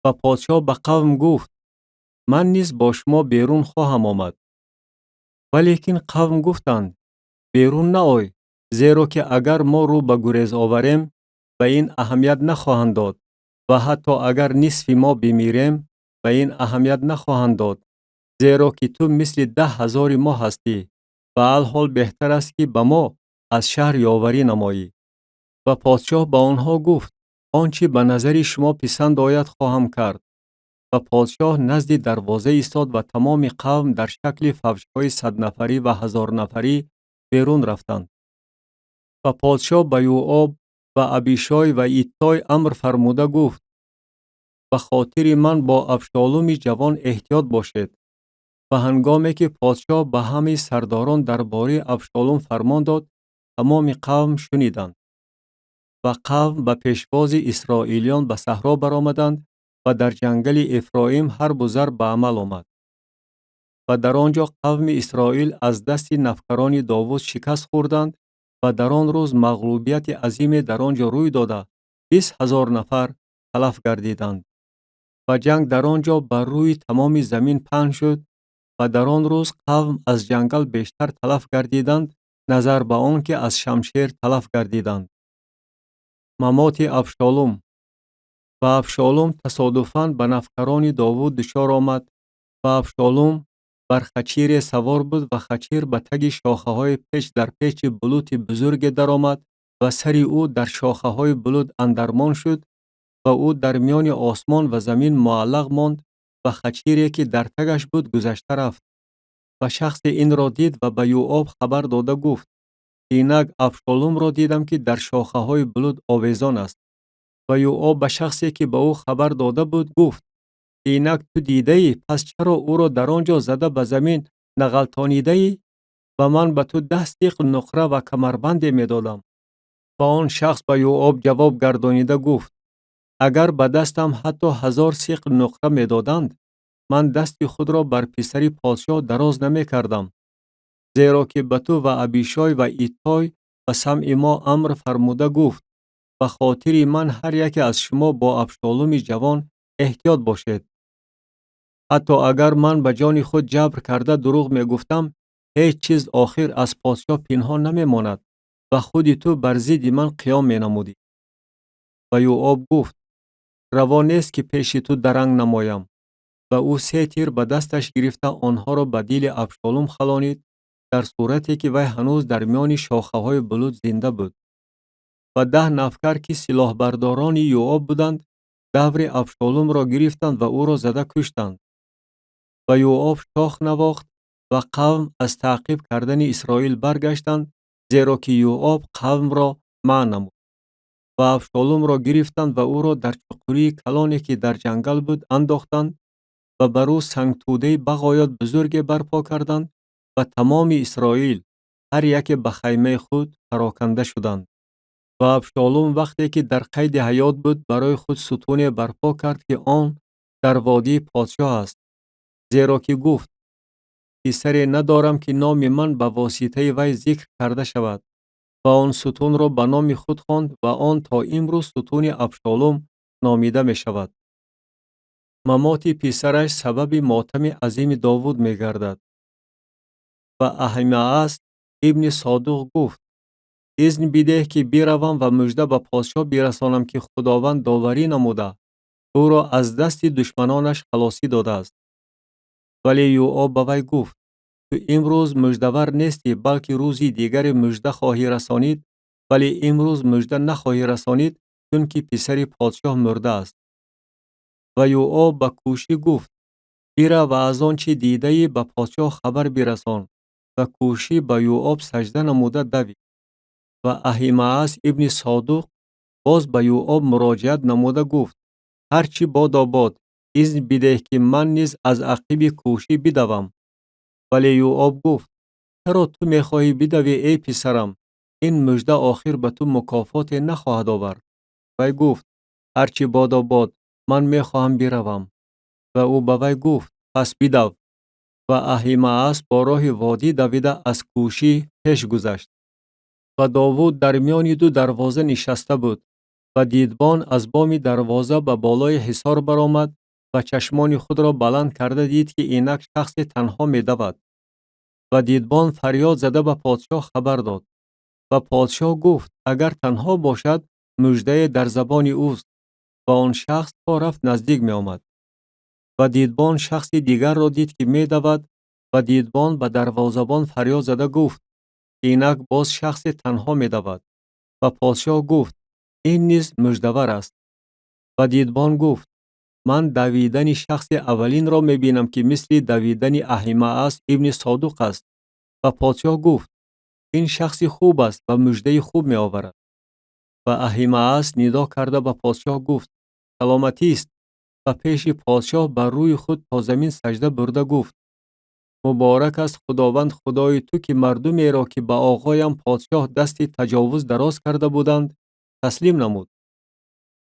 Ва подшоҳ ба қавм гуфт: ман низ бо шумо берун хоҳам омад. Валекин қавм гуфтанд: берун наой, зеро ки агар мо рӯ ба гурез оварем, ба ин аҳамият нахоҳанд дод ва ҳатто агар нисфи мо бимирем, ба ин аҳамият нахоҳанд дод, зеро ки ту мисли 10 000 мо ҳастӣ ва алҳол беҳтар аст, ки ба мо аз шаҳр ёварӣ намоӣ. Ва подшоҳ ба онҳо гуфт: он чӣ ба назари шумо писанд ояд, хоҳам кард. Ва подшоҳ назди дарвоза истод ва тамоми қавм дар шакли фавҷҳои саднафарӣ ва ҳазорнафарӣ берун рафтанд. Ва подшоҳ ба Йооб ва Абишой ва Иттой амр фармуда гуфт: ба хотири ман бо Абшолуми ҷавон эҳтиёт бошед. Ва ҳангоме ки подшоҳ ба ҳамаи сардорон дар бораи Абшолум фармон дод, тамоми қавм шуниданд. Ва қавм ба пешвози исроилиён ба саҳро баромаданд ва дар ҷангали Эфроим ҳарбу зарб ба амал омад. Ва дар он ҷо қавми Исроил аз дасти навкарони Довуд шикаст хӯрданд ва дар он рӯз мағлубияти азиме дар он ҷо рӯй дода, 20 000 нафар талаф гардиданд. Ва ҷанг дар он ҷо бар рӯи тамоми замин паҳн шуд ва дар он рӯз қавм аз ҷангал бештар талаф гардиданд, назар ба он ки аз шамшер талаф гардиданд. Мамоти Абшолум. Ва Абшолум тасодуфан ба навкарони Довуд дучор омад ва Абшолум бар хачире савор буд ва хачир ба таги шохаҳои печ дар печи булути бузурге даромад ва сари ӯ дар шохаҳои булут андармон шуд ва ӯ дар миёни осмон ва замин муаллақ монд ва хачире ки дар тагаш буд гузашта рафт. Ва шахсе инро дид ва ба Йооб хабар дода гуфт: инак Абшолумро дидам, ки дар шохаҳои булут овезон аст. Ва Йооб ба шахсе ки ба ӯ хабар дода буд гуфт: инак ту дидаӣ, пас чаро ӯро дар он ҷо зада ба замин нағалтонидаӣ? Ва ман ба ту 10 сиқл нуқра ва камарбанде медодам. Ва он шахс ба Йооб ҷавоб гардонида гуфт: агар ба дастам ҳатто 1000 сиқл нуқра медоданд, ман дасти худро бар писари подшоҳ дароз намекардам, зеро ки ба ту ва Абишой ва Иттой ба самъи мо амр фармуда гуфт: Ба хотири ман ҳар яке аз шумо бо Абшолуми ҷавон эҳтиёт бошед. Ҳатто агар ман ба ҷони худ ҷабр карда дурӯғ мегуфтам, ҳеҷ чиз охир аз подшоҳ пинҳон намемонад ва худи ту бар зидди ман қиём менамудӣ. Ва Йооб гуфт: Раво нест, ки пеши ту даранг намоям. Ва ӯ се тир ба дасташ гирифта онҳоро ба дили Абшолум халонид, дар сурате ки вай ҳанӯз дар миёни шохаҳои булут зинда буд. Ва 10 навкар, ки силоҳбардорони Йооб буданд, даври Абшолумро гирифтанд ва ӯро зада куштанд. Ва Йооб шох навохт ва қавм аз таъқиб кардани Исроил баргаштанд, зеро ки Йооб қавмро манъ намуд. Ва Абшолумро гирифтанд ва ӯро дар чуқурии калоне, ки дар ҷангал буд, андохтанд ва бар ӯ сангтӯдаи бағоят бузурге барпо карданд ва тамоми Исроил ҳар яке ба хаймаи худ пароканда шуданд. Ва Абшолум вақте ки дар қайди ҳаёт буд, барои худ сутуне барпо кард, ки он дар водии подшоҳ аст, зеро ки гуфт: Писаре надорам, ки номи ман ба воситаи вай зикр карда шавад. Ва он сутунро ба номи худ хонд ва он то имрӯз сутуни Абшолум номида мешавад. Мамоти писараш сабаби мотами азими Довуд мегардад. Ва Аҳимаас ибни Содуқ гуфт: Изн бидеҳ, ки биравам ва мужда ба подшоҳ бирасонам, ки Худованд доварӣ намуда, ӯро аз дасти душманонаш халосӣ додааст. Вале Йооб ба вай гуфт: Ту имрӯз муждавар нестӣ, балки рӯзи дигаре мужда хоҳӣ расонид, вале имрӯз мужда нахоҳӣ расонид, чунки писари подшоҳ мурдааст. Ва Йооб ба Кӯшӣ гуфт: Бирав ва аз он чӣ дидаӣ ба подшоҳ хабар бирасон. Ва Кӯшӣ ба Йооб сажда намуда давид. Ва Аҳимаас ибни Содуқ боз ба Йооб муроҷиат намуда гуфт: Ҳар чӣ бодо бод, изн бидеҳ, ки ман низ аз ақиби Кӯшӣ бидавам. Вале Йооб гуфт: Чаро ту мехоҳӣ бидавӣ, эй писарам? Ин мужда охир ба ту мукофоте нахоҳад овард. Вай гуфт: Ҳар чӣ бодо бод, ман мехоҳам биравам. Ва ӯ ба вай гуфт: Пас бидав. Ва Аҳимаас бо роҳи водӣ давида аз Кӯшӣ пеш гузашт. Ва Довуд дар миёни ду дарвоза нишаста буд ва дидбон аз боми дарвоза ба болои ҳисор баромад ва чашмони худро баланд карда дид, ки инак шахсе танҳо медавад. Ва дидбон фарёд зада ба подшоҳ хабар дод. Ва подшоҳ гуфт: Агар танҳо бошад, муждае дар забони ӯст. Ва он шахс то рафт наздик меомад. Ва дидбон шахси дигарро дид, ки медавад, ва дидбон ба дарвозабон фарёд зада гуфт: Инак боз шахсе танҳо медавад. Ва подшоҳ гуфт: Ин низ муждавар аст. Ва дидбон гуфт: Ман давидани шахси аввалинро мебинам, ки мисли давидани Аҳимаас ибни Содуқ аст. Ва подшоҳ гуфт: Ин шахси хуб аст ва муждаи хуб меоварад. Ва Аҳимаас нидо карда ба подшоҳ гуфт: Саломатист. Ва пеши подшоҳ бар рӯи худ то замин сажда бурда гуфт: Муборак аст Худованд Худои ту, ки мардумеро, ки ба оғоям подшоҳ дасти таҷовуз дароз карда буданд, таслим намуд.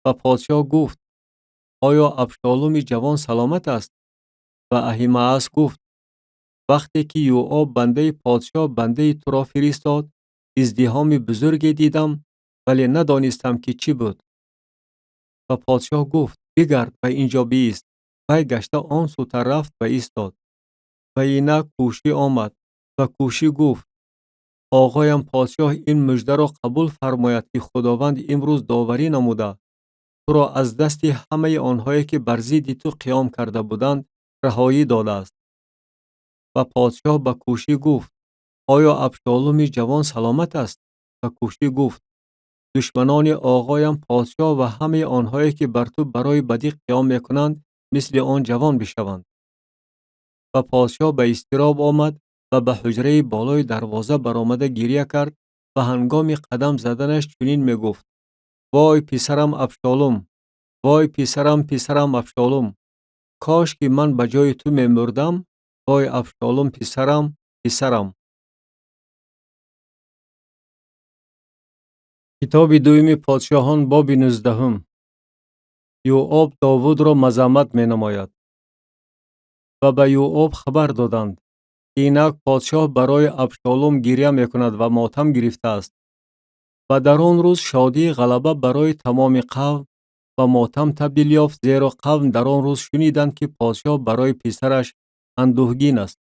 Ва подшоҳ гуфт: Оё Абшолуми ҷавон саломат аст? Ва Аҳимаас гуфт: Вақте ки Йооб бандаи подшоҳ бандаи туро фиристод, издиҳоми бузурге дидам, вале надонистам, ки чӣ буд. Ва подшоҳ гуфт: Бигард ва инҷо биист. Вай гашта он сӯтар рафт ва истод. Ва инак Кӯшӣ омад. Ва Кӯшӣ гуфт: Оғоям подшоҳ ин муждаро қабул фармояд, ки Худованд имрӯз доварӣ намуда, туро аз дасти ҳамаи онҳое, ки бар зидди ту қиём карда буданд, раҳоӣ додааст. Ва подшоҳ ба Кӯшӣ гуфт: Оё Абшолуми ҷавон саломат аст? Ва Кӯшӣ гуфт: Душманони оғоям подшоҳ ва ҳамаи онҳое, ки бар ту барои бадӣ қиём мекунанд, мисли он ҷавон бишаванд. Ва подшоҳ ба изтироб омад ва ба ҳуҷраи болои дарвоза баромада гиря кард ва ҳангоми қадам заданаш чунин мегуфт: Вой писарам Абшолум! Вой писарам, писарам Абшолум! Кош ки ман ба ҷои ту мемурдам! Вой Абшолум, писарам, писарам! Китоби дуюми подшоҳон, боби 19. Йооб Довудро мазаммат менамояд. Ва ба Йооб хабар доданд: инак подшоҳ барои Абшолум гиря мекунад ва мотам гирифтааст. Ва дар он рӯз шодии ғалаба барои тамоми қавм ба мотам табдил ёфт, зеро қавм дар он рӯз шуниданд, ки подшоҳ барои писараш андӯҳгин аст.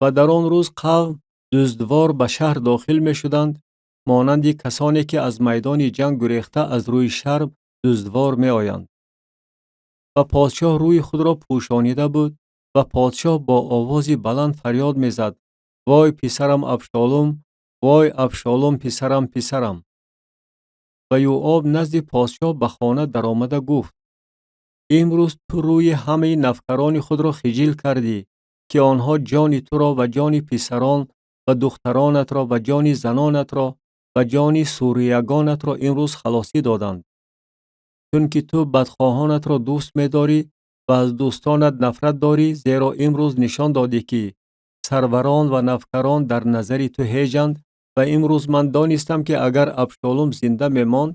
Ва дар он рӯз қавм дуздвор ба шаҳр дохил мешуданд, монанди касоне ки аз майдони ҷанг гурехта аз рӯи шарм дуздвор меоянд. Ва подшоҳ рӯи худро пӯшонида буд ва подшоҳ бо овози баланд фарёд мезад: «Вой, писарам Абшолом! Вой, Абшолом, писарам, писарам!» Ва Юоб назди подшоҳ ба хона даромада гуфт: «Имрӯз ту рӯи ҳамаи навкарони худро хиҷил кардӣ, ки онҳо ҷони туро ва ҷони писарон ва духтаронатро ва ҷони занонатро ва ҷони суриягонатро имрӯз халосӣ доданд. Чунки ту бадхоҳонатро дӯст медорӣ ва аз дӯстонат нафрат дорӣ, зеро имрӯз нишон додӣ, ки сарварон ва навкарон дар назари ту ҳеҷанд. Ва имрӯз ман донистам, ки агар Абшолом зинда мемонд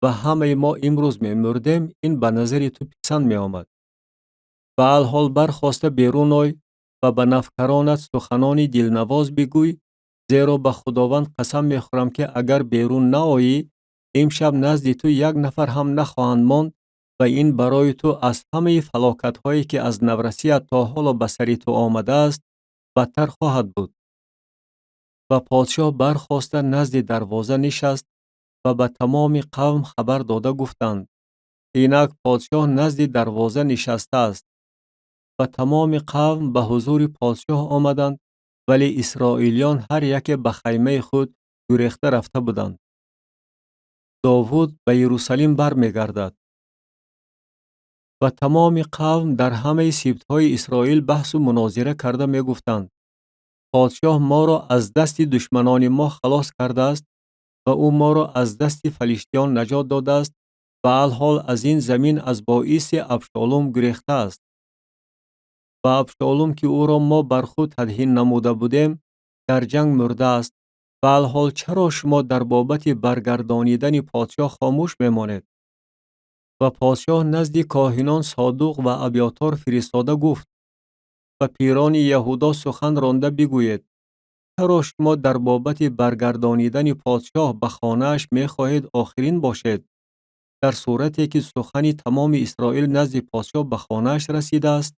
ва ҳамаи мо имрӯз мемурдем, ин ба назари ту писанд меомад. Ва алҳол бархоста берун ой ва ба навкаронат суханони дилнавоз бигӯй, зеро ба Худованд қасам мехӯрам, ки агар берун наоӣ, имшаб назди ту як нафар ҳам нахоҳанд монд ва ин барои ту аз ҳамаи фалокатҳое, ки аз наврасият то ҳоло ба сари ту омадааст, бадтар хоҳад буд». Ва подшоҳ бархоста назди дарвоза нишаст ва ба тамоми қавм хабар дода гуфтанд: «Инак подшоҳ назди дарвоза нишастааст». Ва тамоми қавм ба ҳузури подшоҳ омаданд, вале исроилиён ҳар яке ба хаймаи худ гурехта рафта буданд. Довуд ба Иерусалим бармегардад. Ва тамоми қавм дар ҳамаи сибтҳои Исроил баҳсу мунозира карда мегуфтанд: «Подшоҳ моро аз дасти душманони мо халос кардааст ва ӯ моро аз дасти фалиштиён наҷот додааст ва алҳол аз ин замин аз боиси Абшолом гурехтааст. Ва Абшолом, ки ӯро мо бар худ тадҳин намуда будем, дар ҷанг мурдааст. Ва алҳол чаро шумо дар бобати баргардонидани подшоҳ хомӯш мемонед?» Ва подшоҳ назди коҳинон Содуқ ва Абётор фиристода гуфт: «Ба пирони Яҳудо сухан ронда бигӯед: чаро шумо дар бобати баргардонидани подшоҳ ба хонааш мехоҳед охирин бошед, дар сурате ки сухани тамоми Исроил назди подшоҳ ба хонааш расидааст?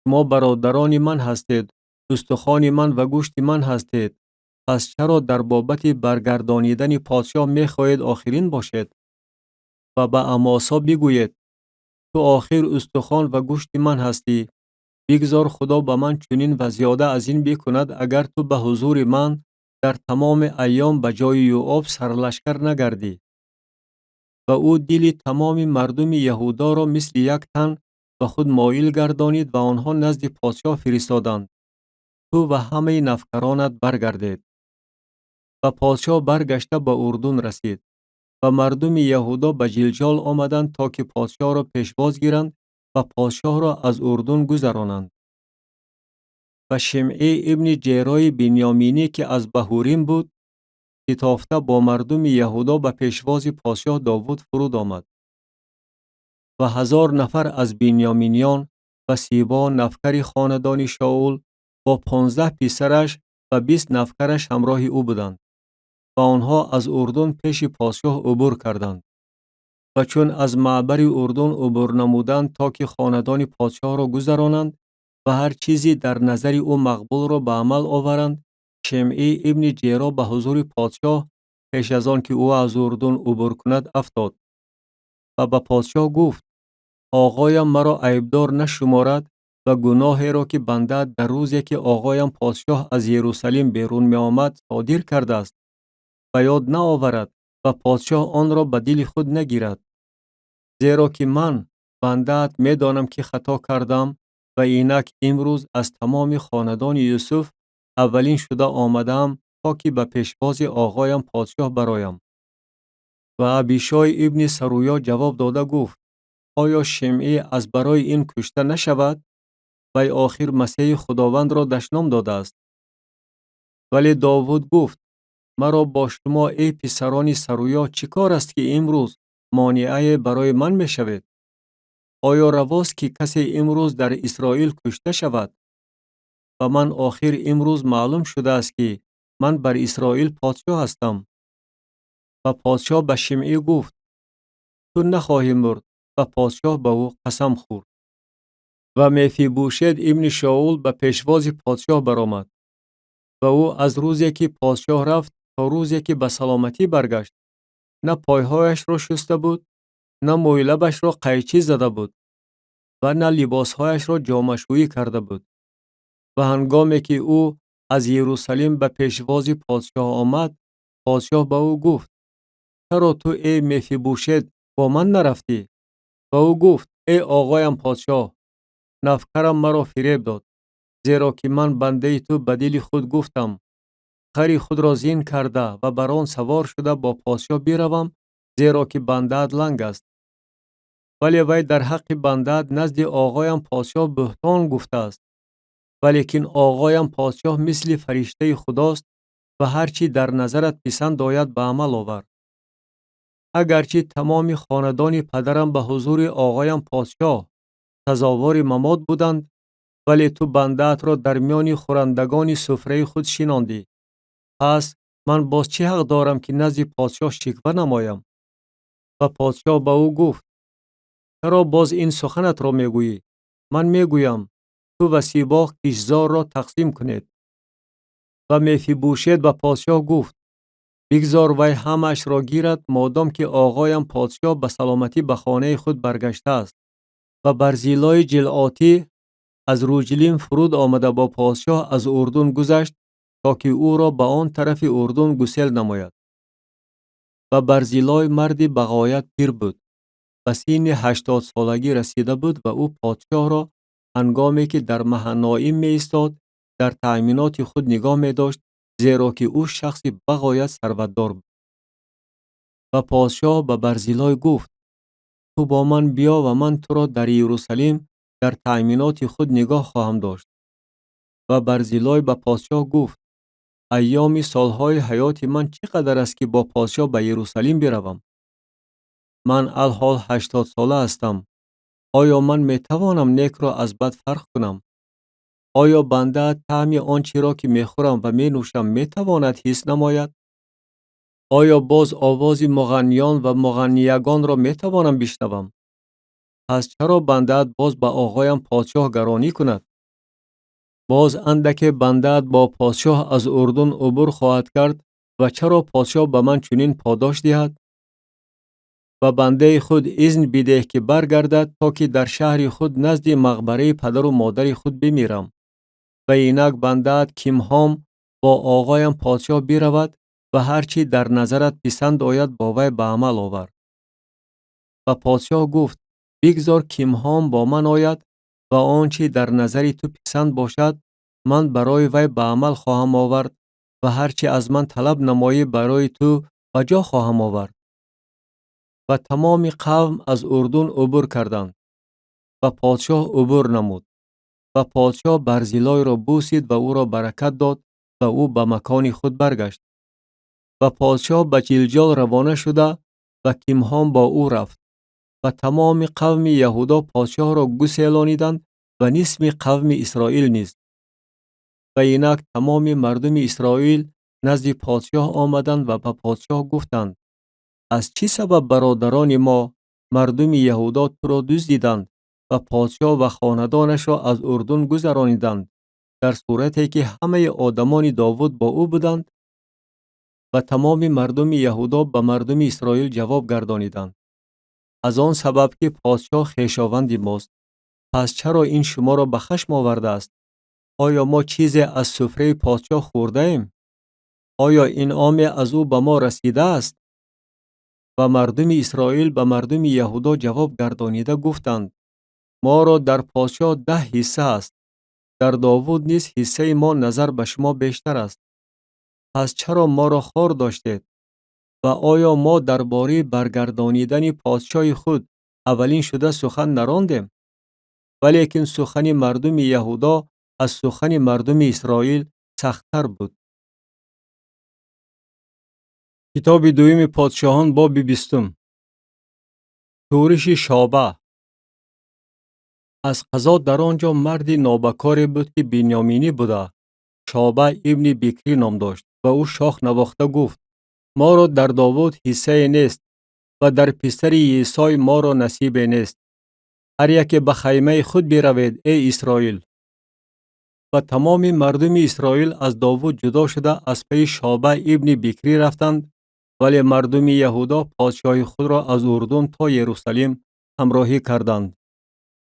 Шумо бародарони ман ҳастед, устухони ман ва гӯшти ман ҳастед. Пас чаро дар бобати баргардонидани подшоҳ мехоҳед охирин бошед? Ва ба Амосо бигӯед: ту охир устухон ва гӯшти ман ҳастӣ. Бигзор Худо ба ман чунин ва зиёда аз ин бикунад, агар ту ба ҳузури ман дар тамоми айём ба ҷои Юоб сарлашкар нагардӣ». Ва ӯ дили тамоми мардуми Яҳудоро мисли як тан ба худ моил гардонид ва онҳо назди подшоҳ фиристоданд: «Ту ва ҳамаи навкаронат баргардед». Ва подшоҳ баргашта ба Урдун расид ва мардуми Яҳудо ба Ҷилҷол омаданд, то ки подшоҳро пешвоз гиранд ва подшоҳро аз Урдун гузаронанд. Ва Шимъӣ ибни Ҷерои Бинёминӣ, ки аз Баҳурим буд, шитофта бо мардуми Яҳудо ба пешвози подшоҳ Довуд фуруд омад. Ва 1000 нафар аз бинёминиён ва Сибо, навкари хонадони Шаул, бо 15 писараш ва 20 навкараш ҳамроҳи ӯ буданд. Ва онҳо аз Урдун пеши подшоҳ убур карданд. Ва чун аз маъбари Урдун убур намуданд, то ки хонадони подшоҳро гузаронанд ва ҳар чизи дар назари ӯ мақбулро ба амал оваранд, Шимъӣ ибни Ҷеро ба ҳузури подшоҳ пеш аз он ки ӯ аз Урдун убур кунад афтод ва ба подшоҳ гуфт: «Оғоям маро айбдор нашуморад ва гуноҳеро, ки бандаат дар рӯзе, ки оғоям подшоҳ аз Иерусалим берун меомад, содир кардааст, ба ёд наоварад ва подшоҳ онро ба дили худ нагирад. Зеро ки ман, бандаат, медонам, ки хато кардам ва инак имрӯз аз тамоми хонадони Юсуф аввалин шуда омадаам, то ки ба пешвози оғоям подшоҳ бароям». Ва Абишой ибни Саруё ҷавоб дода гуфт: «Оё Шимъӣ аз барои ин кушта нашавад? Вай охир Масеҳи Худовандро дашном додааст». Вале Довуд гуфт: «Маро бо шумо, эй писарони Саруё, чӣ кор аст, ки имрӯз монеае барои ман мешавед? Оё равост, ки касе имрӯз дар Исроил кушта шавад? Ба ман охир имрӯз маълум шудааст, ки ман бар Исроил подшоҳ ҳастам». Ва подшоҳ ба Шимъӣ гуфт: Ту нахоҳӣ мурд. Ва подшоҳ ба ӯ қасам хӯрд. Ва Мефибушет ибни Шоул ба пешвози подшоҳ баромад. Ва ӯ аз рӯзе ки подшоҳ рафт то рӯзе ки ба саломатӣ баргашт, на пойҳояшро шуста буд, на мӯйлабашро қайчӣ зада буд ва на либосҳояшро ҷомашӯӣ карда буд. Ва ҳангоме ки ӯ аз Иерусалим ба пешвози подшоҳ омад, подшоҳ ба ӯ гуфт: Чаро ту, эй Мефибушет, бо ман нарафтӣ? Ва ӯ гуфт: Эй оғоям подшоҳ, навкарам маро фиреб дод, зеро ки ман бандаи ту ба дили худ гуфтам: хари худро зин карда ва бар он савор шуда бо подшоҳ биравам, зеро ки бандаат ланг аст. Вале вай дар ҳаққи бандаат назди оғоям подшоҳ буҳтон гуфтааст. Валекин оғоям подшоҳ мисли фариштаи Худост ва ҳар чӣ дар назарат писанд ояд ба амал овар. Агарчи тамоми хонадони падарам ба ҳузури оғоям подшоҳ сазовори мамот буданд, вале ту бандаатро дар миёни хӯрандагони суфраи худ шинондӣ. Пас ман боз чӣ ҳақ дорам ки назди подшоҳ шиква намоям? Ва подшоҳ ба ӯ гуфт: Чаро боз ин суханатро мегӯӣ? Ман мегӯям, ту ва Сибо киштзорро тақсим кунед. Ва Мефибушет ба подшоҳ гуфт: Бигзор вай ҳамаашро гирад, модом ки оғоям подшоҳ ба саломатӣ ба хонаи худ баргаштааст. Ва Барзилои Ҷилъотӣ аз Руҷлим фуруд омада бо подшоҳ аз Урдун гузашт, то ки ӯро ба он тарафи Урдун гусел намояд. Ва Барзилой марди бағоят пир буд, ба синни 80-солагӣ расида буд ва ӯ подшоҳро ҳангоме ки дар Маҳаноим меистод, дар таъминоти худ нигоҳ медошт, зеро ки ӯ шахси бағоят сарватдор буд. Ва подшоҳ ба Барзилой гуфт: Ту бо ман биё ва ман туро дар Иерусалим дар таъминоти худ нигоҳ хоҳам дошт. Ва Барзилой ба подшоҳ гуфт: Айёми солҳои ҳаёти ман чӣ қадар аст ки бо подшоҳ ба Иерусалим биравам? Ман алҳол 80-сола ҳастам. Оё ман метавонам некро аз бад фарқ кунам? Оё бандаат таъми он чиро ки мехӯрам ва менӯшам метавонад ҳис намояд? Оё боз овози муғанниён ва муғанниягонро метавонам бишнавам? Пас чаро бандаат боз ба оғоям подшоҳ гаронӣ кунад? Боз андаке бандаат бо подшоҳ аз Урдун убур хоҳад кард ва чаро подшоҳ ба ман чунин подош диҳад? Ба бандаи худ изн бидеҳ ки баргардад, то ки дар шаҳри худ назди мақбараи падару модари худ бимирам. Ва инак бандаат Кимҳом бо оғоям подшоҳ биравад ва ҳар чӣ дар назарат писанд ояд бо вай ба амал овар. Ва подшоҳ гуфт: Бигзор Кимҳом бо ман ояд ва он чӣ дар назари ту писанд бошад, ман барои вай ба амал хоҳам овард ва ҳар чӣ аз ман талаб намоӣ барои ту ба ҷо хоҳам овард. Ва тамоми қавм аз Урдун убур карданд ва подшоҳ убур намуд. Ва подшоҳ Барзилойро бусид ва ӯро баракат дод ва ӯ ба макони худ баргашт. Ва подшоҳ ба Ҷилҷол равона шуда ва Кимҳом бо ӯ рафт. Ва тамоми қавми Яҳудо подшоҳро гуселониданд ва нисфи қавми Исроил низ. Ва инак тамоми мардуми Исроил назди подшоҳ омаданд ва ба подшоҳ гуфтанд: Аз чӣ сабаб бародарони мо, мардуми Яҳудо, туро дуздиданд ва подшоҳ ва хонадонашро аз Урдун гузарониданд, дар сурате ки ҳамаи одамони Довуд бо ӯ буданд? Ва тамоми мардуми Яҳудо ба мардуми Исроил ҷавоб гардониданд: Аз он сабаб ки подшоҳ хешованди мост. Пас чаро ин шуморо ба хашм овардааст? Оё мо чизе аз суфраи подшоҳ хӯрдаем? Оё инъоме аз ӯ ба мо расидааст? Ва мардуми Исроил ба мардуми Яҳудо ҷавоб гардонида гуфтанд: Моро дар подшоҳ 10 ҳисса аст, дар Довуд низ ҳиссаи мо назар ба шумо бештар аст. Пас чаро моро хор доштед? Ва оё мо дар бораи баргардонидани подшоҳи худ аввалин шуда сухан нарондем? Валекин сухани мардуми Яҳудо аз сухани мардуми Исроил сахттар буд. Китоби дуюми подшоҳон, боби 20. Шӯриши Шоба. Аз қазо дар он ҷо марди нобакоре буд ки бинёминӣ буда, Шоба ибни Бикрӣ ном дошт ва ӯ шох навохта гуфт: Моро дар Довуд ҳиссае нест ва дар писари Йисой моро насибе нест. Ҳар яке ба хаймаи худ биравед, эй Исроил!» Ва тамоми мардуми Исроил аз Довуд ҷудо шуда, аз пайи Шоба ибни Бикрӣ рафтанд, вале мардуми Яҳудо подшоҳи худро аз Урдун то Ерусалим ҳамроҳӣ карданд.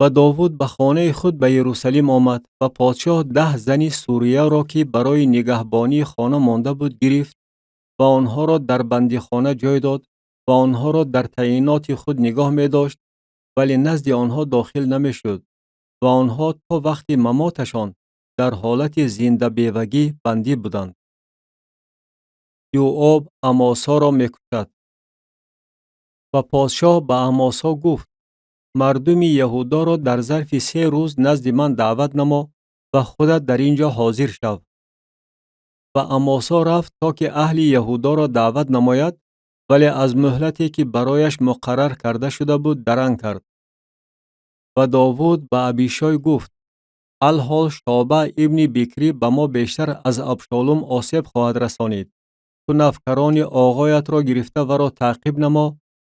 Ва Довуд ба хонаи худ ба Ерусалим омад ва подшоҳ 10 зани сурияро, ки барои нигаҳбонии хона монда буд, гирифт ва онҳоро дар бандихона ҷой дод ва онҳоро дар таъйиноти худ нигоҳ медошт, вале назди онҳо дохил намешуд ва онҳо то вақти мамоташон дар ҳолати зиндабевагӣ бандӣ буданд. Йооб Амосоро мекушад. Ва подшоҳ ба Амосо гуфт: «Мардуми Яҳудоро дар зарфи 3 рӯз назди ман даъват намо ва худат дар ин ҷо ҳозир шав». Ва Амосо рафт, то ки аҳли Яҳудоро даъват намояд, вале аз муҳлате, ки барояш муқаррар карда шуда буд, даранг кард. Ва Довуд ба Абишой гуфт: «Алҳол Шоба ибни Бикрӣ ба мо бештар аз Абшолум осеб хоҳад расонид. Ту навкарони оғоятро гирифта варо таъқиб намо,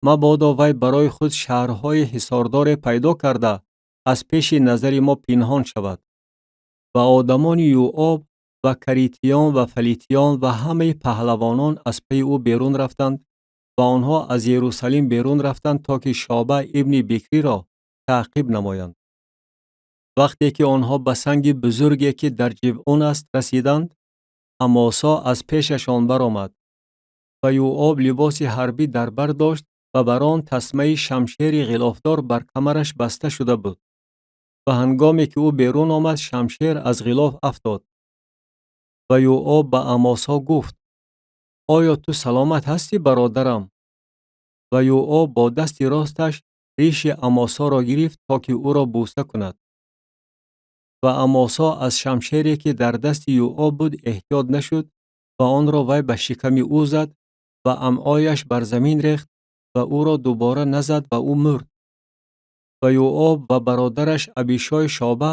мабодо вай барои худ шаҳрҳои ҳисордоре пайдо карда, аз пеши назари мо пинҳон шавад». Ва одамони Юоб ва каритиён ва фалитиён ва ҳамаи паҳлавонон аз пайи ӯ берун рафтанд ва онҳо аз Ерусалим берун рафтанд, то ки Шоба ибни Бикриро таъқиб намоянд. Вақте ки онҳо ба санги бузурге, ки дар Ҷибъун аст, расиданд, Амосо аз пешашон баромад. Ва Юоб либоси ҳарбӣ дар бар дошт ва бар он тасмаи шамшери ғилофдор бар камараш баста шуда буд. Ва ҳангоме ки ӯ берун омад, шамшер аз ғилоф афтод. Ва Юоб ба Амосо гуфт: «Оё ту саломат ҳастӣ, бародарам?» Ва Юоб бо дасти росташ риши Амосоро гирифт, то ки ӯро бӯса кунад. Ва Амосо аз шамшере, ки дар дасти Юоб буд, эҳтиёт нашуд ва онро вай ба шиками ӯ зад ва амъояш бар замин рехт ва ӯро дубора назад ва ӯ мурд. Ва Юоб ва бародараш Абишой Шоба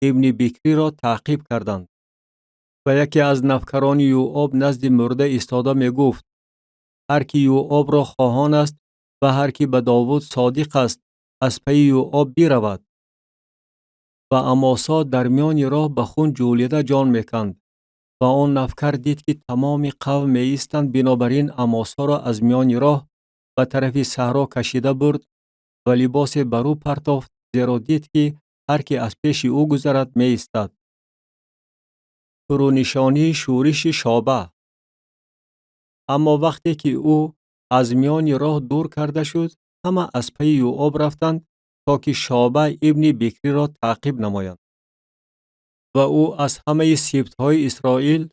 ибни Бикриро таъқиб карданд. Ва яке аз навкарони Юоб назди мурда истода мегуфт: «Ҳар ки Юобро хоҳон аст ва ҳар ки ба Довуд содиқ аст, аз пайи Юоб биравад». Ва Амосо дар миёни роҳ ба хун ҷӯлида ҷон меканд. Ва он навкар дид, ки тамоми қавм меистанд, бинобар ин Амосоро аз миёни роҳ ба тарафи саҳро кашида бурд ва либосе бар ӯ партофт, зеро дид, ки ҳар ки аз пеши ӯ гузарад, меистад. Фурӯнишонии шӯриши Шоба. Аммо вақте ки ӯ аз миёни роҳ дур карда шуд, ҳама аз пайи Юоб рафтанд, то ки Шоба ибни Бикриро таъқиб намоянд. Ва ӯ аз ҳамаи сибтҳои Исроил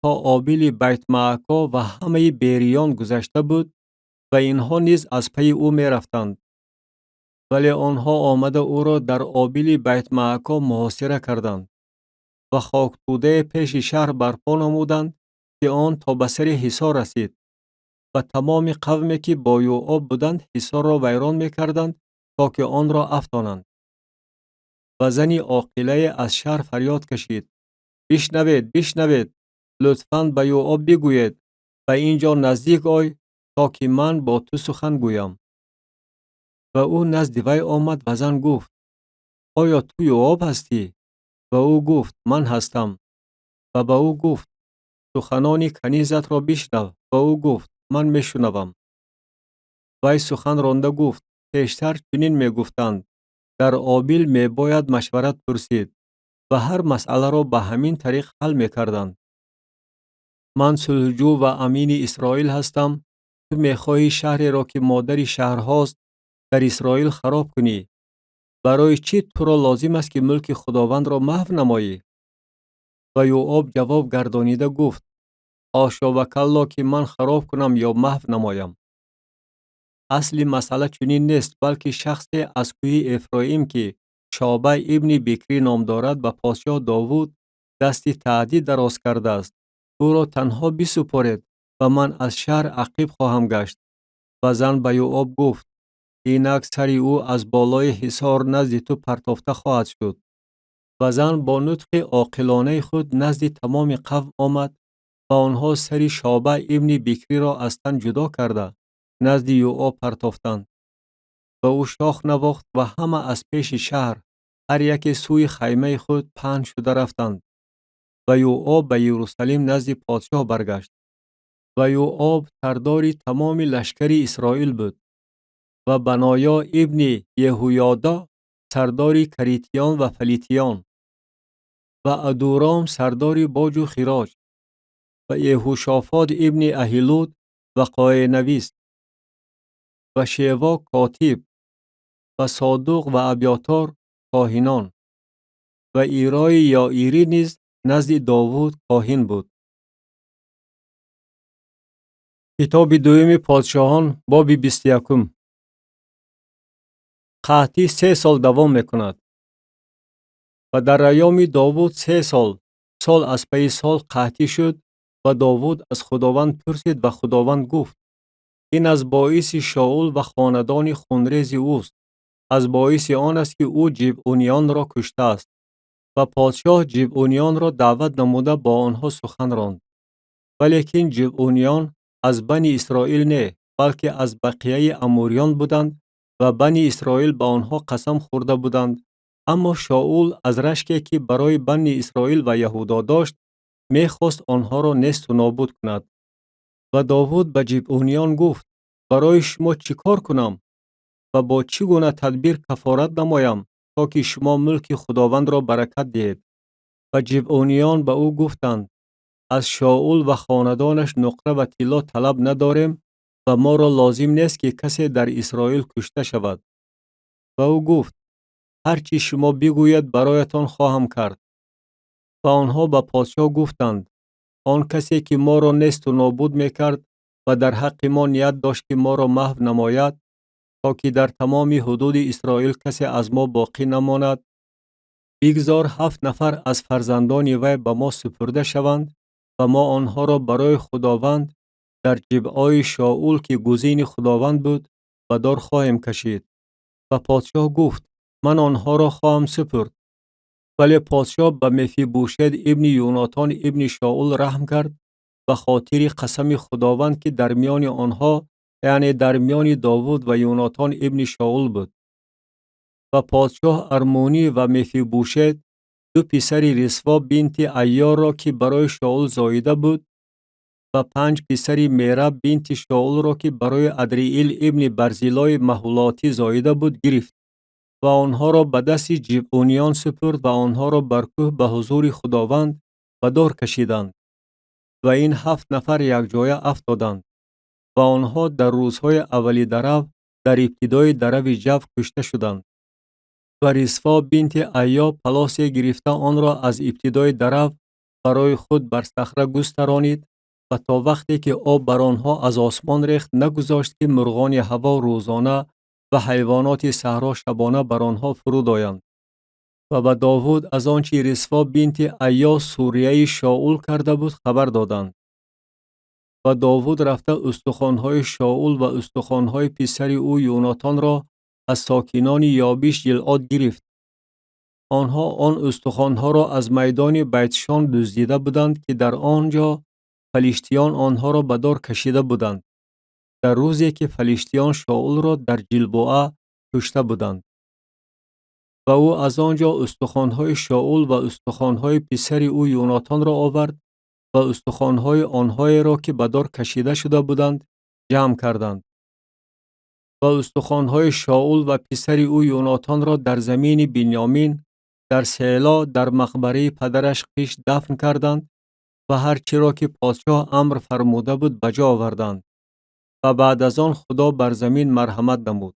то Обили Байтмаако ва ҳамаи Бериён гузашта буд ва инҳо низ аз пайи ӯ мерафтанд. Вале онҳо омада ӯро дар Обили Байтмаако муҳосира карданд ва хоктӯдае пеши шаҳр барпо намуданд, ки он то ба сари ҳисор расид. Ва тамоми қавме, ки бо Юоб буданд, ҳисорро вайрон мекарданд, то ки онро афтонанд. Ва зани оқилае аз шаҳр фарёд кашид: «Бишнавед, бишнавед, лутфан ба Юоб бигӯед: ба ин ҷо наздик ой, то ки ман бо ту сухан гӯям». Ва ӯ назди вай омад ва зан гуфт: «Оё ту Юоб ҳастӣ?» Ва ӯ гуфт: «Ман ҳастам». Ва ба ӯ гуфт: «Суханони канизатро бишнав». Ва ӯ гуфт: «Ман мешунавам». Вай сухан ронда гуфт: «Пештар чунин мегуфтанд: дар Обил мебояд машварат пурсид ва ҳар масъаларо ба ҳамин тариқ ҳал мекарданд. Ман сулҳҷӯ ва амини Исроил ҳастам. Ту мехоҳӣ шаҳреро, ки модари шаҳрҳост, дар Исроил хароб кунӣ. Барои чӣ туро лозим аст, ки мулки Худовандро маҳв намоӣ?» Ва Юоб ҷавоб гардонида гуфт: «Ҳошо ва калло, ки ман хароб кунам ё маҳв намоям. Асли масъала чунин нест, балки шахсе аз кӯҳи Эфроим, ки Шоба ибни Бикрӣ ном дорад, ба подшоҳ Довуд дасти таҳдид дароз кардааст. Ӯро танҳо бисупоред ва ман аз шаҳр ақиб хоҳам гашт». Ва зан ба Юоб гуфт: «Инак сари ӯ аз болои ҳисор назди ту партофта хоҳад шуд». Ва зан бо нутқи оқилонаи худ назди тамоми қавм омад. Ва онҳо сари Шоба ибни Бикриро аз тан ҷудо карда, назди Йооб партофтанд. Ва ӯ шох навохт ва ҳама аз пеши шаҳр, ҳар яке сӯи хаймаи худ паҳн шуда рафтанд. Ва Йооб ба Ерусалим назди подшоҳ баргашт. Ва Йооб сардори тамоми лашкари Исроил буд. Ва Баноё ибни Еҳуёдо сардори каритиён ва фалитиён. Ва Адуром сардори боҷу хироҷ. Ва Еҳушофот ибни Аҳилуд вақоеънавис. Ва Шево котиб. Ва Содуқ ва Абётор коҳинон. Ва Ирои Ёирӣ низ назди Довуд коҳин буд. Китоби дуюми подшоҳон, боби 21. Қаҳтӣ 3 сол давом мекунад. Ва дар айёми Довуд 3 сол, сол аз пайи сол қаҳтӣ шуд ва Довуд аз Худованд пурсид ва Худованд гуфт: ин аз боиси Шоул ва хонадони хунрези ӯст, аз боиси он аст, ки ӯ ҷибъуниёнро куштааст. Ва подшоҳ ҷибъуниёнро даъват намуда бо онҳо сухан ронд. Валекин ҷибъуниён аз бани Исроил не, балки аз бақияи амуриён буданд ва бани Исроил ба онҳо қасам хӯрда буданд. Аммо Шоул аз рашке, ки барои бани Исроил ва Яҳудо дошт, мехост онҳоро несту нобуд кунад. Ва Довуд ба ҷибъуниён гуфт: барои шумо чӣ кор кунам ва бо чӣ гуна тадбир кафорат намоям, то ки шумо мулки Худовандро баракат диҳед? Ва ҷибъуниён ба ӯ гуфтанд: аз Шоул ва хонадонаш нуқра ва тилло талаб надорем ва моро лозим нест, ки касе дар Исроил кушта шавад. Ва ӯ гуфт: ҳар чӣ шумо бигӯед, бароятон хоҳам кард. Ва онҳо ба подшоҳ гуфтанд: он касе, ки моро несту нобуд мекард ва дар ҳаққи мо ният дошт, ки моро маҳв намояд, то ки дар тамоми ҳудуди Исроил касе аз мо боқӣ намонад, бигзор 7 нафар аз фарзандони вай ба мо супурда шаванд ва мо онҳоро барои Худованд дар ҷибъои Шоул, ки гузини Худованд буд, ба дор хоҳем кашид. Ва подшоҳ гуфт: ман онҳоро хоҳам супурд. Вале подшоҳ ба Мефибушет ибни Юнотон ибни Шоул раҳм кард ба хотири қасами Худованд, ки дар миёни онҳо, яъне дар миёни Довуд ва Юнотон ибни Шоул буд. Ва подшоҳ Армунӣ ва Мефибушет, ду писари Рисво бинти Айёрро, ки барои Шоул зоида буд, ва 5 писари Мераб бинти Шоулро, ки барои Адриил ибни Барзилои Маҳулотӣ зоида буд, гирифт ва онҳоро ба дасти ҷибъуниён супурд ва онҳоро бар кӯҳ ба ҳузури Худованд ба дор кашиданд. Ва ин 7 нафар якҷоя афтоданд ва онҳо дар рӯзҳои аввали дарав, дар ибтидои дарави ҷав кушта шуданд. Ва Рисфо бинти Айё палосе гирифта онро аз ибтидои дарав барои худ бар сахра густаронид ва то вақте ки об бар онҳо аз осмон рехт, нагузошт, ки мурғони ҳаво рӯзона ва ҳайвоноти саҳро шабона бар онҳо фуруд оянд. Ва ба Довуд аз он чи Рисфо бинти Айё сурияи Шоул карда буд хабар доданд. Ва Довуд рафта устухонҳои Шоул ва устухонҳои писари ӯ Юнотонро аз сокинони Ёбиш Ҷилъод гирифт. Онҳо он устухонҳоро аз майдони Байтшон дуздида буданд, ки дар он ҷо фалиштиён онҳоро ба дор кашида буданд, дар рӯзе ки фалиштиён Шоулро дар Ҷилбоа кушта буданд. Ва ӯ аз он ҷо устухонҳои Шоул ва устухонҳои писари ӯ Юнотонро овард ва устухонҳои онҳоеро, ки ба дор кашида шуда буданд, ҷамъ карданд. Ва устухонҳои Шоул ва писари ӯ Юнотонро дар замини Бинёмин, дар Село, дар мақбараи падараш Қиш дафн карданд ва ҳар чиро, ки подшоҳ амр фармуда буд, ба ҷо оварданд. Ва баъд аз он Худо бар замин марҳамат намуд.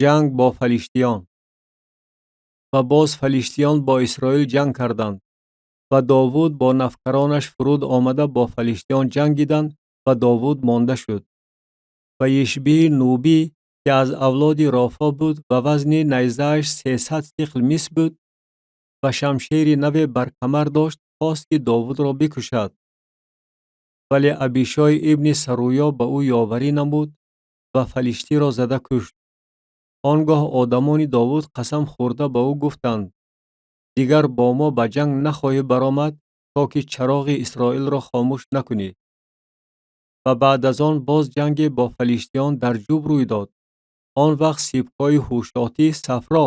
Ҷанг бо фалиштиён. Ва боз фалиштиён бо Исроил ҷанг карданд. Ва Довуд бо нафкаронаш фуруд омада бо фалиштиён ҷангиданд ва Довуд монда шуд. Ва Ишбии Нубӣ, ки аз авлоди Рофо буд ва вазни найзааш 300 сиқл мис буд ва шамшери наве бар камар дошт, хост, ки Довудро бикушад. Вале Абишой ибни Саруё ба ӯ ёварӣ намуд ва фалиштиро зада кушт. Он гоҳ одамони Довуд қасам хӯрда ба ӯ гуфтанд: дигар бо мо ба ҷанг нахоҳӣ баромад. То ки чароғи Исроилро хомӯш накунӣ. Ва баъд аз он боз ҷанге бо фалиштиён дар Ҷуб рӯй дод. Он вақт Сибкои Ҳушотӣ Сафро,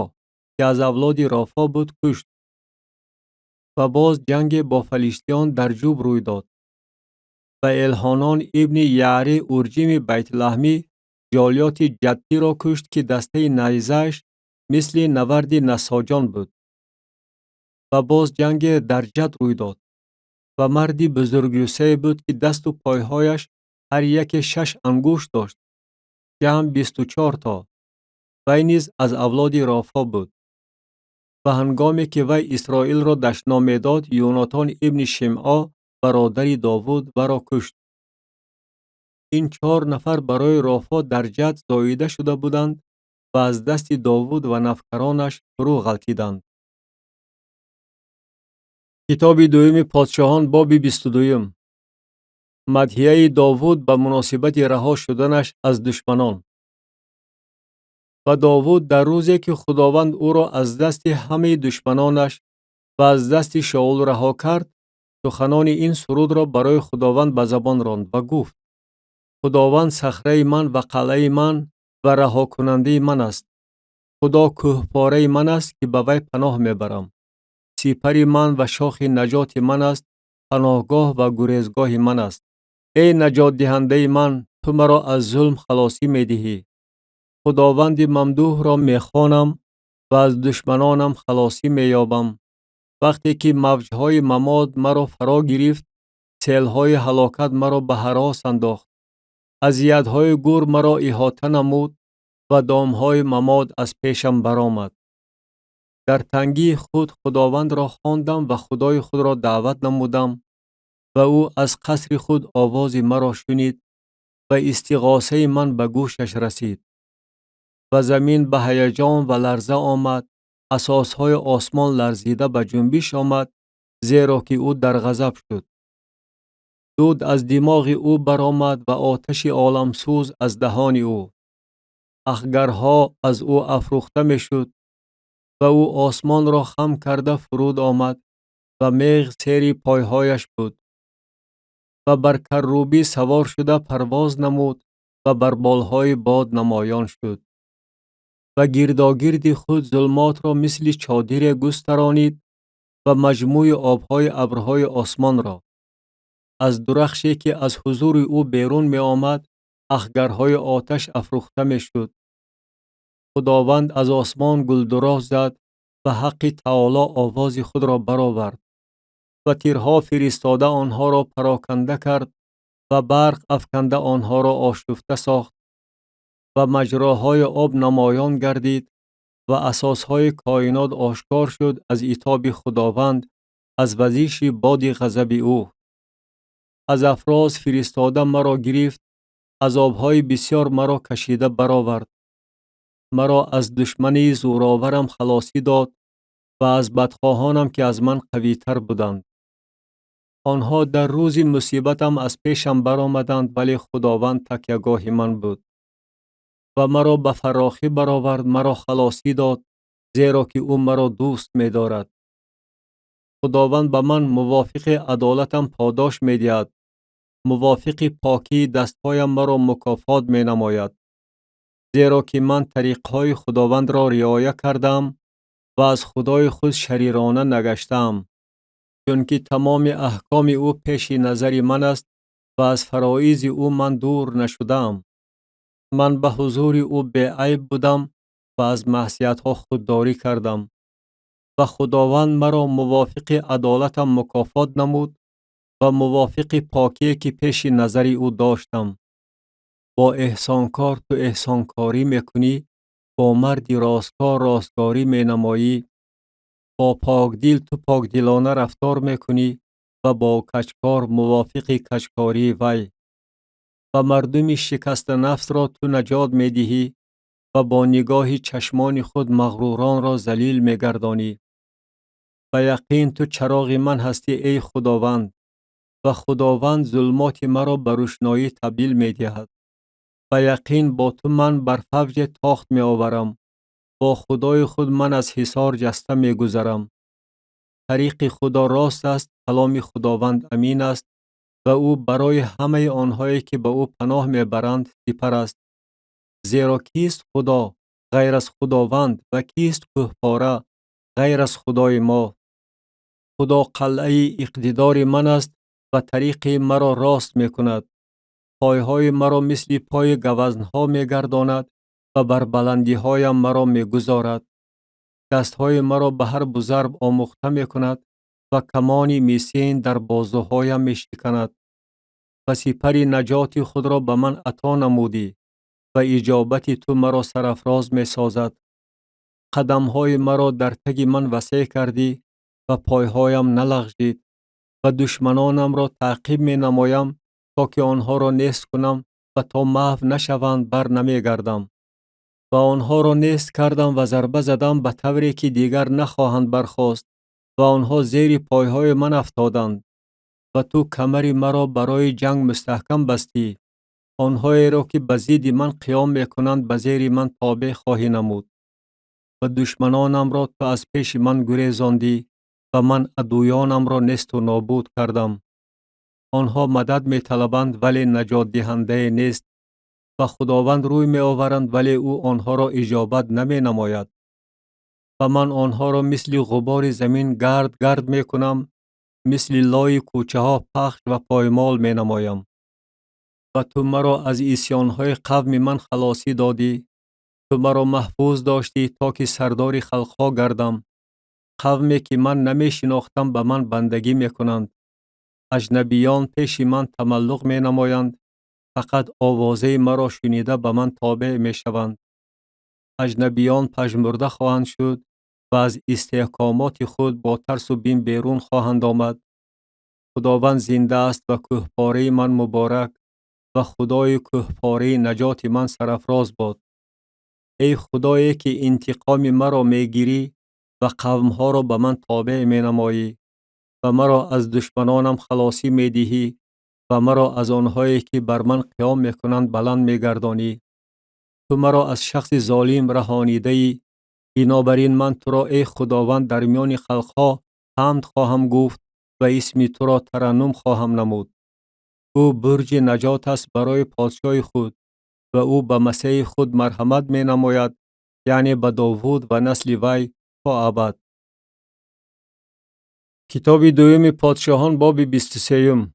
ки аз авлоди Рофо буд, кушт. Ва боз ҷанге бо фалиштиён дар Ҷуб рӯй дод. Ва Элҳонон ибни Яъри Урҷими Байтлаҳмӣ Ҷолиёти Ҷаттиро кушт, ки дастаи найзааш мисли наварди нассоҷон буд. Ва боз ҷанге дар Ҷат рӯй дод. Ва марди бузургҷуссае буд, ки дасту пойҳояш ҳар яке шаш ангушт дошт, ҷамъ 24 то. Вай низ аз авлоди Рофо буд. Ва ҳангоме ки вай Исроилро дашном медод, Юнотон ибни Шимъо, бародари Довуд, варо кушт. Ин чор нафар барои Рофо дар Ҷат зоида шуда буданд ва аз дасти Довуд ва навкаронаш фурӯ ғалтиданд. Китоби дуюми Подшоҳон, боби 22-юм. Мадҳияи Довуд ба муносибати раҳо шуданаш аз душманон. Ва Довуд дар рӯзе, ки Худованд ӯро аз дасти ҳамаи душманонаш ва аз дасти Шоул раҳо кард, суханони ин сурудро барои Худованд ба забон ронд ва гуфт: Худованд сахраи ман ва қалъаи ман ва раҳокунандаи ман аст. Худо кӯҳпораи ман аст, ки ба вай паноҳ мебарам. Сипари ман ва шохи наҷоти ман аст, паноҳгоҳ ва гурезгоҳи ман аст. Эй наҷотдиҳандаи ман, ту маро аз зулм халосӣ медиҳӣ. Худованди мамдӯҳро мехонам ва аз душманонам халосӣ меёбам. Вақте ки мавҷҳои мамод маро фаро гирифт, селҳои ҳалокат маро ба ҳарос андохт. Азиятҳои гур маро иҳота намуд ва домҳои мамод аз пешам баромад. Дар тангии худ Худовандро хондам ва Худои худро даъват намудам ва ӯ аз қасри худ овози маро шунид ва истиғосаи ман ба гӯшаш расид. Ва замин ба ҳаяҷон ва ларза омад, асосҳои осмон ларзида ба ҷунбиш омад, зеро ки ӯ дар ғазаб шуд. Дуд аз димоғи ӯ баромад ва оташи оламсӯз аз даҳони ӯ. Ахгарҳо аз ӯ афрӯхта мешуд ва ӯ осмонро хам карда фуруд омад ва меғ сери пойҳояш буд. Ва бар каррубӣ савор шуда парвоз намуд ва бар болҳои бод намоён шуд. Ва гирдогирди худ зулмотро мисли чодире густаронид ва маҷмӯи обҳои абрҳои осмонро. Аз дурахше, ки аз ҳузури ӯ берун меомад, ахгарҳои оташ афрӯхта мешуд. Худованд аз осмон гулдуроз зад ва Ҳаққи Таоло овози худро баровард ва тирҳо фиристода онҳоро пароканда кард ва барқ афканда онҳоро ошуфта сохт ва маҷроҳои об намоён гардид ва асосҳои коинот ошкор шуд аз итоби Худованд, аз вазиши боди ғазаби ӯ. Аз афроз фиристода маро гирифт, аз обҳои бисьёр маро кашида баровард. Маро аз душмани зӯроварам халосӣ дод ва аз бадхоҳонам, ки аз ман қавитар буданд. Онҳо дар рӯзи мусибатам аз пешам баромаданд, вале Худованд такягоҳи ман буд. Ва маро ба фарохӣ баровард, маро халосӣ дод, зеро ки ӯ маро дӯст медорад. Худованд ба ман мувофиқи адолатам подош медиҳад, мувофиқи покии дастҳоям маро мукофот менамояд. Зеро ки ман тариқҳои Худовандро риоя кардаам ва аз Худои худ шарирона нагаштаам, чунки тамоми аҳкоми ӯ пеши назари ман аст ва аз фароизи ӯ ман дур нашудаам. Ман ба ҳузури ӯ беайб будам ва аз маъсиятҳо худдорӣ кардам. Ва Худованд маро мувофиқи адолатам мукофот намуд ва мувофиқи покие, ки пеши назари ӯ доштам. Бо эҳсонкор ту эҳсонкорӣ мекунӣ, бо марди росткор ростгорӣ менамоӣ, бо покдил ту покдилона рафтор мекунӣ ва бо каҷкор мувофиқи каҷкории вай. Ва мардуми шикастанафсро ту наҷот медиҳӣ ва бо нигоҳи чашмони худ мағруронро залил мегардонӣ. Ба яқин ту чароғи ман ҳастӣ, эй Худованд, ва Худованд зулмоти маро ба рӯшноӣ табдил медиҳад. Ба яқин бо ту ман бар фавҷе тохт меоварам, бо Худои худ ман аз ҳисор ҷаста мегузарам. Тариқи Худо рост аст, каломи Худованд амин аст ва ӯ барои ҳамаи онҳое, ки ба ӯ паноҳ мебаранд, сипар аст. Зеро кист Худо ғайр аз Худованд ва кист кӯҳпора ғайр аз Худои мо? Худо қалъаи иқтидори ман аст ва тариқи маро рост мекунад. Пойҳои маро мисли пои гавазнҳо мегардонад ва бар баландиҳоям маро мегузорад. Дастҳои маро ба ҳарбу зарб омӯхта мекунад ва камони мисин дар бозуҳоям мешиканад. Ва сипари наҷоти худро ба ман ато намудӣ ва иҷобати ту маро сарафроз месозад. Қадамҳои маро дар таги ман васеъ кардӣ ва пойҳоям налағжид ва душманонамро таъқиб менамоям то ки онҳоро нест кунам ва то маҳв нашаванд бар намегардам. Ва онҳоро нест кардам ва зарба задам ба тавре ки дигар нахоҳанд бархост ва онҳо зери пойҳои ман афтоданд. Ва ту камари маро барои ҷанг мустаҳкам бастӣ. Онҳоеро ки ба зидди ман қиём мекунанд ба зери ман тобеъ хоҳӣ намуд. Ва душманонамро ту аз пеши ман гурезондӣ ва ман адуёнамро несту нобуд кардам. Онҳо мадад металабанд, вале наҷотдиҳандае нест. Ба Худованд рӯй меоваранд, вале ӯ онҳоро иҷобат наменамояд. Ва ман онҳоро мисли ғубори замин гард гард мекунам, мисли лои кӯчаҳо пахш ва поймол менамоям. Ва ту маро аз исьёнҳои қавми ман халосӣ додӣ. Ту маро маҳфуз доштӣ то ки сардори халқҳо гардам. Қавме ки ман намешинохтам ба ман бандагӣ мекунанд. Аҷнабиён пеши ман тамаллуқ менамоянд, фақат овозаи маро шунида ба ман тобеъ мешаванд. Аҷнабиён пажмурда хоҳанд шуд ва аз истиҳкомоти худ бо тарсу бим берун хоҳанд омад. Худованд зинда аст ва кӯҳпораи ман муборак ва Худои кӯҳпораи наҷоти ман сарафроз бод. Эй Худое ки интиқоми маро мегирӣ ва қавмҳоро ба ман тобеъ менамоӣ ва маро аз душманонам халосӣ медиҳӣ ва маро аз онҳое ки бар ман қиём мекунанд баланд мегардонӣ. Ту маро аз шахси золим раҳонидаӣ. Бинобар ин ман туро эй Худованд дар миёни халқҳо ҳамд хоҳам гуфт ва исми туро тараннум хоҳам намуд. Ӯ бурҷи наҷот аст барои подшоҳи худ ва ӯ ба масеҳи худ марҳамат менамояд, яъне ба Довуд ва насли вай то абад. Китоби дуюми подшоҳон, боби 23.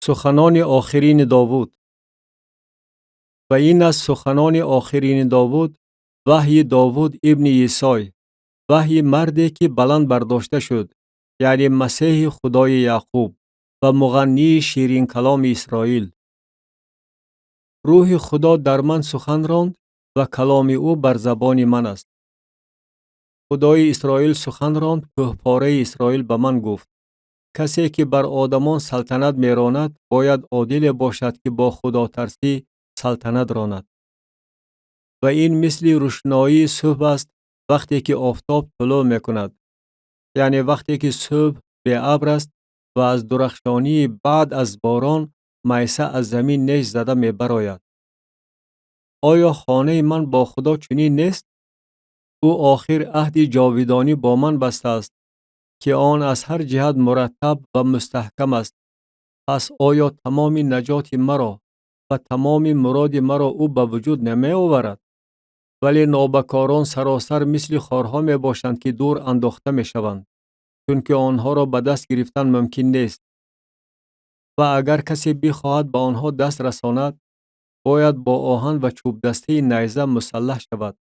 Суханони охирини Довуд. Ва ин аст суханони охирини Довуд, ваҳйи Довуд ибни Исой, ваҳйи марде ки баланд бардошта шуд, яъне Масеҳи Худои Яъқуб ва муғаннии ширинкаломи Исроил. Рӯҳи Худо дар ман сухан ронд ва каломи ӯ бар забони ман аст. Худои Исроил сухан ронд, кӯҳпораи Исроил ба ман гуфт: касе ки бар одамон салтанат меронад, бояд одиле бошад ки бо худотарсӣ салтанат ронад. Ва ин мисли рӯшноии субҳ аст вақте ки офтоб тулӯъ мекунад, яъне вақте ки субҳ беабр аст ва аз дурахшонии баъд аз борон майса аз замин неш зада мебарояд. Оё хонаи ман бо Худо чунин нест? Ӯ охир аҳди ҷовидонӣ бо ман бастааст, ки он аз ҳар ҷиҳат мураттаб ва мустаҳкам аст. Пас оё тамоми наҷоти маро ва тамоми муроди маро ӯ ба вуҷуд намеоварад? Вале нобакорон саросар мисли хорҳо мебошанд, ки дур андохта мешаванд, чунки онҳоро ба даст гирифтан мумкин нест. Ва агар касе бихоҳад ба онҳо даст расонад, бояд бо оҳан ва чӯбдастаи найза мусаллаҳ шавад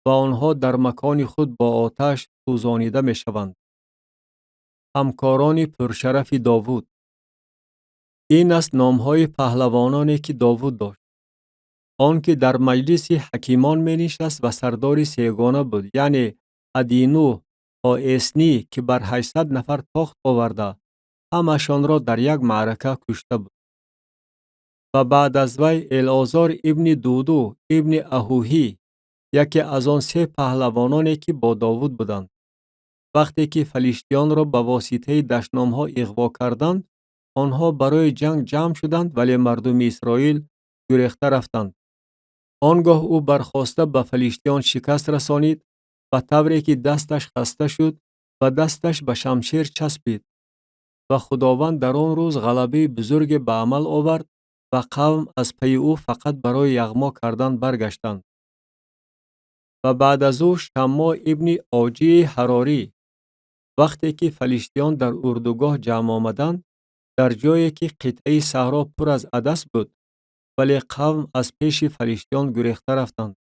ва онҳо дар макони худ бо оташ сӯзонида мешаванд. Ҳамкорони пуршарафи Довуд. Ин аст номҳои паҳлавононе ки Довуд дошт. Он ки дар маҷлиси ҳакимон менишаст ва сардори сегона буд, яъне Адину Ҳоэснӣ, ки бар 800 нафар тохт оварда, ҳамашонро дар як маърака кушта буд. Ва баъд аз вай Элозор ибни Дуду ибни Аҳуҳӣ, яке аз он се паҳлавононе ки бо Довуд буданд. Вақте ки фалиштиёнро ба воситаи дашномҳо иғво карданд, онҳо барои ҷанг ҷамъ шуданд, вале мардуми Исроил гурехта рафтанд. Он гоҳ ӯ бархоста ба фалиштиён шикаст расонид, ба тавре ки дасташ хаста шуд Ва дасташ ба шамшер часпид. Ва Худованд дар он рӯз ғалабаи бузурге ба амал овард ва қавм аз пайи ӯ фақат барои яғмо кардан баргаштанд. Ва баъд аз ӯ Шаммо ибни Оҷии Ҳарорӣ, вақте ки фалиштиён дар урдугоҳ ҷамъ омаданд, дар ҷое ки қитъаи саҳро пур аз адас буд, вале қавм аз пеши фалиштиён гурехта рафтанд.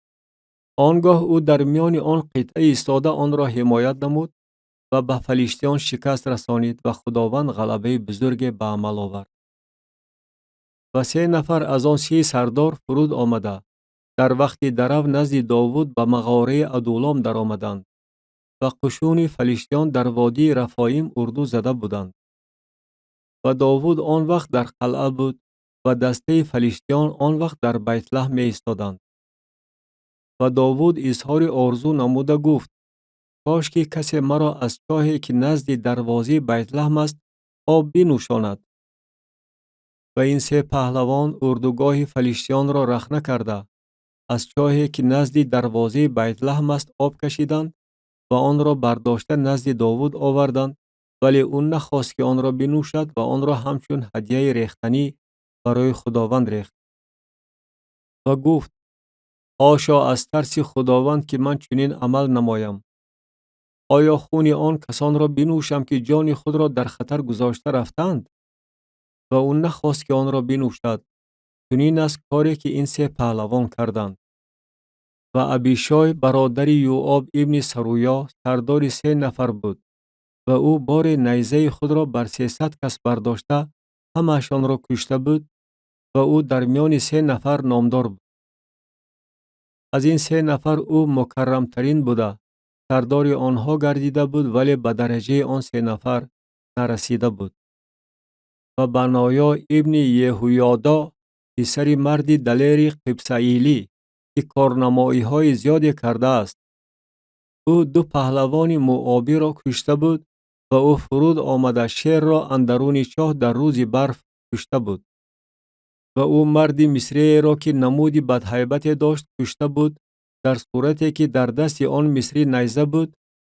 Он гоҳ ӯ дар миёни он қитъа истода онро ҳимоят намуд ва ба фалиштиён шикаст расонид ва Худованд ғалабаи бузурге ба амал овард. Ва се нафар аз он 30 сардор фуруд омада, дар вақти дарав назди Довуд ба мағораи Адулом даромаданд ва қушуни фалиштиён дар водии Рафоим урду зада буданд. Ва Довуд он вақт дар қалъа буд ва дастаи фалиштиён он вақт дар Байтлаҳм меистоданд. Ва Довуд изҳори орзу намуда гуфт: кош ки касе маро аз чоҳе ки назди дарвозаи Байтлаҳм аст об бинӯшонад. Ва ин се паҳлавон урдугоҳи фалиштиёнро рахна карда, аз чоҳе ки назди дарвозаи Байтлаҳм аст об кашиданд ва онро бардошта назди Довуд оварданд, вале ӯ нахост ки онро бинӯшад ва онро ҳамчун ҳадияи рехтанӣ барои Худованд рехт. Ва гуфт: ҳошо аз тарси Худованд ки ман чунин амал намоям. Оё хуни он касонро бинӯшам ки ҷони худро дар хатар гузошта рафтанд? Ва ӯ нахост ки онро бинӯшад. Чунин аст коре ки ин се паҳлавон карданд. Ва Абишой бародари Юоб ибни Саруё сардори се нафар буд ва ӯ боре найзаи худро бар 300 кас бардошта ҳамаашонро кушта буд ва ӯ дар миёни се нафар номдор буд. Аз ин се нафар ӯ мукаррамтарин буда, сардори онҳо гардида буд, вале ба дараҷаи он се нафар нарасида буд. Ва Баноё ибни Еҳуёдо, писари марди далери Қибсаилӣ, ки корнамоиҳои зиёде кардааст. Ӯ ду паҳлавони Муобиро кушта буд ва ӯ фуруд омада шерро андаруни чоҳ дар рӯзи барф кушта буд. Ва ӯ марди мисриеро ки намуди бадҳайбате дошт кушта буд, дар сурате ки дар дасти он мисрӣ найза буд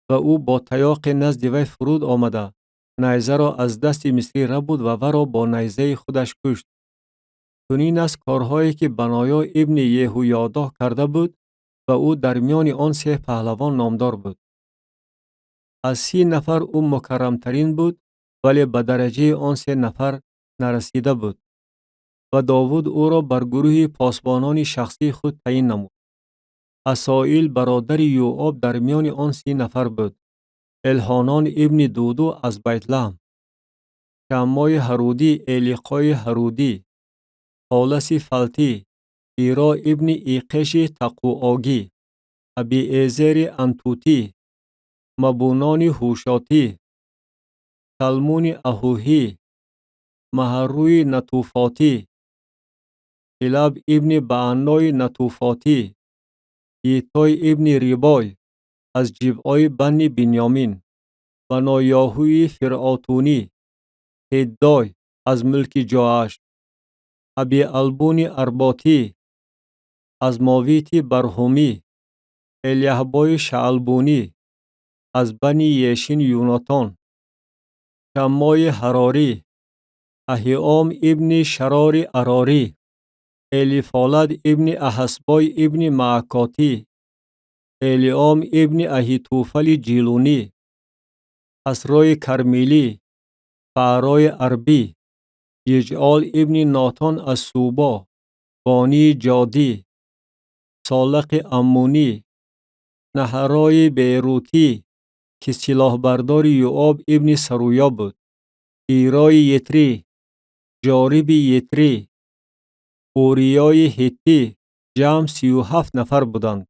ва ӯ бо таёқе назди вай фуруд омада, найзаро аз дасти мисрӣ рабуд ва варо бо найзаи худаш кушт. Чунин аст корҳое ки Баноё ибни Еҳуёдоҳ карда буд ва ӯ дар миёни он се паҳлавон номдор буд. Аз 30 нафар ӯ мукаррамтарин буд, вале ба дараҷаи он се нафар нарасида буд. Ва Довуд ӯро бар гурӯҳи посбонони шахсии худ таъин намуд. Асоил бародари Юоб дар миёни он 30 нафар буд. Элҳонон ибни Дуду аз Байтлаҳм, Шаммои Ҳарудӣ, Элиқои Ҳарудӣ, Холаси Фалтӣ, Иро ибни Иқеши Тақуогӣ, Абиэзери Антутӣ, Мабунони Ҳушотӣ, Салмуни Аҳуҳӣ, Маҳарруи Натуфотӣ, Хилаб ибни Бааннои Натуфотӣ, Йитой ибни Рибой аз ҷибъои Банни Бинёмин, Баноёҳуи Фиръотунӣ, Ҳиддой аз мулки Ҷоаш, Абиалбуни Арботӣ, Азмовити Барҳумӣ, Элияҳбои Шаалбунӣ, аз Бани Ешин Юнотон, Шаммои Ҳарорӣ, Аҳиом ибни Шарори Арорӣ, Элифолад ибни Аҳасбой ибни Маакотӣ, Элиом ибни Аҳитуфали Ҷилунӣ, Ҳасрои Кармилӣ, Фаърои Арбӣ, Йиҷъол ибни Нотон аз Субо, Бонии Ҷодӣ, Солақи Аммунӣ, Наҳарои Берутӣ, ки силоҳбардори Юоб ибни Саруё буд, Ирои Йитрӣ, Ҷориби Йитрӣ, Уриёи Ҳиттӣ, ҷамъ 37 нафар буданд.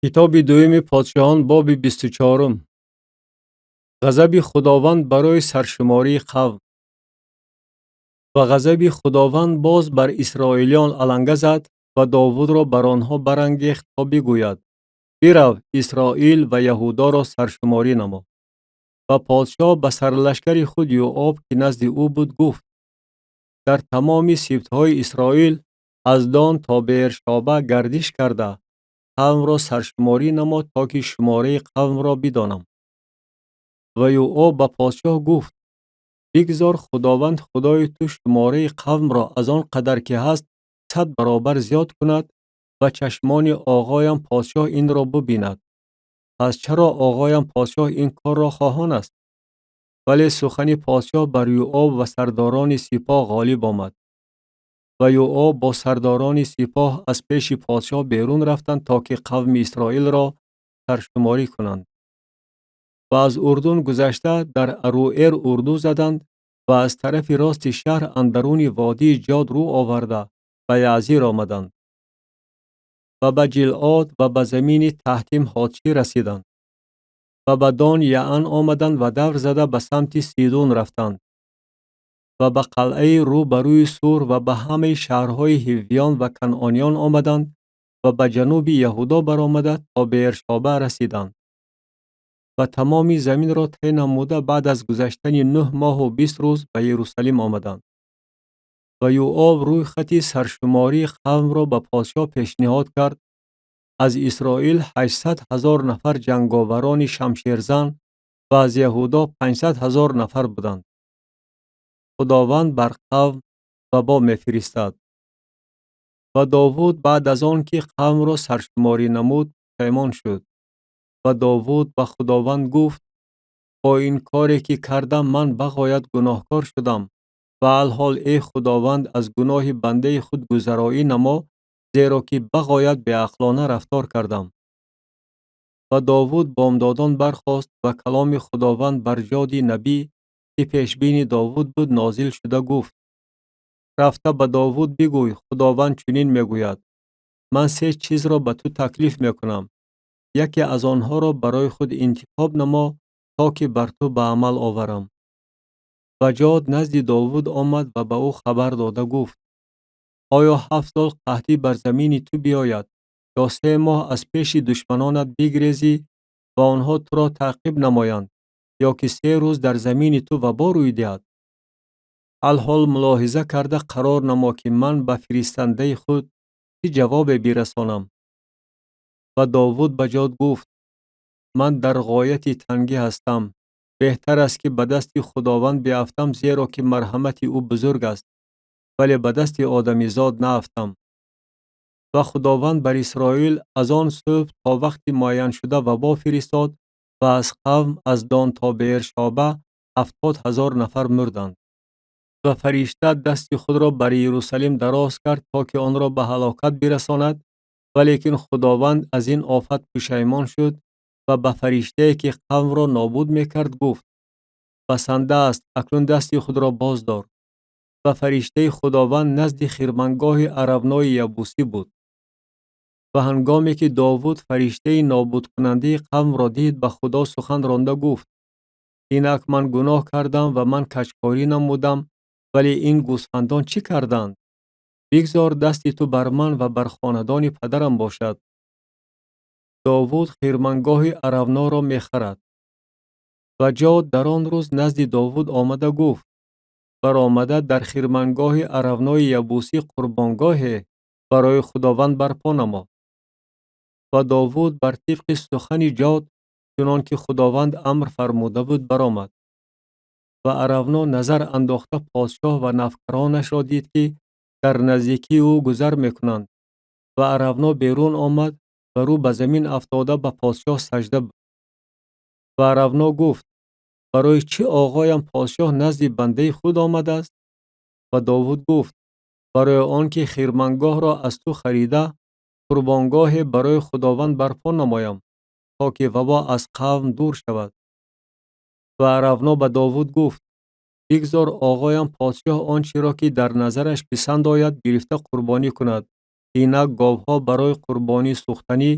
Китоби дуюми подшоҳон, боби 24. Ғазаби Худованд барои саршумории қавм. Ва ғазаби Худованд боз бар исроилиён аланга зад ва Довудро бар онҳо барангехт то бигӯяд: бирав, Исроил ва Яҳудоро саршуморӣ намо. Ва подшоҳ ба сарлашкари худ Юоб, ки назди ӯ буд, гуфт: дар тамоми сибтҳои Исроил аз Дон то Бершоба гардиш карда, Қавмро саршуморӣ намо, то ки шумораи қавмро бидонам. Ва Йооб ба подшоҳ гуфт: Бигзор Худованд Худои ту шумораи қавмро аз он қадар ки ҳаст 100 баробар зиёд кунад ва чашмони оғоям подшоҳ инро бубинад. Пас чаро оғоям подшоҳ ин корро хоҳон аст? Вале сухани подшоҳ бар Йооб ва сардорони сипоҳ ғолиб омад. Ва Йооб бо сардорони сипоҳ аз пеши подшоҳ берун рафтанд, то ки қавми Исроилро саршуморӣ кунанд. Ва аз Урдун гузашта дар Аруэр урду заданд ва аз тарафи рости шаҳр андаруни водии Ҷод рӯ оварда ба Яъзир омаданд ва ба Ҷилъод ва ба замини Таҳтим Ҳодшӣ расиданд ва ба Дон Яъан омаданд ва давр зада ба самти Сидун рафтанд ва ба қалъаи рӯ ба рӯи Сур ва ба ҳамаи шаҳрҳои ҳиввиён ва канъониён омаданд ва ба ҷануби Яҳудо баромада то Беершоба расиданд. Ва тамоми заминро тай намуда баъд аз гузаштани 9 моҳу 20 рӯз ба Ерусалим омаданд. Ва Йооб рӯй хати саршумории қавмро ба подшоҳ пешниҳод кард. Аз Исроил 800 000 нафар ҷанговарони шамшерзан ва аз Яҳудо 500 000 нафар буданд. Худованд бар қавм вабо мефиристад. Ва Довуд баъд аз он ки қавмро саршуморӣ намуд, пушаймон шуд. Ва Довуд ба Худованд гуфт: бо ин коре ки кардам ман бағоят гуноҳкор шудам ва алҳол эй Худованд аз гуноҳи бандаи худ гузароӣ намо, зеро ки бағоят беақлона рафтор кардам. Ва Довуд бомдодон бархост ва каломи Худованд бар Ҷоди набӣ, ки пешбини Довуд буд, нозил шуда гуфт: рафта ба Довуд бигӯй, Худованд чунин мегӯяд: ман се чизро ба ту таклиф мекунам. Яке аз онҳоро барои худ интихоб намо, то ки бар ту ба амал оварам. Ва Ҷод назди Довуд омад ва ба ӯ хабар дода гуфт: оё 7 сол қаҳтӣ бар замини ту биёяд ё 3 моҳ аз пеши душманонат бигрезӣ ва онҳо туро таъқиб намоянд, ё ки 3 рӯз дар замини ту вабо рӯй диҳад? Алҳол мулоҳиза карда қарор намо, ки ман ба фиристандаи худ чӣ ҷавобе бирасонам. Ва Довуд ба Ҷод гуфт: ман дар ғояти тангӣ ҳастам. Беҳтар аст ки ба дасти Худованд биафтам, зеро ки марҳамати ӯ бузург аст, вале ба дасти одамизод наафтам. Ва Худованд бар Исроил аз он субҳ то вақти муайяншуда вабо фиристод ва аз қавм аз Дон то Беершоба 70 000 нафар мурданд. Ва фаришта дасти худро бар Иерусалим дароз кард, то ки онро ба ҳалокат бирасонад, валекин Худованд аз ин офат пушаймон шуд ва ба фариштае ки қавмро нобуд мекард гуфт: басанда аст, акнун дасти худро боздор. Ва фариштаи Худованд назди хирмангоҳи Аравнои Ябусӣ буд. Ва ҳангоме ки Довуд фариштаи нобудкунандаи қавмро дид, ба Худо сухан ронда гуфт: инак ман гуноҳ кардам ва ман каҷкорӣ намудам, вале ин гӯсфандон чӣ карданд? Бигзор дасти ту бар ман ва бар хонадони падарам бошад. Довуд хирмангоҳи Аравноро мехарад. Ва Ҷод дар он рӯз назди Довуд омада гуфт: баромада дар хирмангоҳи Аравнои Ябусӣ қурбонгоҳе барои Худованд барпо намо. Ва Довуд бар тибқи сухани Ҷод, чунон ки Худованд амр фармуда буд, баромад. Ва Аравно назар андохта подшоҳ ва навкаронашро дид, ки дар наздикии ӯ гузар мекунанд. Ва Аравно берун омад ва рӯ ба замин афтода ба подшоҳ сажда буд. Ва Аравно гуфт: барои чӣ оғоям подшоҳ назди бандаи худ омадааст? Ва Довуд гуфт: барои он ки хирмангоҳро аз ту харида, қурбонгоҳе барои Худованд барпо намоям, то ки вабо аз қавм дур шавад. Ва Аравно ба Довуд гуфт: бигзор оғоям подшоҳ он чиро ки дар назараш писанд ояд гирифта қурбонӣ кунад. Инак говҳо барои қурбонии сӯхтанӣ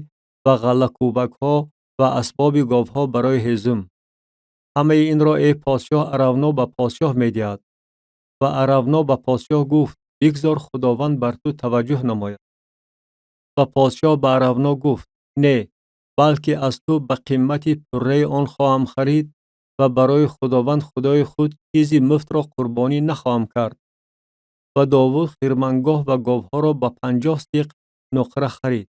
ва ғаллакӯбакҳо ва асбоби говҳо барои ҳезум. Ҳамаи инро эй подшоҳ Аравно ба подшоҳ медиҳад. Ва Аравно ба подшоҳ гуфт: бигзор Худованд бар ту таваҷҷӯҳ намояд. Ва подшоҳ ба Аравно гуфт: не, балки аз ту ба қимати пурраи он хоҳам харид ва барои Худованд Худои худ чизи муфтро қурбонӣ нахоҳам кард. Ва Довуд хирмангоҳ ва говҳоро ба 50 сиқл нуқра харид.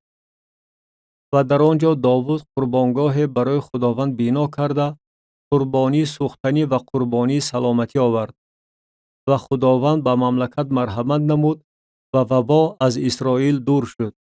Ва дар он ҷо Довуд қурбонгоҳе барои Худованд бино карда, қурбонии сӯхтанӣ ва қурбонии саломатӣ овард. Ва Худованд ба мамлакат марҳамат намуд ва вабо аз Исроил дур шуд.